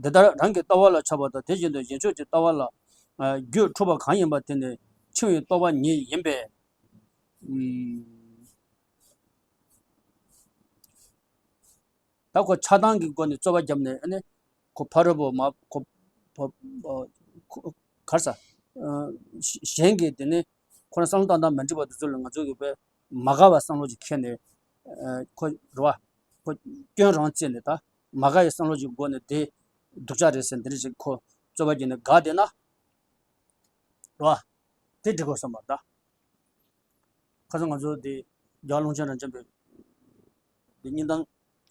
འདི་ལྟར་རང་གི་ལྟ་བ་ལ་ཆགས་པ་དང་དེ་བཞིན་དུ་གཞན་ཕྱོགས་ཀྱི་ལྟ་བ་ལ་རྒྱུ་འཕྲོག་པ་གང་ཡིན་པ་དེ་ནི་འཆིང་བའི་རྟོག་པ་ཉིད་ཡིན་པས། ད་ཁོ་ཆགས་སྡང་གི་སྒོ་ནས་རྩོད་པ་བརྒྱབ་ནས་ཨ་ནི་ཁོ་ཕ་རོལ་པོ་མ་ཁོ་ཕ་ཁོ་ག་རེ་ཟ། གཞན་གྱིས་དེ་ནི་ཁོ་རང་བསམ་བློ་བཏང་སྟངས་མ་འགྲིག་པ་དེ་ཚོ་ལ་ང་ཚོ་གིས་དཔེ་མ་དགའ་བ་བསམ་བློ་ཅིག་འཁྱེར་ནས་ཁོ་རེད་བ། ཁོ་སྐྱོན་རང་བཙལ་ནས་ད་མ་དགའ་བའི་བསམ་བློ་ཅིག་སྒོ་ནས་དེ་སྡུག་ཅག་རེད་ཟེར་འདི་འདྲ་ཅིག་ཁོ་རྩོད་པ་བརྒྱབ་ནས་དགའ་བསྡད་ན་རེད་བ། དེ་འགྲིག་གོ་བསམ་པ་ད། ཁ་སང་ང་ཚོ་དེ་རྒྱལ་བ་ཀློང་ཆེན་རབ་འབྱམས་པའི་དེ་སྙིང་གཏམ་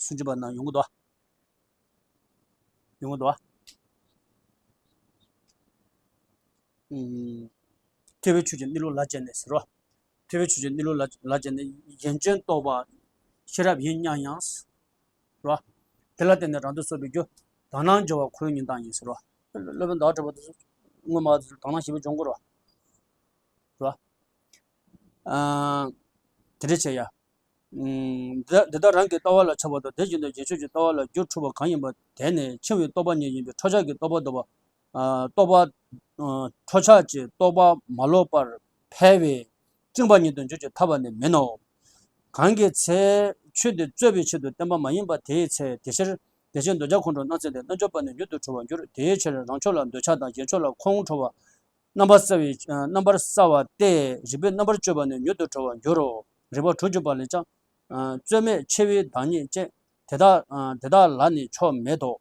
སུམ་ཅུ་པ་ནང་ཡོང་གི་འདུག་ཨ། ཡོང་གི་འདུག་ཨ། ཨུམ། ཐེག་པའི་ཆོས་ཀྱི་གནས་ལུགས་ལ་བཅས་ནས་ཟེར་རོ། ཐེག་པའི་ཆོས་ཀྱི་གནས་ལུགས་ལ་ལ་བཅས་ནས་གཞན་དོན་རྟོགས་པ་ཤེས་རབ་ཡིན་སྙམ་ཡང་། རོ། དེ་ལ་བརྟེན་ནས་རང་དོན་རྟོགས་པའི་རྒྱུ། དག་སྣང་སྦྱོར་བ་ཁོ་བོའི་ཉིན་ལྟར་ཡིན་ཟེར་རོ། སློབ་དཔོན་ཟླ་བ་གྲགས་པ་དེ་ཚོ་སྔོན་མ་དེ་ཚོ་དག་སྣང་ཞིབ་པོ་སྦྱོང་དགོས་རོ། རོ། ཨ། དེ་འདྲ་བྱས་ཡ། ཨུམ། འདི་དག་འདི་དག་རང་གི་ལྟ་བ་ལ་ཆགས་པ་དང་དེ་བཞིན་དུ་རྗེས་ཕྱོགས་ཀྱི་ལྟ་བ་ལ་རྒྱུ་འཕྲོག་པ་གང་ཡིན་པ་དེ་ནི་འཆིང་བའི་རྟོག་པ་ཉིད་ཡིན་པས་འཕྲོག་བྱ་གི་རྟོག་པ་ལྡོག་པ། ཨ། རྟོག་པ། ཨ། འཕྲོག་བྱ་གྱི་རྟོག་པ་མ་ལོག་པར་འཕེལ་བས་བཅིངས་པ་ཉིད་དུ་འགྱུར་གྱི་ཐར་པ་ནི་མིན་ནོ། གང་གི་ཚེ་ཆོས་འདི་རྩོད་པའི་ཆེད་དུ་བསྟན་པ་མ་ཡིན་པ་དེའི་ཚེ་དེ་ཕྱིར་དེ་བཞིན་འདོད་ཆགས་ཁོང་ཁྲོ་སྣང་ཚད་དེ་རྣལ་འབྱོར་པ་ནི་མྱུར་དུ་གྲོལ་བར་འགྱུར། དེའི་ཕྱིར་རང་ཕྱོགས་ལ་འདོད་ཆགས་དང་གཞན་ཕྱོགས་ལ་ཁོང་ཁྲོ་བ། རྣམ་པར་གསལ་བའི་རྣམ་པར་གསལ་བ་སྟེ། རིགས་པས་རྣམ་པར་དཔྱོད་པ་ནི་མྱུར་དུ་གྲོལ་བར་འགྱུར་རོ། རིགས་པ་དྲུག་གི་བར་ལས་ཀྱང་། རྩོད་མེད་ཆེ་བའི་བདག་ཉིད་ཅན། དེ་དག་དེ་དག་ལ་ནི་ཕྱོགས་མེད་དོ།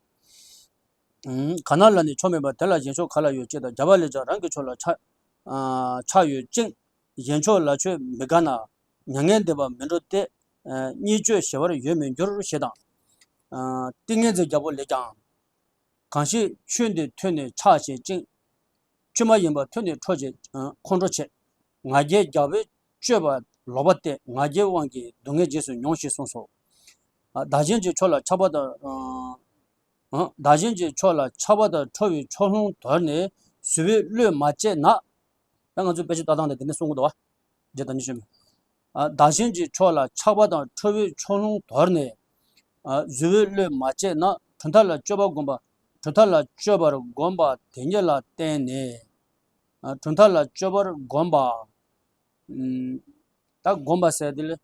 གང་ན་ལ་ནི་ཕྱོགས་མེད་པ་དེ་ལ་གཞན་ཕྱོགས་ག་ལ་ཡོད་ཅེས་དང་། རྒྱ་བ་ལས་ཀྱང་རང་གི་ཕྱོགས་ལ་ཆགས་ཆགས་ཡོད་ཅིང་། གཞན་ཕྱོགས་ལ་ཆོས་མི་དགའ་ན། མྱ་ངན་འདས་པར་མི་འགྲོ་སྟེ། གཉིས་སྤྱོད་ཞི་བར་ཡོད་མི་འགྱུར་ཞེས་དང་། ཏིང་ངེ་འཛིན་རྒྱལ་པོ་ལས་ཀྱང་། གང་ཞིག་ཆོས་འདི་ཐོས་ནས་ཆགས་བྱེད་ཅིང་། ཆོས་མ་ཡིན་པ་ཐོས་ནས་ཁྲོ་བྱེད། ཁོང་ཁྲོ་བྱེད། ང་རྒྱལ་རྒྱལ་པོས་སྤྱོད་པ་ལོག་པ་སྟེ་ང་རྒྱལ་དབང་གིས་སྡུག་བསྔལ་རྗེས་སུ་མྱོང་ཞེས་གསུངས་སོ། བདག་གཞན་གྱི་ཕྱོགས་ལ་ཆགས་པ་དང་། བདག་གཞན་གྱི་ཕྱོགས་ལ་ཆགས་པ་དང་ཁྲོ་བའི་ཕྱོགས་ལྷུང་དོར་ནས་བཟོད་པའི་བློས་མ་བཅད་ན། ད་ང་ཚོ་དཔེ་ཆ་ལྟ་སྟངས་དེ་འདི་ནས་གསུང་གི་འདུག་བ། རྗེ་བདག་ཉིད་ཤེས་མེད། བདག་གཞན་གྱི་ཕྱོགས་ལ་ཆགས་པ་དང་ཁྲོ་བའི་ཕྱོགས་ལྷུང་དོར་ནས། བཟོད་པའི་བློས་མ་བཅད་ན་གྲུབ་མཐའ་ལ་དཔྱོད་པ་བསྒོམ་པ། གྲུབ་མཐའ་ལ་དཔྱོད་པར་བསྒོམ་པ་དེ་ཉིད་ལ་བརྟེན་ནས། གྲུབ་མཐའ་ལ་དཔྱོད་པར་བསྒོམ་པ། ད་བསྒོམ་པ་ཟེར་དེ་ལས་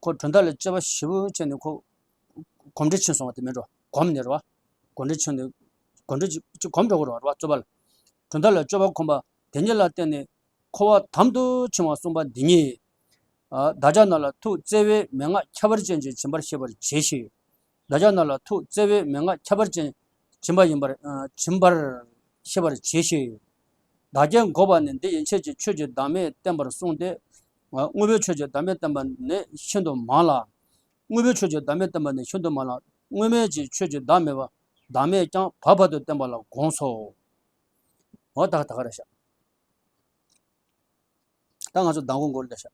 ཁོ་གྲུབ་མཐའ་ལ་དཔྱད་པ་ཞིབ་པོ་བྱས་ནས་ཁོ་གོམས་འདྲིས་ཕྱིན་སོང་བ་དེ་མིན་འགྲོ། གོམས་ནས་རེད་བ། གོམས་འདྲིས་ཕྱིན་ནས་གོམས་འདྲིས་ཅིག་གོམས་འགྲོ་དགོས་རེད་བ་རྩོད་པ་ལ། གྲུབ་མཐའ་ལ་དཔྱོད་པ་བསྒོམ་པ་དེ་ཉིད་ལ་བརྟེན་ནས་འཁོར་བ་དམ་དུ་འཆིང་བ་གསུངས་པ་འདི་ཉིད། བདག་ཅག་རྣམས་ལ་ཐུགས་བརྩེ་བའི་མན་ངག་ཁྱད་པར་ཅན་གྱིས་བྱིན་པར་ཤེས་པར་གྱིས་ཤིག། བདག་ཅག་རྣམས་ལ་ཐུགས་བརྩེ་བའི་མན་ངག་ཁྱད་པར་ཅན་བྱིན་པ་ཡིན་པར་བྱིན་པར་ཤེས་པར་གྱིས་ཤིག། བདག་རྐྱེན་འགོག་པ་ནི་འདི་ཡན་ཆད་ཀྱི་ཆོས་ཀྱི་བདག་མེད་བསྟན་པར་གསུངས་ཏེ། དངོས་པོའི་ཆོས་ཀྱི་བདག་མེད་བསྟན་པ་ནི་ཤིན་ཏུ་མང་ལ། དངོས་པོའི་ཆོས་ཀྱི་བདག་མེད་བསྟན་པ་ནི་ཤིན་ཏུ་མང་ལ། དངོས་མེད་ཀྱི་ཆོས་ཀྱི་བདག་མེད་པ། བདག་མེད་ཀྱང་བར་བར་དུ་བསྟན་པ་ལ་དགོངས་སོ། འོ་ད་ད་ག་རེད་ཤག་ད་ང་ཚོ་མདང་དགོང་འགོར་བསྡད་ཤག